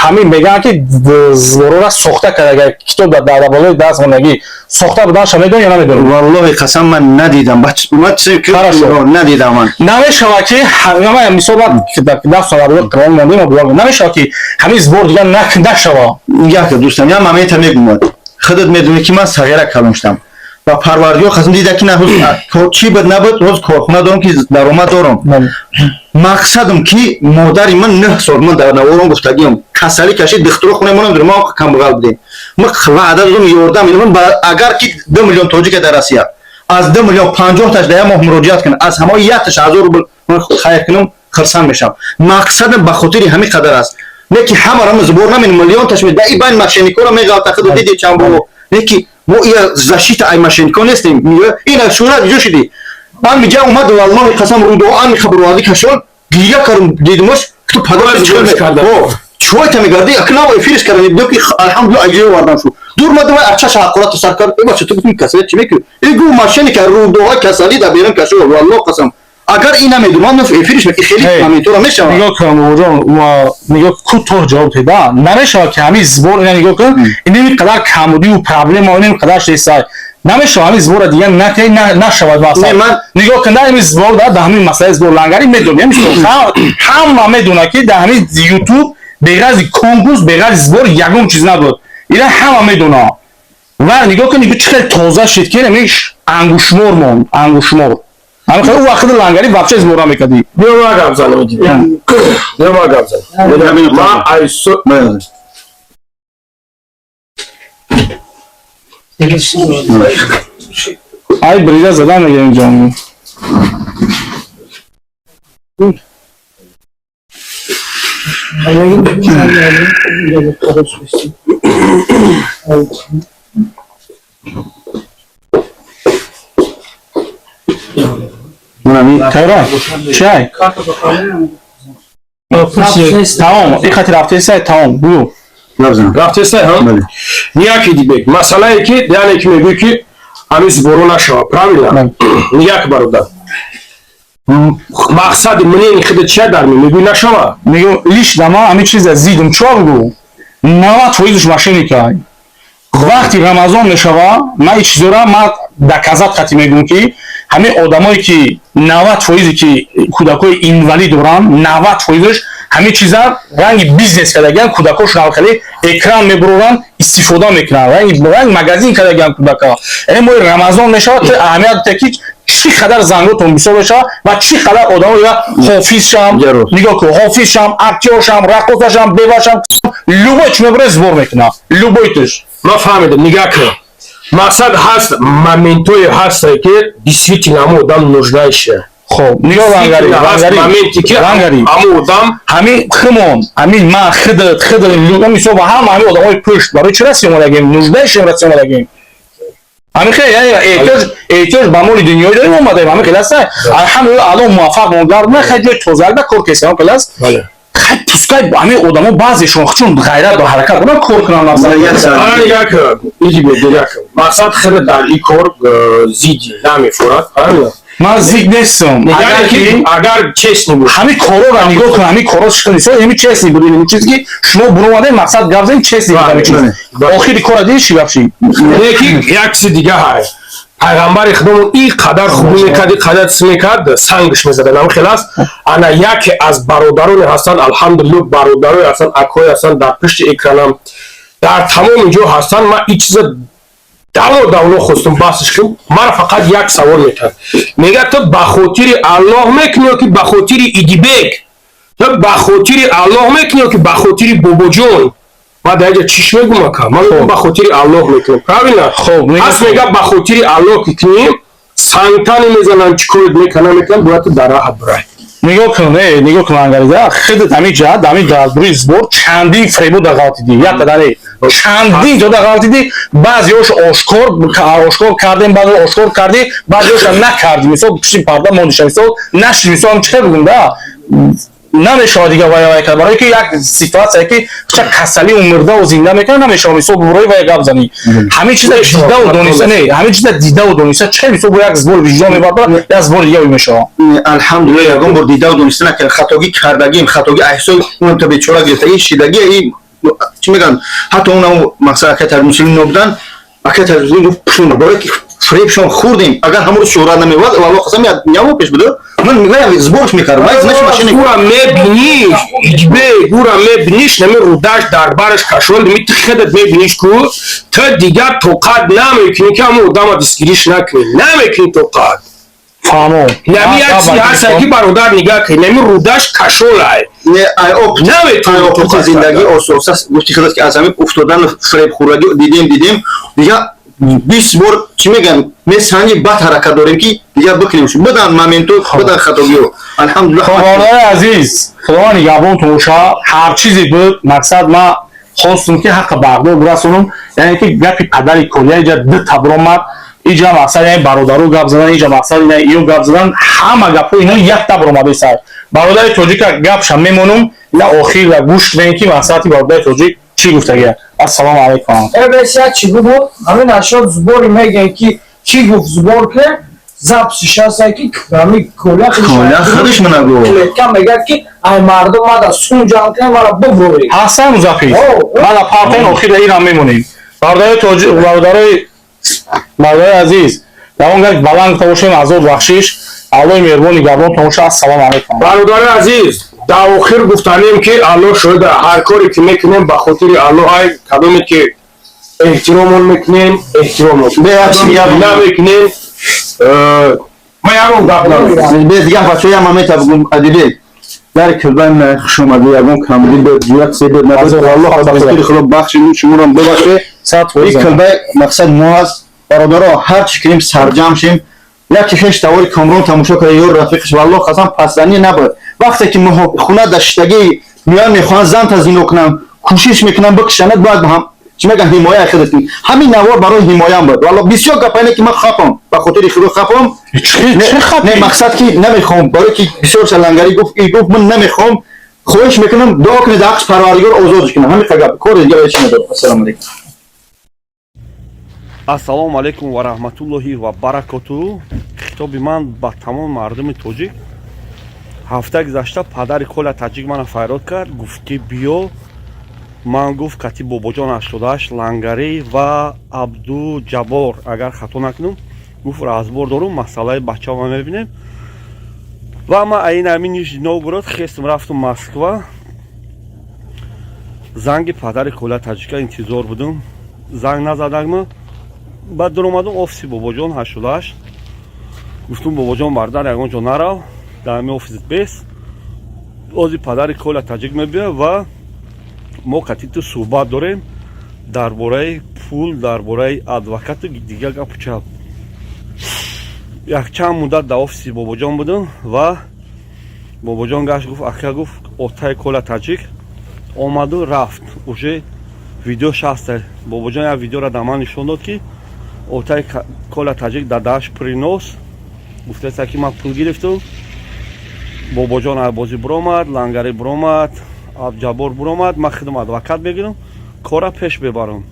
ҳамин мегӯянд, ки сборора сохта кардагиай, китоб дар болои даст мондагӣ, сохта буданша медонӣ ё намедонӣ? Валлоҳи қасам, ман надидам, надидам ман. Намешавад, ки мисол даст дар болои Қуръон мондем, намешавад, ки ҳамин сбор дигар нашава. Як дӯстам, як момента мегӯмад, худат медонӣ, ки ман сағира калон шудам. Ба Парвардигор қасам, дида, ки на чӣ буд, набуд, ҳоз корхона дорам, ки даромад дорам. Мақсадам, ки модари ман 9 сол, ман дар наворон гуфтагиам, касалӣ кашид, духтуро хонаи мо намедонам, ма камбағал будем, ма ваъда додам, ёрдам медодам. Агар ки 2 миллион тоҷика дар Россия, аз 2 миллион 50 таш дар як моҳ муроҷиат кунам, аз ҳамаи якташ ҳазор рубл ман хайр кунам, хурсанд мешавам. Мақсадам ба хотири ҳамин қадар аст, не ки ҳамаро сбор намин, миллионташ да и байн мошенникора меғалта, худу диди чанд бор, не ки мо ия защита ай мошеннико нестем. Ина сурат ҷо шиди, ман миҷа омад, валлоҳи қасам, рудоан хабарвазӣ кашон, гиря кардам, дидимош, ту падар чой та мегарди, ака нав эфириш кардам, дидам, ки алҳамдулилла, аҷоиб овардам шу дур мадам, ачаша ҳақорат сар кард. Э бача, ту гуфтӣ касалӣ чӣ мекунӣ? Э, гу мошенника рудоҳа касалӣ да берун кашо. Валлоҳ қасам, агар ин намедонам, ман эфириш меки, хеле комментора мешавад. Нигоҳ кун, бобоҷон, нигоҳ, кӯтоҳ ҷавоб деда. Намешавад, ки ҳамин сбор, ина нигоҳ кун, ин қадар камбудию проблема, ин қадар шесай. Намешава ҳамин сбора дигар накунӣ, нашавад масъала. Нигоҳ кун, дар ҳамин сбор, дар ҳамин масъалаи сбор лангари медонем, ҳама медонад ки дар ҳамин ютуб беғарзи конкурс, беғарзи сбор ягон чиз набуд. Ина ҳама медонад. Ва нигоҳ кун, чӣ хел тоза шид ки ҳамин ангушмор монд, ангушмор. Ҳамин хел вақти лангари вообще сбор намекардӣ. Биё ма гап занам, биё ма гап занам. Ма айсо Ай брида задан мегирем ҷон. Хайра, чай. Тамом, ин хати рафтесай, тамом, бу. Рафтесай, ҳа? Нияки дибек. Масъалае ки, яъне ки мегӯӣ ки ҳамин сборо нашава, правильно? Нияк бародар. Мақсади мнени худа чия дар мегӯӣ нашава? Мегӯ лично ман ҳамин чиза зидм, чо бигӯ? 90% мошенника. Вақти Рамазон мешава, ман ин чизора ман доказат хати мегӯм ки ҳамин одамое ки 90% ки кӯдакои инвалид доранд, 90%ш ҳамин чиза ранги бизнес кардагиан, кӯдакошон хеле экран мебуроранд, истифода мекунанд, ранги магазин кардагиан кӯдака. Яъне моҳи Рамазон мешавад, ту аҳамият бите ки чӣ қадар занготон бисёр мешавад ва чӣ қадар одамо ҳофизшам, нигоҳ кун, ҳофизшам, актёршам, раққосашам, бевашам, любой чӣ мебуре сбор мекунад, любой туш. Ман фаҳмидам, нигоҳ кун. Мақсад ҳаст, моментое ҳастае ки действительно ҳамон одам нуждающая. Хоб, нигоҳ лангари, лангари, ҳамон одам ҳамин химон, ҳамин ман хидат, хидат, мисол ва ҳама ҳамин одамои пушт барои чӣ расӣ омадагем? Нуждающим расӣ омадагем. Ҳамин хел, яъне эҳтиёҷ ба моли дунёӣ дорем омадаем, ҳамин хел аст. Алҳамдулилла, аллоҳ муваффақ монгард, на хел ҷои тозаакда кор кесем, ҳамин хел аст. Хай пускай ҳамин одамо баъзешон чун ғайрат ва ҳаракат доранд кор кунанд. Як мақсад хеле дар ин кор зидди намефурад, правильно? Ман зид нестам. Агар честный буд. Ҳамин корора нигоҳ кун, ҳамин корро чӣ кунед? Ҳамин честный буд, ин чизе ки шумо буромадед, мақсад гап занед, честный буд ҳамин чиз. Охири кора дидӣ чӣ гап шид? Лекин як чизи дига ҳаст. Пайғамбари худомон ин қадар хубӣ мекард, ин қадар чиз мекард, сангш мезаданд, ҳамин хел аст. Ана яке аз бародароне ҳастанд, алҳамдулилло, бародарое ҳастанд, акое ҳастанд дар пушти экранам, дар тамоми ҷо ҳастанд. Ман ин чиза давно давно хостум баҳсш кунам. Мара фақат як савол метаҳад. Мегӯяд ту ба хотири Аллоҳ мекунӣ ё ки ба хотири Идибек? Ту ба хотири Аллоҳ мекунӣ ё ки ба хотири Бобоҷон? Ман дар инҷа чиш мегӯм ака? Ман мегӯм ба хотири Аллоҳ мекунам. Правильно? Пас мегӯяд ба хотири Аллоҳ ки кунӣ, сангтане мезананд, чӣ корет мекунанд, намекунанд, бояд ту дар раҳат бирай. Нигоҳ кун, нигоҳ кун ангарида, худат ҳамин ҷаҳат, ҳамин дар сбор чандин фребо да ғалтидӣ, як қадаре чандин ҷо да ғалтидӣ, баъзеҳош ошкор ошкор кардем, баъзе ошкор кардӣ, баъзеҳоша накардӣ, мисол пишти парда мондиша, мисол нашид, мисол ҳам чӣ хел бигӯм да, намешавад дигар вай вай кард, барои ки як ситуатсия ки ча касалӣ умрдаву зинда мекунад, намешавад мисол барои вай гап занӣ. Ҳамин чиза дидаву дониста, не, ҳамин чиза дидаву дониста, чӣ хел мисол бо як сбори виҷдон мебардорад, як сбори дига мешавад. Алҳамдулилла, ягон бор дидаву дониста накардем, хатогӣ кардагим, хатогӣ аҳсои унам та бечора гирифтагӣ, шидагӣ, и чӣ мегӯянд, ҳатто унам мақсад акай Таҷмусулим нобудан, акай Таҷмусулим гуфт пушун, барои ки фребшон хӯрдем, агар ҳамон рӯз шӯҳрат намеовард, валлоҳ қасам, ямо пеш буд, ман мегӯям сборш мекардам, вай значит машина. Гура мебиниш, иҷбе, гура мебиниш, нами рудаш дар бараш кашол, ми ту худат мебиниш ку, ту дигар тоқат намекунӣ ки ҳамон одама дастгириш накунӣ, намекунӣ тоқат. Фаҳмо. Нами як чизи ҳаст ки бародар нигаҳ кунӣ, нами рудаш кашолай. Не, ай оп, наметавонӣ тоқат зиндагӣ ососа, гуфти худат ки аз ҳамин уфтодан фребхӯрагӣ дидем, дидем, дигар 20 бор чӣ мегӯянд, месанҷи бад ҳаракат дорем ки дигар бикунем, будан моменту, будан хатогиҳо. Алҳамдулилла. Бародари азиз, худованд нигаҳбонтон бошад. Ҳар чизе буд, мақсад ман хостум ки ҳаққи бардор бирасонам, яъне ки гапи падари Колия иҷа ду табр омад, иҷа мақсад яъне бародаро гап задан, иҷа мақсад ина иё гап задан, ҳама гапҳо ино як табр омада. Бародари тоҷика гапша мемонум, ина охир гӯш кунем ки мақсади бародари тоҷик чӣ гуфтагия. Ассалому алайкум. Э, чӣ буд? Ҳамин ашёд сбори мегӯянд ки чӣ гуфт сбор кунем, записиш ҳаст ки ҳамин Коля худаш мана гуфт. Клетка мегӯяд ки ай мардум мада сум ҷамъ кунем, мара бубуред. Ҳасан музаффар. Мана партен охир ира мемонем. Бародарои тоҷик, бародарои Мардои азиз, дар он гап баланд гуфта бошем, азоб бахшиш. Аллоҳи меҳрубон нигаҳбонтон боша. Ассалому алайкум. Бародари азиз, дар охир гуфтанем, ки Аллоҳ шоҳида, ҳар коре ки мекунем, ба хотири Аллоҳ. Ай кадоме ки эҳтиромон мекунем, эҳтиром намекунем, ман ягон гап надорам. Без дигар бачаҳо, як момента бигӯм. Адиле, дар килбан хуш омадӣ. Ягон камбудӣ бед, ҷурат се бед набуд. Аллоҳ аз хотири Худо бахши, шуморо бибахше. Ин килбай мақсад мо аст, бародаро. Ҳар чӣ кунем, сарҷамъ шем. Яке хеш тавори Комрон тамошо карда ё рафиқаш, валлоҳ қасам, пасзанӣ набуд. Вақте ки хона дар шиштагӣ меоян, мехоҳанд зан тазино кунанд, кӯшиш мекунанд бикушанад, бояд ҳам чӣ мегӯянд, ҳимояи худат кунӣ. Ҳамин навор барои ҳимоям буд. Валло, бисёр гапайне ки ман хапам, ба хотири Худо хапам. Не, мақсад ки намехоҳам, барое ки бисёр шалангарӣ гуфт, и гуфт, ман намехоҳам. Хоҳиш мекунам, дуо кунед, ҳаққш Парвардигор озодш кунад. Ҳамин гап, кори дига ба чӣ надорам. Ассалому алайкум. Ассалому алайкум ва раҳматуллоҳи ва баракоту. Хитоби ман ба тамоми мардуми тоҷик. Ҳафта гузашта падари Коля Таҷик мана файрод кард, гуфт ки биё. Ман гуфт, кати Бобоҷон 88 Лангарӣ ва Абду Ҷаббор, агар хато накунам, гуфт, разбор дорум, масъалаи бачаҳо мебинем. Ва ман аин ҳамин Нижний Новгород хестм, рафтум Москва. Занги падари Коля Таҷика интизор будум, занг назадагма. Баъд дуромадум офиси Бобоҷон 88. Гуфтум: «Бобоҷон, бардар, ягон ҷо нарав, дар ҳамин офисит бес, ози падари Коля Таҷик мебиёд ва мо кати ту суҳбат дорем дар бораи пул, дар бораи адвокату дигар гапу чап». Якчанд муддат дар офиси Бобоҷон будум ва Бобоҷон гашт, гуфт: «Ака», гуфт, «отаи Коля Таҷик омаду рафт». Уже видео шаста. Бобоҷон як видеоро дар ман нишон дод, ки отаи Коля Таҷик дадаш принос гуфтааст, ки ман пул гирифтум. Бобоҷон бозӣ буромад, Лангарӣ буромад, Абҷаббор буромад, ман худам адвокат мегирам, кора пеш мебарам.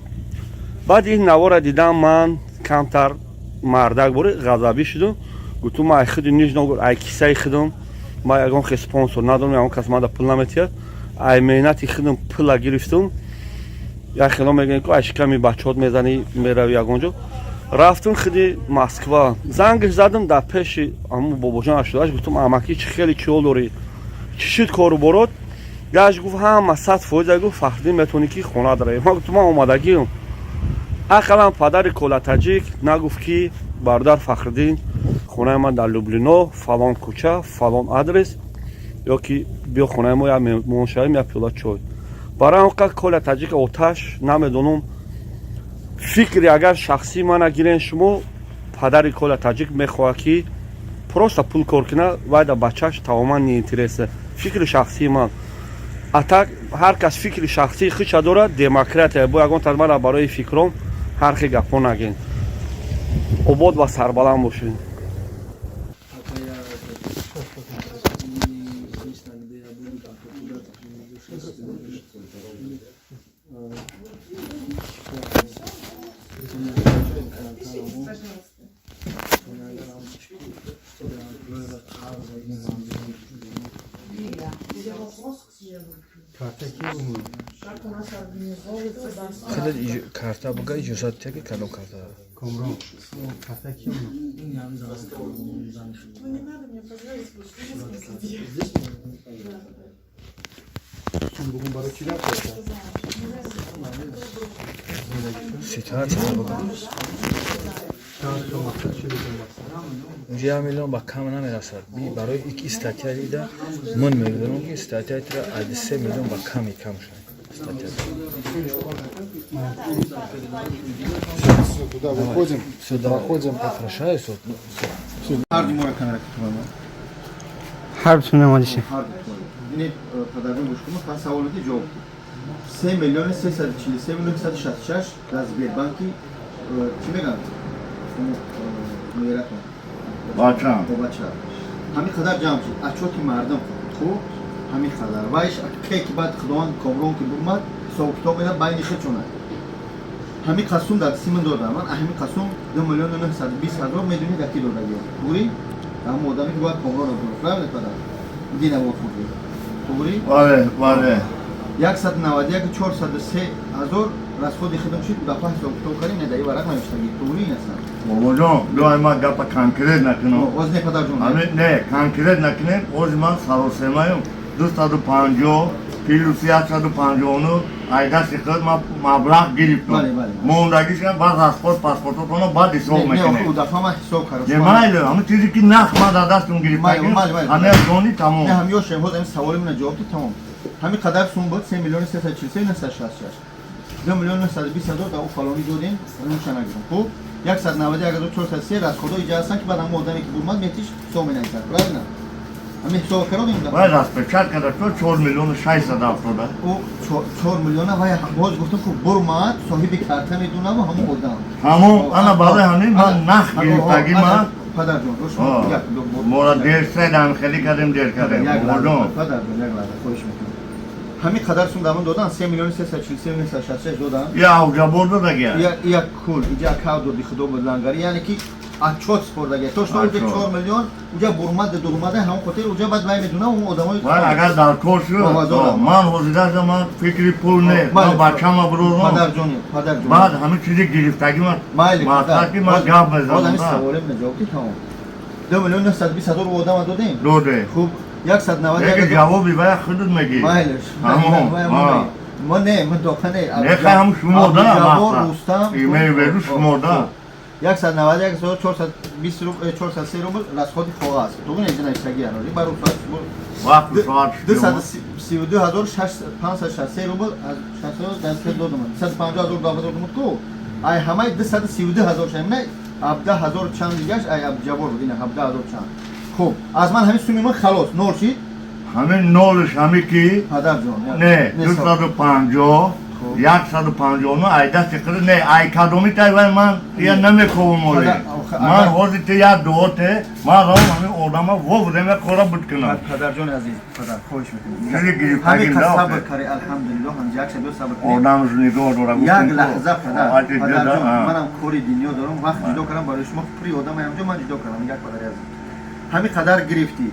Баъд ин навора дидам, ман камтар мардак бори ғазабӣ шудум. Гуфтум: «Ман ай худи Нижний Новгород, ай кисаи худам, ман ягон хе спонсор надорам, ягон кас мада пул наметиҳад, ай меҳнати худам пула гирифтум». Як хело мегӯем, ку ай шиками бачаҳот мезанӣ, мерави ягон ҷо. Рафтум худи Москва, зангаш задам дар пеши аму Бобоҷон 88. Гуфтум: «Амакӣ, чӣ хеле чиҳол дорӣ, чӣ шуд кору борот?» Гашт, гуфт: «Ҳама 100%», гуфт, «Фахриддин, метавонӣ ки хона даравӣ». Ман гуфтум: «Ман омадагиам». Ақаллан падари Кола Таҷик нагуфт, ки бародар Фахриддин, хонаи ман дар Люблино, фалон кӯча, фалон адрес, ё ки биё хонаи мо, як меҳмон шавем, як пиёла чой. Барои он қад Коля Таҷик оташ намедонам. Фикри агар шахсии мана гирен шумо, падари Коля Таҷик мехоҳад, ки просто пул кор кунад, вай да бачаш тамоман неинтересно. Фикри шахсии ман. А так ҳар кас фикри шахсии худша дорад, демократия. Бо ягон мана барои фикром ҳар хел гапҳо нагин. Обод ва сарбаланд бошед. Карта буга, иҷозат теги, кадом карта? Комрон, карта ки? Ну не надо мне позвонить, Здесь. Бугун барои чӣ гап? Ситуация буга. Унҷа 1 миллион ба кам намерасад. Барои ики статья дида, ман мегӯям, ки статья тира аз 3 миллион ба ками кам шуд статья. Туда выходим. Сюда проходим. Прошаюсь. Ҳар намадиша. Бинед, падарҷон, гӯш кун, фақат савол медиҳ, ҷавоб. 3 343 000 166 дар Сбербанки, чӣ мегӯянд, мератон? Бачам. Бача, ҳамин қадар ҷамъ шуд отчёти мардум. Хуб, ҳамин қадар вайш ке ки баъд Худованд Комрон ки бумад, ҳисобу китоб медад байни худшона. Ҳамин қасум дар симин додам ман, ҳамин қасум 2 920 000. Медонӣ, дар ки додагиё? Туғри, ҳамон одаме ки бояд Комронро дод. Правильно, падар? Дина хурди, туғри? Бале, бале. 191 403 ҳазор. Расходи худам шид, дафъа ҳисоб китоб кардем, не, дар ин варақ навиштагӣ. Туғри ин астан. Бобоҷон, биёй, ман гапа конкрет накунам. Оз не, падарҷон. Ҳамин не, конкрет накунем. Ози ман саросемаем. 250 плюс 159 ай дасти худ ман маблағ гирифтам. Бале, бале. Мондагиша баъд расход паспортотонро баъд ҳисоб Не, охи, мекунем. у дафъа ман ҳисоб кардам. Не, майли, ҳамин чизе ки нақд ман дар дастум гирифтагим, Майли, майли, майли. ҳамин дони, тамом. Не, ҳам ёшем, ҳоз ҳамин саволи мена ҷавоб дид, тамом. Ҳамин қадар сум буд, 3 миллиони 343 966. 2 миллион 920 ҳазор дар ӯ фалонӣ додем, онша нагирем. Хуб, 191 403 расходҳо иҷа ҳастанд, ки баъд ҳамон одаме ки бурмад метиш ҳисоб менависад. Правильно? Ҳамин ҳисоб кардем. Вай распечатка карда то 4 миллиону 670. Ӯ 4 миллиона вай боз гуфтам, ки бурмад, соҳиби карта медунаму ҳамон одам. Ҳамон ана барои ҳамин ман нақд гирифтагӣ ман. Падарҷон, як Мора дер седам, хеле кардем, дер кардем. Як лаҳза, Бобоҷон. падарҷон, як лаҳза, хоҳиш мекунам. Ҳамин қадар сум дамон додан, 3 миллиони 343 966 додан. Я авҷабор додагия. Як кул иҷа кав доди, худо буд лангари, яъне ки отчёт спордагия. То что уҷа Отчёт. 4 миллион уҷа бурмад дурмада, ҳамон хотир уҷа баъд вай медунам он одамои. Вай агар дар кор шуд, Овозорам. ман ҳозираша ман фикри пул не, ман бачама бурорам. Падарҷони, падарҷон. Баъд ҳамин чизи гирифтагӣ ман Майли, мақсад ки ман гап боз ҳамин мезанам. саволе мена ҷавоб дид, тамом. 2 миллион 920 ҳазор одама додем. Доде. Хуб, 190 Лекин ҷавоби вай худат мегӣ. Майлиш. Ҳамон. Ма не, ман доха не. Не, хай, ҳам шумо да, Абдуҷаббор мақсад. Рустам. Имею в виду шумо да. 191 ҳазор 420 рубл, 403 рубл расходи коғаз. Туғри не, навиштагӣ аноли. Бар соат Вақти соат. 232 ҳазор 563 рубл аз 600 даст додум. 250 ҳазор дафъа додум ку. Ай ҳамаи 232 ҳазор шаймна 17 ҳазор чанд дигаш ай Абдуҷаббор буд, ина 17 ҳазор чанд. Хуб, аз ман ҳамин суми ман халос, нол шид. Ҳамин нолиш ҳами ки Падарҷон. Не, 250 159 ай дасти худ не, ай кадоми тай вай ман я намековам оли. Ман ҳозир те як дуо те, ман равам ҳамин одама вовремя кора буд кунам. Падарҷони азиз, падар, хоҳиш мекунам. Чизи гирифтагим Ҳамин да, қад охе. сабр кари, алҳамдулиллоҳ, ҳам як шаб сабр кунем. Одам нигоҳ дора. Як лаҳза, падар, падарҷон, манам кори дунё дорам, вақт ҷудо кардам барои шумо, при одам ҳамҷо ман ҷудо кардам, як падари азиз. Ҳамин қадар гирифтӣ.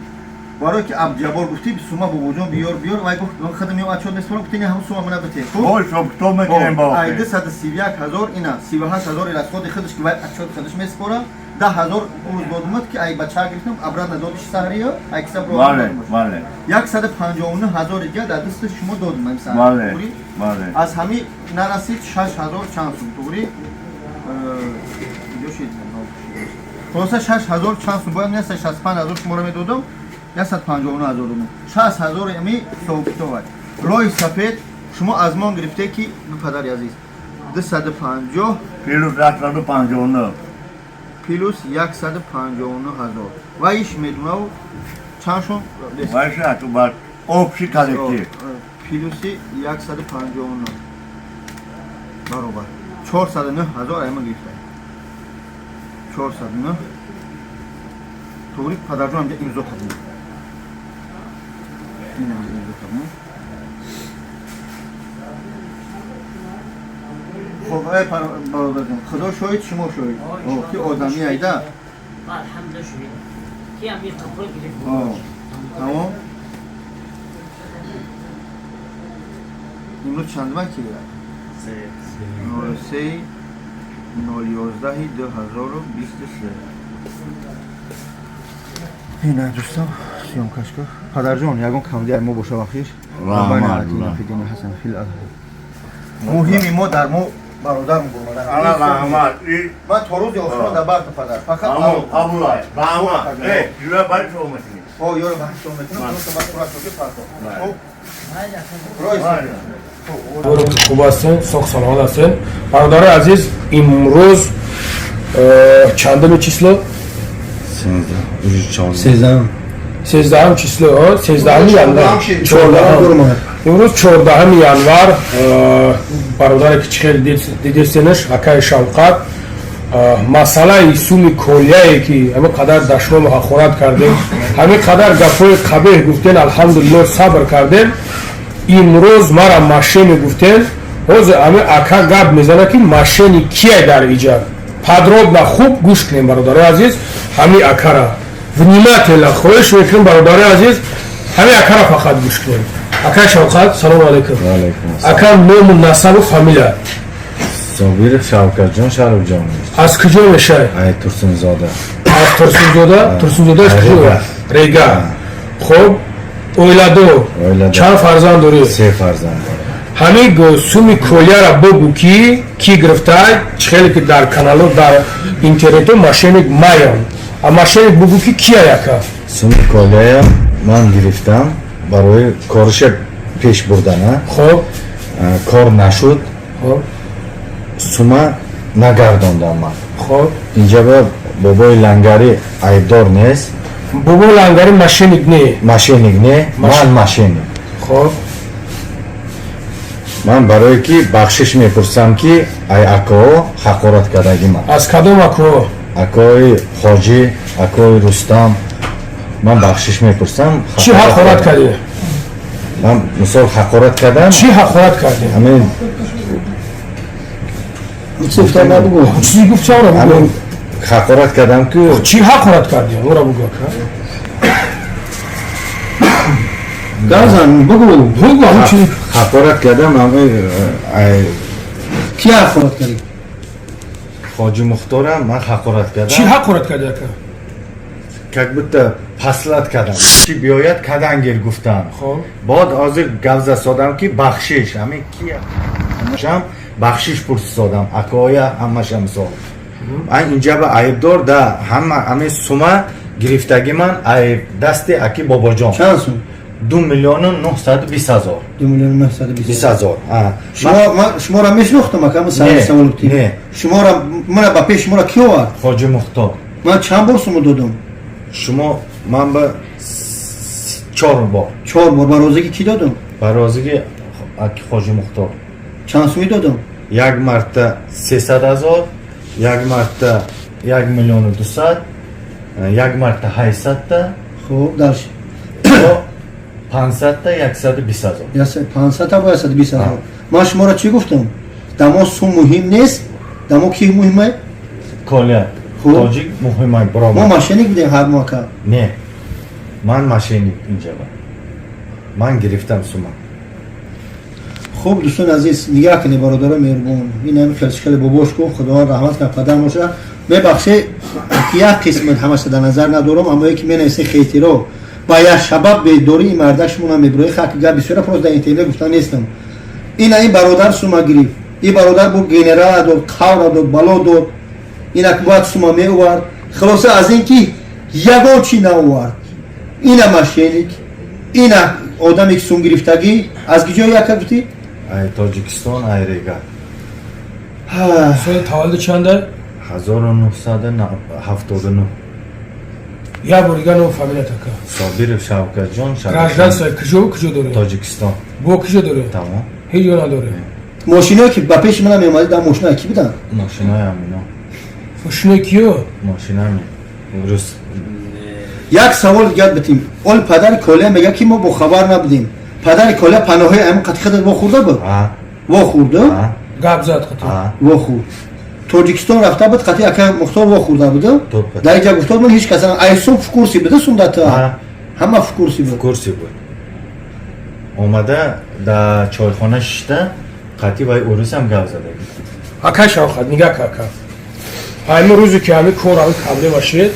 Барои ки Абдуҷаббор гуфтӣ, сума бобоҷон биёр, биёр, вай гуфт, ман худам меом отчёт меспорам, гуфтӣ, не, ҳамун сума мана бите. Хуб? Ой, ҳисоб китоб мекунем ба Ай охир. 231 ҳазор ина, 38 ҳазори расходи худаш, ки вай отчёт худаш меспора, 10 ҳазор рӯз додумад, ки ай бача гирифтам, обратно додиш саҳриё, ай киса бро. Бале, бале. 159 ҳазори дига дар дасти шумо додум ҳамин саҳри. Бале, Туғри? бале. Аз ҳамин нарасид 6 ҳазор чанд сум, туғри? Иҷо шид. Хулоса, 6 ҳазор чанд сум, бояд 165 ҳазор шуморо медодам, 159 ҳазор додум. 6 ҳазор ами ҳисоб-китобай. Роҳи сафед шумо аз мон гирифте, ки падари азиз, 250 Плюс 159. Плюс 159 ҳазор. Ва иш медунаву чанд шон? Вай ша, ту бар общий коллектив. Плюси 159 баробар 409 ҳазор айма гирифта. 409. Туғри, падарҷон, ҳамҷа имзо кардем. Ин ҳамҷа имзо кардем. Хуб, ай бародарҷон, худо шоҳид, шумо шоҳид, ки одами айда. Алҳамдулиллоҳ, шуд. Ки ҳамин қапур гирифт. Тамом. Имрӯз чандума ки? 03.11.2023. Ина дӯстам, съёмкаш кар. Падарҷон, ягон камди мо боша бахшиш. Раҳмат. Муҳими мо дар мо бародарм бурмадан. Ана раҳмат. Ман то рӯзи охирон дар барта, падар. Фақат Тамом, қабулай. Раҳмат. Э, юра бари шумо мекунӣ. О, ёра ба ҳисоб мекунам, просто ба сурат шоки фарқо. Хуб. Ройс. Хуб ҳастен, соқ саломат ҳастен. Бародари азиз, имрӯз чандуми число? 13-ум число, 13-уми январ. 14-ум. Имрӯз 14-уми январ, бародаре ки чӣ хел дидестенаш, акаи Шавқат, масъалаи суми колияе ки ҳамин қадар дашному ҳақорат кардем, ҳамин қадар гапҳои қабеҳ гуфтен, алҳамдулиллоҳ, сабр кардем. Имрӯз мара мошенник гуфтен. Ҳозир ҳамин ака гап мезанад, ки мошенник кия дар иҷа. Подробно хуб гӯш кунем, бародарои азиз, ҳамин акара внимательно хоҳиш мекунем, бародарои азиз, ҳамин акара фақат гӯш кунем. Акаи Шавқат, салому алайкум, ака. Ному насабу фамилия? Собиров Шавкатҷон Шарифҷонович. Аз куҷо мешавӣ? Ай Турсунзода. Аз Турсунзода? Турсунзода аз куҷо? Рега. Хуб, оиладор? Чанд фарзанд дорӣ? Се фарзанд дорам. Ҳамин суми Коляра бигӯ, ки кӣ гирифтай, чӣ хеле ки дар канало, дар интернету мошенник маян, а мошенник бигӯ, ки кия яка. Суми Коляя ман гирифтам барои кориша пеш бурдана. Хуб. Кор нашуд. Хуб. Сума нагардондам ман. Хуб. Инҷа ба бобои Лангарӣ айбдор нест. Бобои Лангарӣ мошенник не? Мошенник не, ман мошенник. Хуб. Ман барое ки бахшиш мепурсам, ки ай акоо ҳақорат кардаги ман. Аз кадом акоо? Акои Хоҷӣ, акои Рустам, ман бахшиш мепурсам. Чӣ ҳақорат кардӣ? Ман мисол ҳақорат кардам. Чӣ ҳақорат кардӣ? Ҳамин. Чизи гуфт, чаро бугӯ. Ҳақорат кардам ки. Чӣ ҳақорат кардӣ, ора бугӯ, ака. Газан бугӯ. Бугӯ, ҳамин чизи. Ҳақорат кардам ҳамин. Ки ҳақорат кардӣ? Хоҷи Мухторам ман ҳақорат кардам. Чӣ ҳақорат кардӣ, ака? Как будто послать кардам, чи биёяд кадангер гуфтам. Баъд ҳозир гап засодам, ки бахшиш, ҳамин ки шам бахшиш пурсисодам акоя ҳамаша. Мисол, ман инҷа ба айбдор да ҳама ҳамин сума гирифтаги ман айб дасти аки Бобоҷон. Чанд сум? 2 920 000. 2 920 000. 0. Шуморо мешинохтам, ака? Савол. Не. Шуморо мана ба пеш шуморо ки овард? Хоҷи Мухтор. Ман чанд бор сума додам? Шумо ман ба чор бор. Чор бор. Ба розигӣ кӣ додам? Ба розигӣ аки Хоҷи Мухтор. Чанд сумӣ додам? Як марта 300 000, як марта 1 200 000, як марта 800-та. Хуб, дальше. 500-та, 120 000. 500-та бо 120 000. Ман шуморо чӣ гуфтам? Дамо сум муҳим нест, дамо ки муҳима? Коля Тоҷик муҳима, баромад. Мо мошенник будем ҳар мо, ака? Не, ман мошенник инҷаба, ман гирифтам сума. Хуб, дӯстони азиз, нигаҳ кунед, бародарои меҳрубон. Ин ҳами хеле бобош гуфт, Худованд раҳмат кунад падар боша. Мебахше, як қисмат ҳамаша дар назар надорам, аммо яке менависе хейтиро ба як шабаб бедории ин мардак шумо намебирои хак гап бисёра просто дар интернет гуфта нестам. Ина ин бародар сума гирифт, ин бародар бу генерала дод, қавра дод, бало дод, инак бояд сума меовард. Хулоса, аз ин ки ягон чӣ наовард. Ина мошенник, ина одаме ки сум гирифтагӣ. Аз киҷо, яка гуфтӣ? Ай Тоҷикистон, ай Рега. Соли таваллуд чанда? 1979. Як бор дига ном, фамилият, ака. Собиров Шавкатҷон. Гражданство куҷо, куҷо дорӣ? Тоҷикистон. Бо куҷо дорӣ? Тамом. Ҳеҷ ҷо надорӣ? Мошиное ки ба пеши мана меомадӣ, дар мошиное ки буданд? Мошинои амино. Мошинои киё? Мошинами рус. Як савол дигар битим. Ол падари Коля мега, ки мо бохабар набудем. Падари Коля паноҳои ами қати худат вохӯрда буд? Вохӯрда? Гап зад қати? Вохӯрд. Тоҷикистон рафта буд, қати ака Мухтор вохӯрда буда. Дар инҷа гуфтор ман ҳеҷ каса айсум в курсе буда, сундата ҳама в курсе буд. В курсе буд. Омада дар чойхона шишта, қати вай урусам гап зада. Ака Шавқат, нигаҳ ка, ака. Ҳамин рӯзе ки ҳамин кор, ҳамин проблема шуд,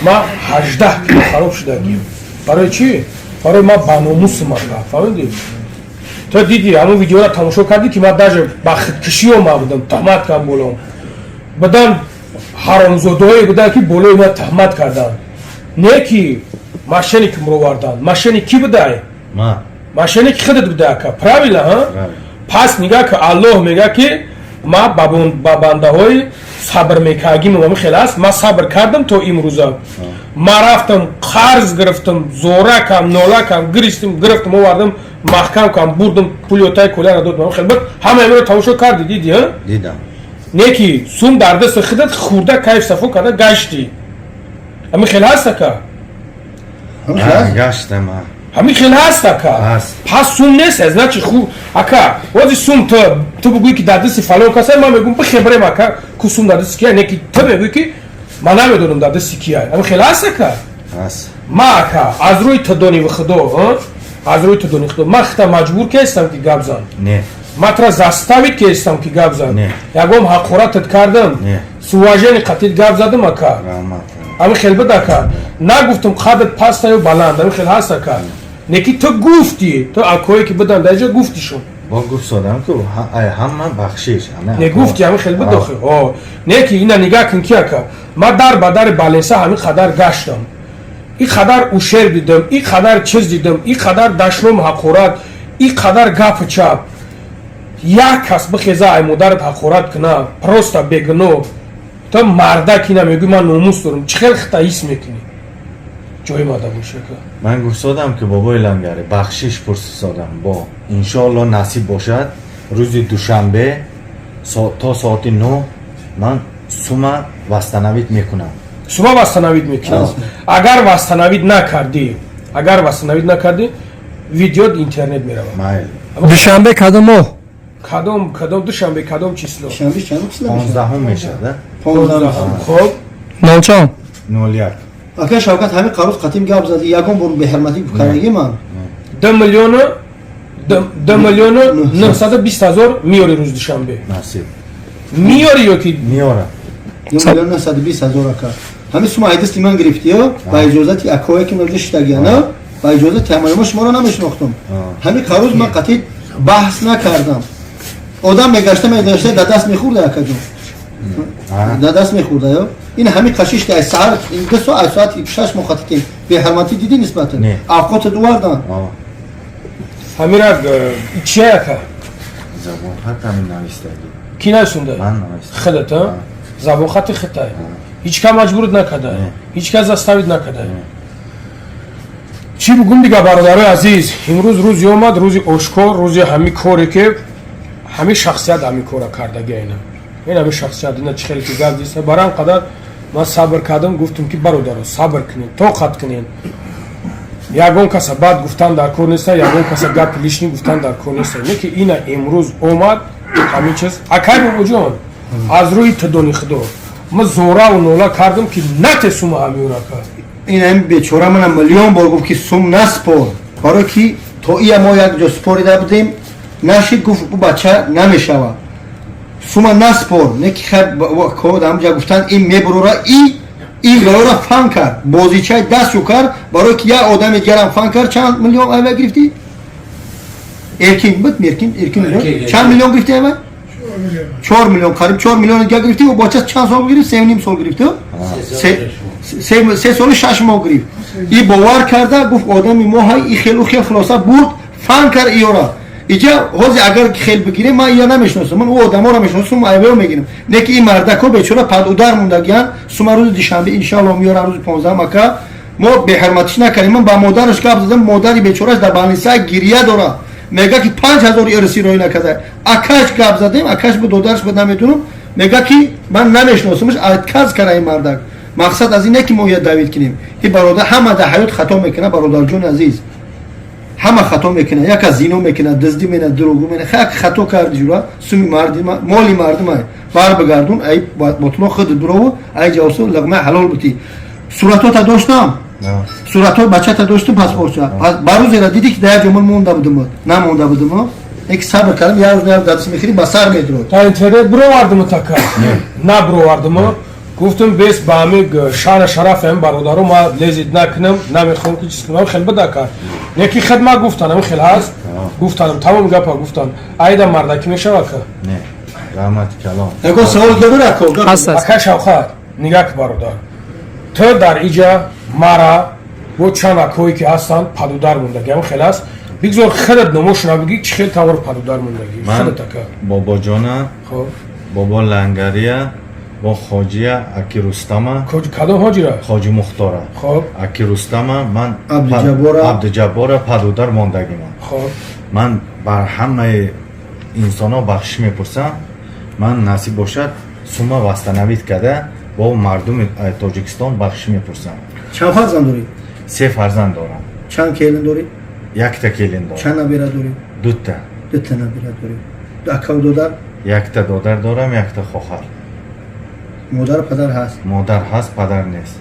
ман 18 кило хароб шудагим. Барои чӣ? Барои ман ба номусам, ака, фаҳмидӣ? То диди, ҳамон видеоро тамошо кардӣ, ки ман даже ба худкушӣ омада будам, туҳмат кардам болом бадан. Ҳаромзодаҳое буданд, ки болои ман туҳмат карданд. Не ки мошенник муроварданд. Мошенник кӣ будай? Ман. Мошенник худат буда, ака, правильно? Пас нигаҳ ки Аллоҳ мега, ки ма ба бандаҳои сабр мекардагим ами хел аст. Ман сабр кардам то имрӯза. Ман рафтам, қарз гирифтам, зоракам, нолакам гиристим, гирифтам, овардам, маҳкам кам бурдам, пулиотаи коляра додам. Хел буд. Ҳама имро тамошо карди, диди? Дидам. Не ки сум дар дасти худат хӯрда, кайф сафо карда гаштӣ. Ҳамин хел ҳаст, ака? Гаштам. Ҳамин хел ҳаст, ака? Пас сум нест, значит ху ака ози сум ту бигӯӣ, ки дар дасти фалон каса, ман мегӯм, бихебрем, ака, ку сум дар дасти кия. Не ки ту мегӯӣ, ки ман намедонам дар дасти кия. Ҳамин хел ҳаст, ака? Ма, ака, аз рӯи тудониву худо, аз рӯи тудони худо, ман хита маҷбур кестам, ки гап зан. Не. Ма тра заставить кестам ки гап зад. Ягон ҳақоратат кардам? С уважение қатит гап задам, ака. Ами хел буд, ака. Нагуфтам қадат паста ё баланд, ами хел ҳаст, ака. Неки ту гуфтӣ, ту акое ки будан дар ҷо гуфтишон. Бо гуфт содам ку ай ҳама бахшиш. Не гуфти, ами хел буд охи. О, неки ина нигаҳ кун ки, ака, ма дар ба дари балеса ҳамин қадар гаштам. И қадар ушер дидам, и қадар чиз дидам, и қадар дашном, ҳақорат, и қадар гапу чап. Як кас бихеза ай модарат ҳақорат куна, просто бегуноҳ. Ту мардак ина мегӯй, ман номус дорам. Чӣ хел хита ҳис мекунӣ? Ҷои мада бош, ака. Ман гуфтсодам ки бобои Лангари, бахшиш пурсисодам, бо иншоалло насиб бошад, рӯзи душанбе то соати 9 ман сума восстановить мекунам. Сума восстановить мекунӣ. Агар восстановить накардӣ, агар восстановить накардӣ, видео интернет меравад. Майли. Душанбе кадом моҳ? Кадом душанбе, кадом число? 15-ум мешавад. Хоб. Нолчон? 01. Ака Шавкат, ҳамин қароз қатим гап зади, ягон бор беҳурматӣ кардагӣ ман? 2 920 000 миёри рӯзи душанбе. Насиб. Миёри ё ки Миёра. 2 920 000, ака. Ҳамин сума ай дасти ман гирифтиё, ба иҷозати акое ки ноҷа шиштагиана, ба иҷозати ҳамаи мо. Шуморо намешинохтум. Ҳамин қароз ман қатъи баҳс накардам. Одам мегашта мегашта да даст мехӯрда, акаҷон, да даст мехӯрда. Ё ин ҳамин қашишти ай саҳар 2 соат, ай соати 6 мо қатитем. Беҳурматӣ дидӣ нисбатан? Авқотат увардан. Ҳамира чия, ака? Забонхат ҳамин навистагӣ. Ки нависонда? Ман навистам. Худат забонхати хитай. Ҳеҷ кас маҷбурат накарда, ҳеҷ кас заставить накарда. Чӣ бугум дига, бародарои азиз? Имрӯз рӯзи омад, рӯзи ошкор, рӯзи ҳамин коре ки ҳамин шахсият ҳамин кора кардаги. Ина ин ҳамин шахсият, ина чӣ хеле ки гап диста. Барам қадар ман сабр кардам, гуфтам ки бародаро, сабр кунед, тоқат кунед, ягон каса бад гуфтан дар кор неста, ягон каса гапи лишний гуфтан дар кор неста. Не ки ина имрӯз омад ҳамин чиз. Акай бобоҷон, аз рӯи тудони худо ма зораву нола кардам ки нате сума ҳамиёрака. Ин ҳамин бечора мана миллион бор гуфт ки сум наспор, барое ки то ия мо як ҷо спорида будем, нашид. Гуфт, ӯ бача намешавад, сума наспор. Не ки ҳамҷа гуфтанд, ин мебурора, и ин роёра фан кард, бозичаи дастшо кард, барое ки як одами дигарам фан кард. Чанд миллион айва гирифтӣ? Эркин буд, меркин, эркин, чанд миллион гирифтӣ айва? 4 миллион, қариб 4 миллион дига гирифтӣ. Ӯ бача чанд сол гирифт? 3,5 сол гирифтӣ, 3 соли 6 моҳ гирифт. И бовар карда гуфт, одами мо ҳай и хелу хел. Хулоса, бурд, фан кард иёра. Иҷа ҳози агар хел бигирем, ман ия намешиносам, ман ӯ одаморо мешиносам, айвео мегирам. Не ки ин мардако бечора падудар мондагиян. Сума рӯзи душанбе иншалло меёрам, рӯзи 15-ам. Ака, мо беҳурматиш накардем. Ман ба модараш гап задам, модари бечораш дар больница гирия дора, мега ки 5000 ирси роӣ накарда. Акаш гап задем, акаш бу додараш буд, намедонам, мега ки ман намешиносамш, отказ кара ин мардак. Мақсад аз ин не ки мо я давид кунем. И бародар, ҳама дар ҳаёт хато мекунад, бародарҷони азиз, ҳама хато мекунад. Яка зино мекунад, дуздӣ менад, дурӯғ менад. Як хато карди, ҷура, суми мардима, моли мардима бар бигардун, ай ботно худ дурову, ай ҷавсу луқмаи ҳалол бутӣ. Суратота доштам, суратҳои бачата доштум, паспортча. Ба рӯзера дидӣ ки дар як ҷо ман монда будум, намонда будум, яки сабр кардам, як рӯз як дадис мехӯри, ба сар медурод. Та интернет бировардуму, така на бировардуму, гуфтум бес ба ҳами шаъна шарафи ҳами бародаро ма лезить накунам, намехоҳам ки чиз кунам. Хел бидака, неки хидмат гуфтан ҳами хел ҳаст, гуфтанам тамоми гапа гуфтан. Айда мардакӣ мешава, ка? Не, раҳмати калон. Ягон савол дорӣ, ако? Ака Шавқат, нигаҳ ки, бародар, ту дар иҷа мара бо чанд акое ки ҳастанд падудар мондагӣ, ҳами хел аст. Бигзор худат номошона бигӣ, чӣ хел тавор падудар мондагӣ худат, ака. Бобоҷона, бобо Лангария, бо хоҷия, аки Рустама. Кадом ҳоҷира? Хоҷи Мухтора. Хоб. Аки Рустама, ман Абдуҷаббора. Абдуҷаббора падудар мондагиман. Ман бар ҳамаи инсонҳо бахшиш мепурсам. Ман насиб бошад, сума восстановить карда, бо мардуми Тоҷикистон бахшиш мепурсам. Чанд фарзанд дорӣ? Се фарзанд дорам. Чанд келин дорӣ? Якта келин дорам. Чанд набера дорӣ? Дута. Дута набера дорӣ. Акаву додар? Якта додар дорам, якта хохар. Модару падар ҳаст? Модар ҳаст, падар нест.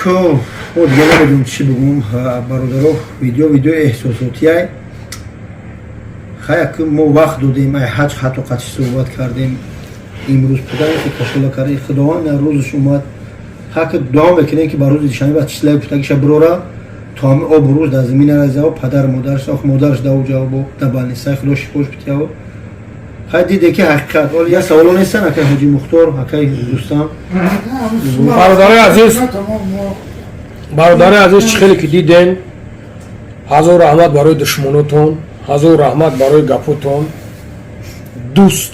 Ко мо дига намедонам чӣ бигӯм, бародаро. Видео, видеои эҳсосотияй. Хая, ки мо вақт додем, ай ҳаҷ ҳатто қатъи суҳбат кардем. Имрӯз пудаи кашола карди, Худованд рӯзаш омад. Ҳаки дуо мекунем, ки ба рӯзи душанбе ба числаи путагиша бирора, то ҳами об рӯз дар замин наразава. Падар модараш, ох, модараш даву ҷавобо да балнисай, Худо шифош битияво. Хай, диде ки ҳақиқат. Оли я саволо нестан, акай Ҳоҷи Мухтор, акай Рустам? Бародарои азиз, бародарои азиз, чӣ хеле ки диден, ҳазор раҳмат барои душмонотон, ҳазор раҳмат барои гапотон. Дӯст,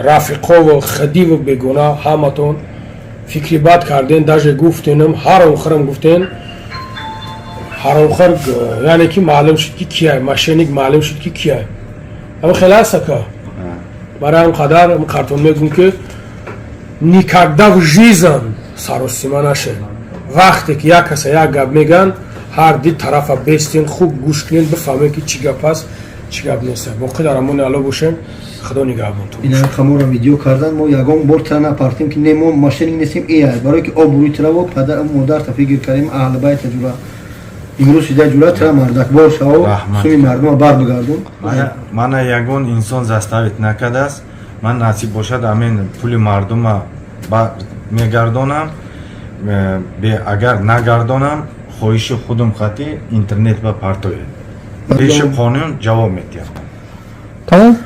рафиқову хадиву бегуна ҳаматон фикри бад карден, даже гуфтенам ҳаромхӯрам гуфтен. Ҳаромхӯр, яъне ки маълум шуд, ки кияй мошенник, маълум шуд, ки кияй. Ама хеле аст, ака. Барои ҳам қадар картон мегӯм, ки никогда в жизнь саросима нашед. Вақте ки як каса як гап меган, ҳар ди тарафа бестен, хуб гӯш кунед, бифаҳмед, ки чӣ гап аст, чӣ гап нест. Боқӣ дар амони Алло бошем, Худо нигаҳбонтон. Ина хамора видео кардан, мо ягон бор тра напартем, ки не, мо мошенник нестем. Э, барое ки обрӯи траву падар модар та фикр кардем, аҳли байта ҷура имрӯз шида ҷура тра мардакбор шаво, суми мардума бар бигардон. Мана ягон инсон заставить накардааст. Ман насиб бошад, амин пули мардума мегардонам. Агар нагардонам, хоҳиши худум хати интернет ба партоед, пеши қонун ҷавоб медиҳам. Тамом.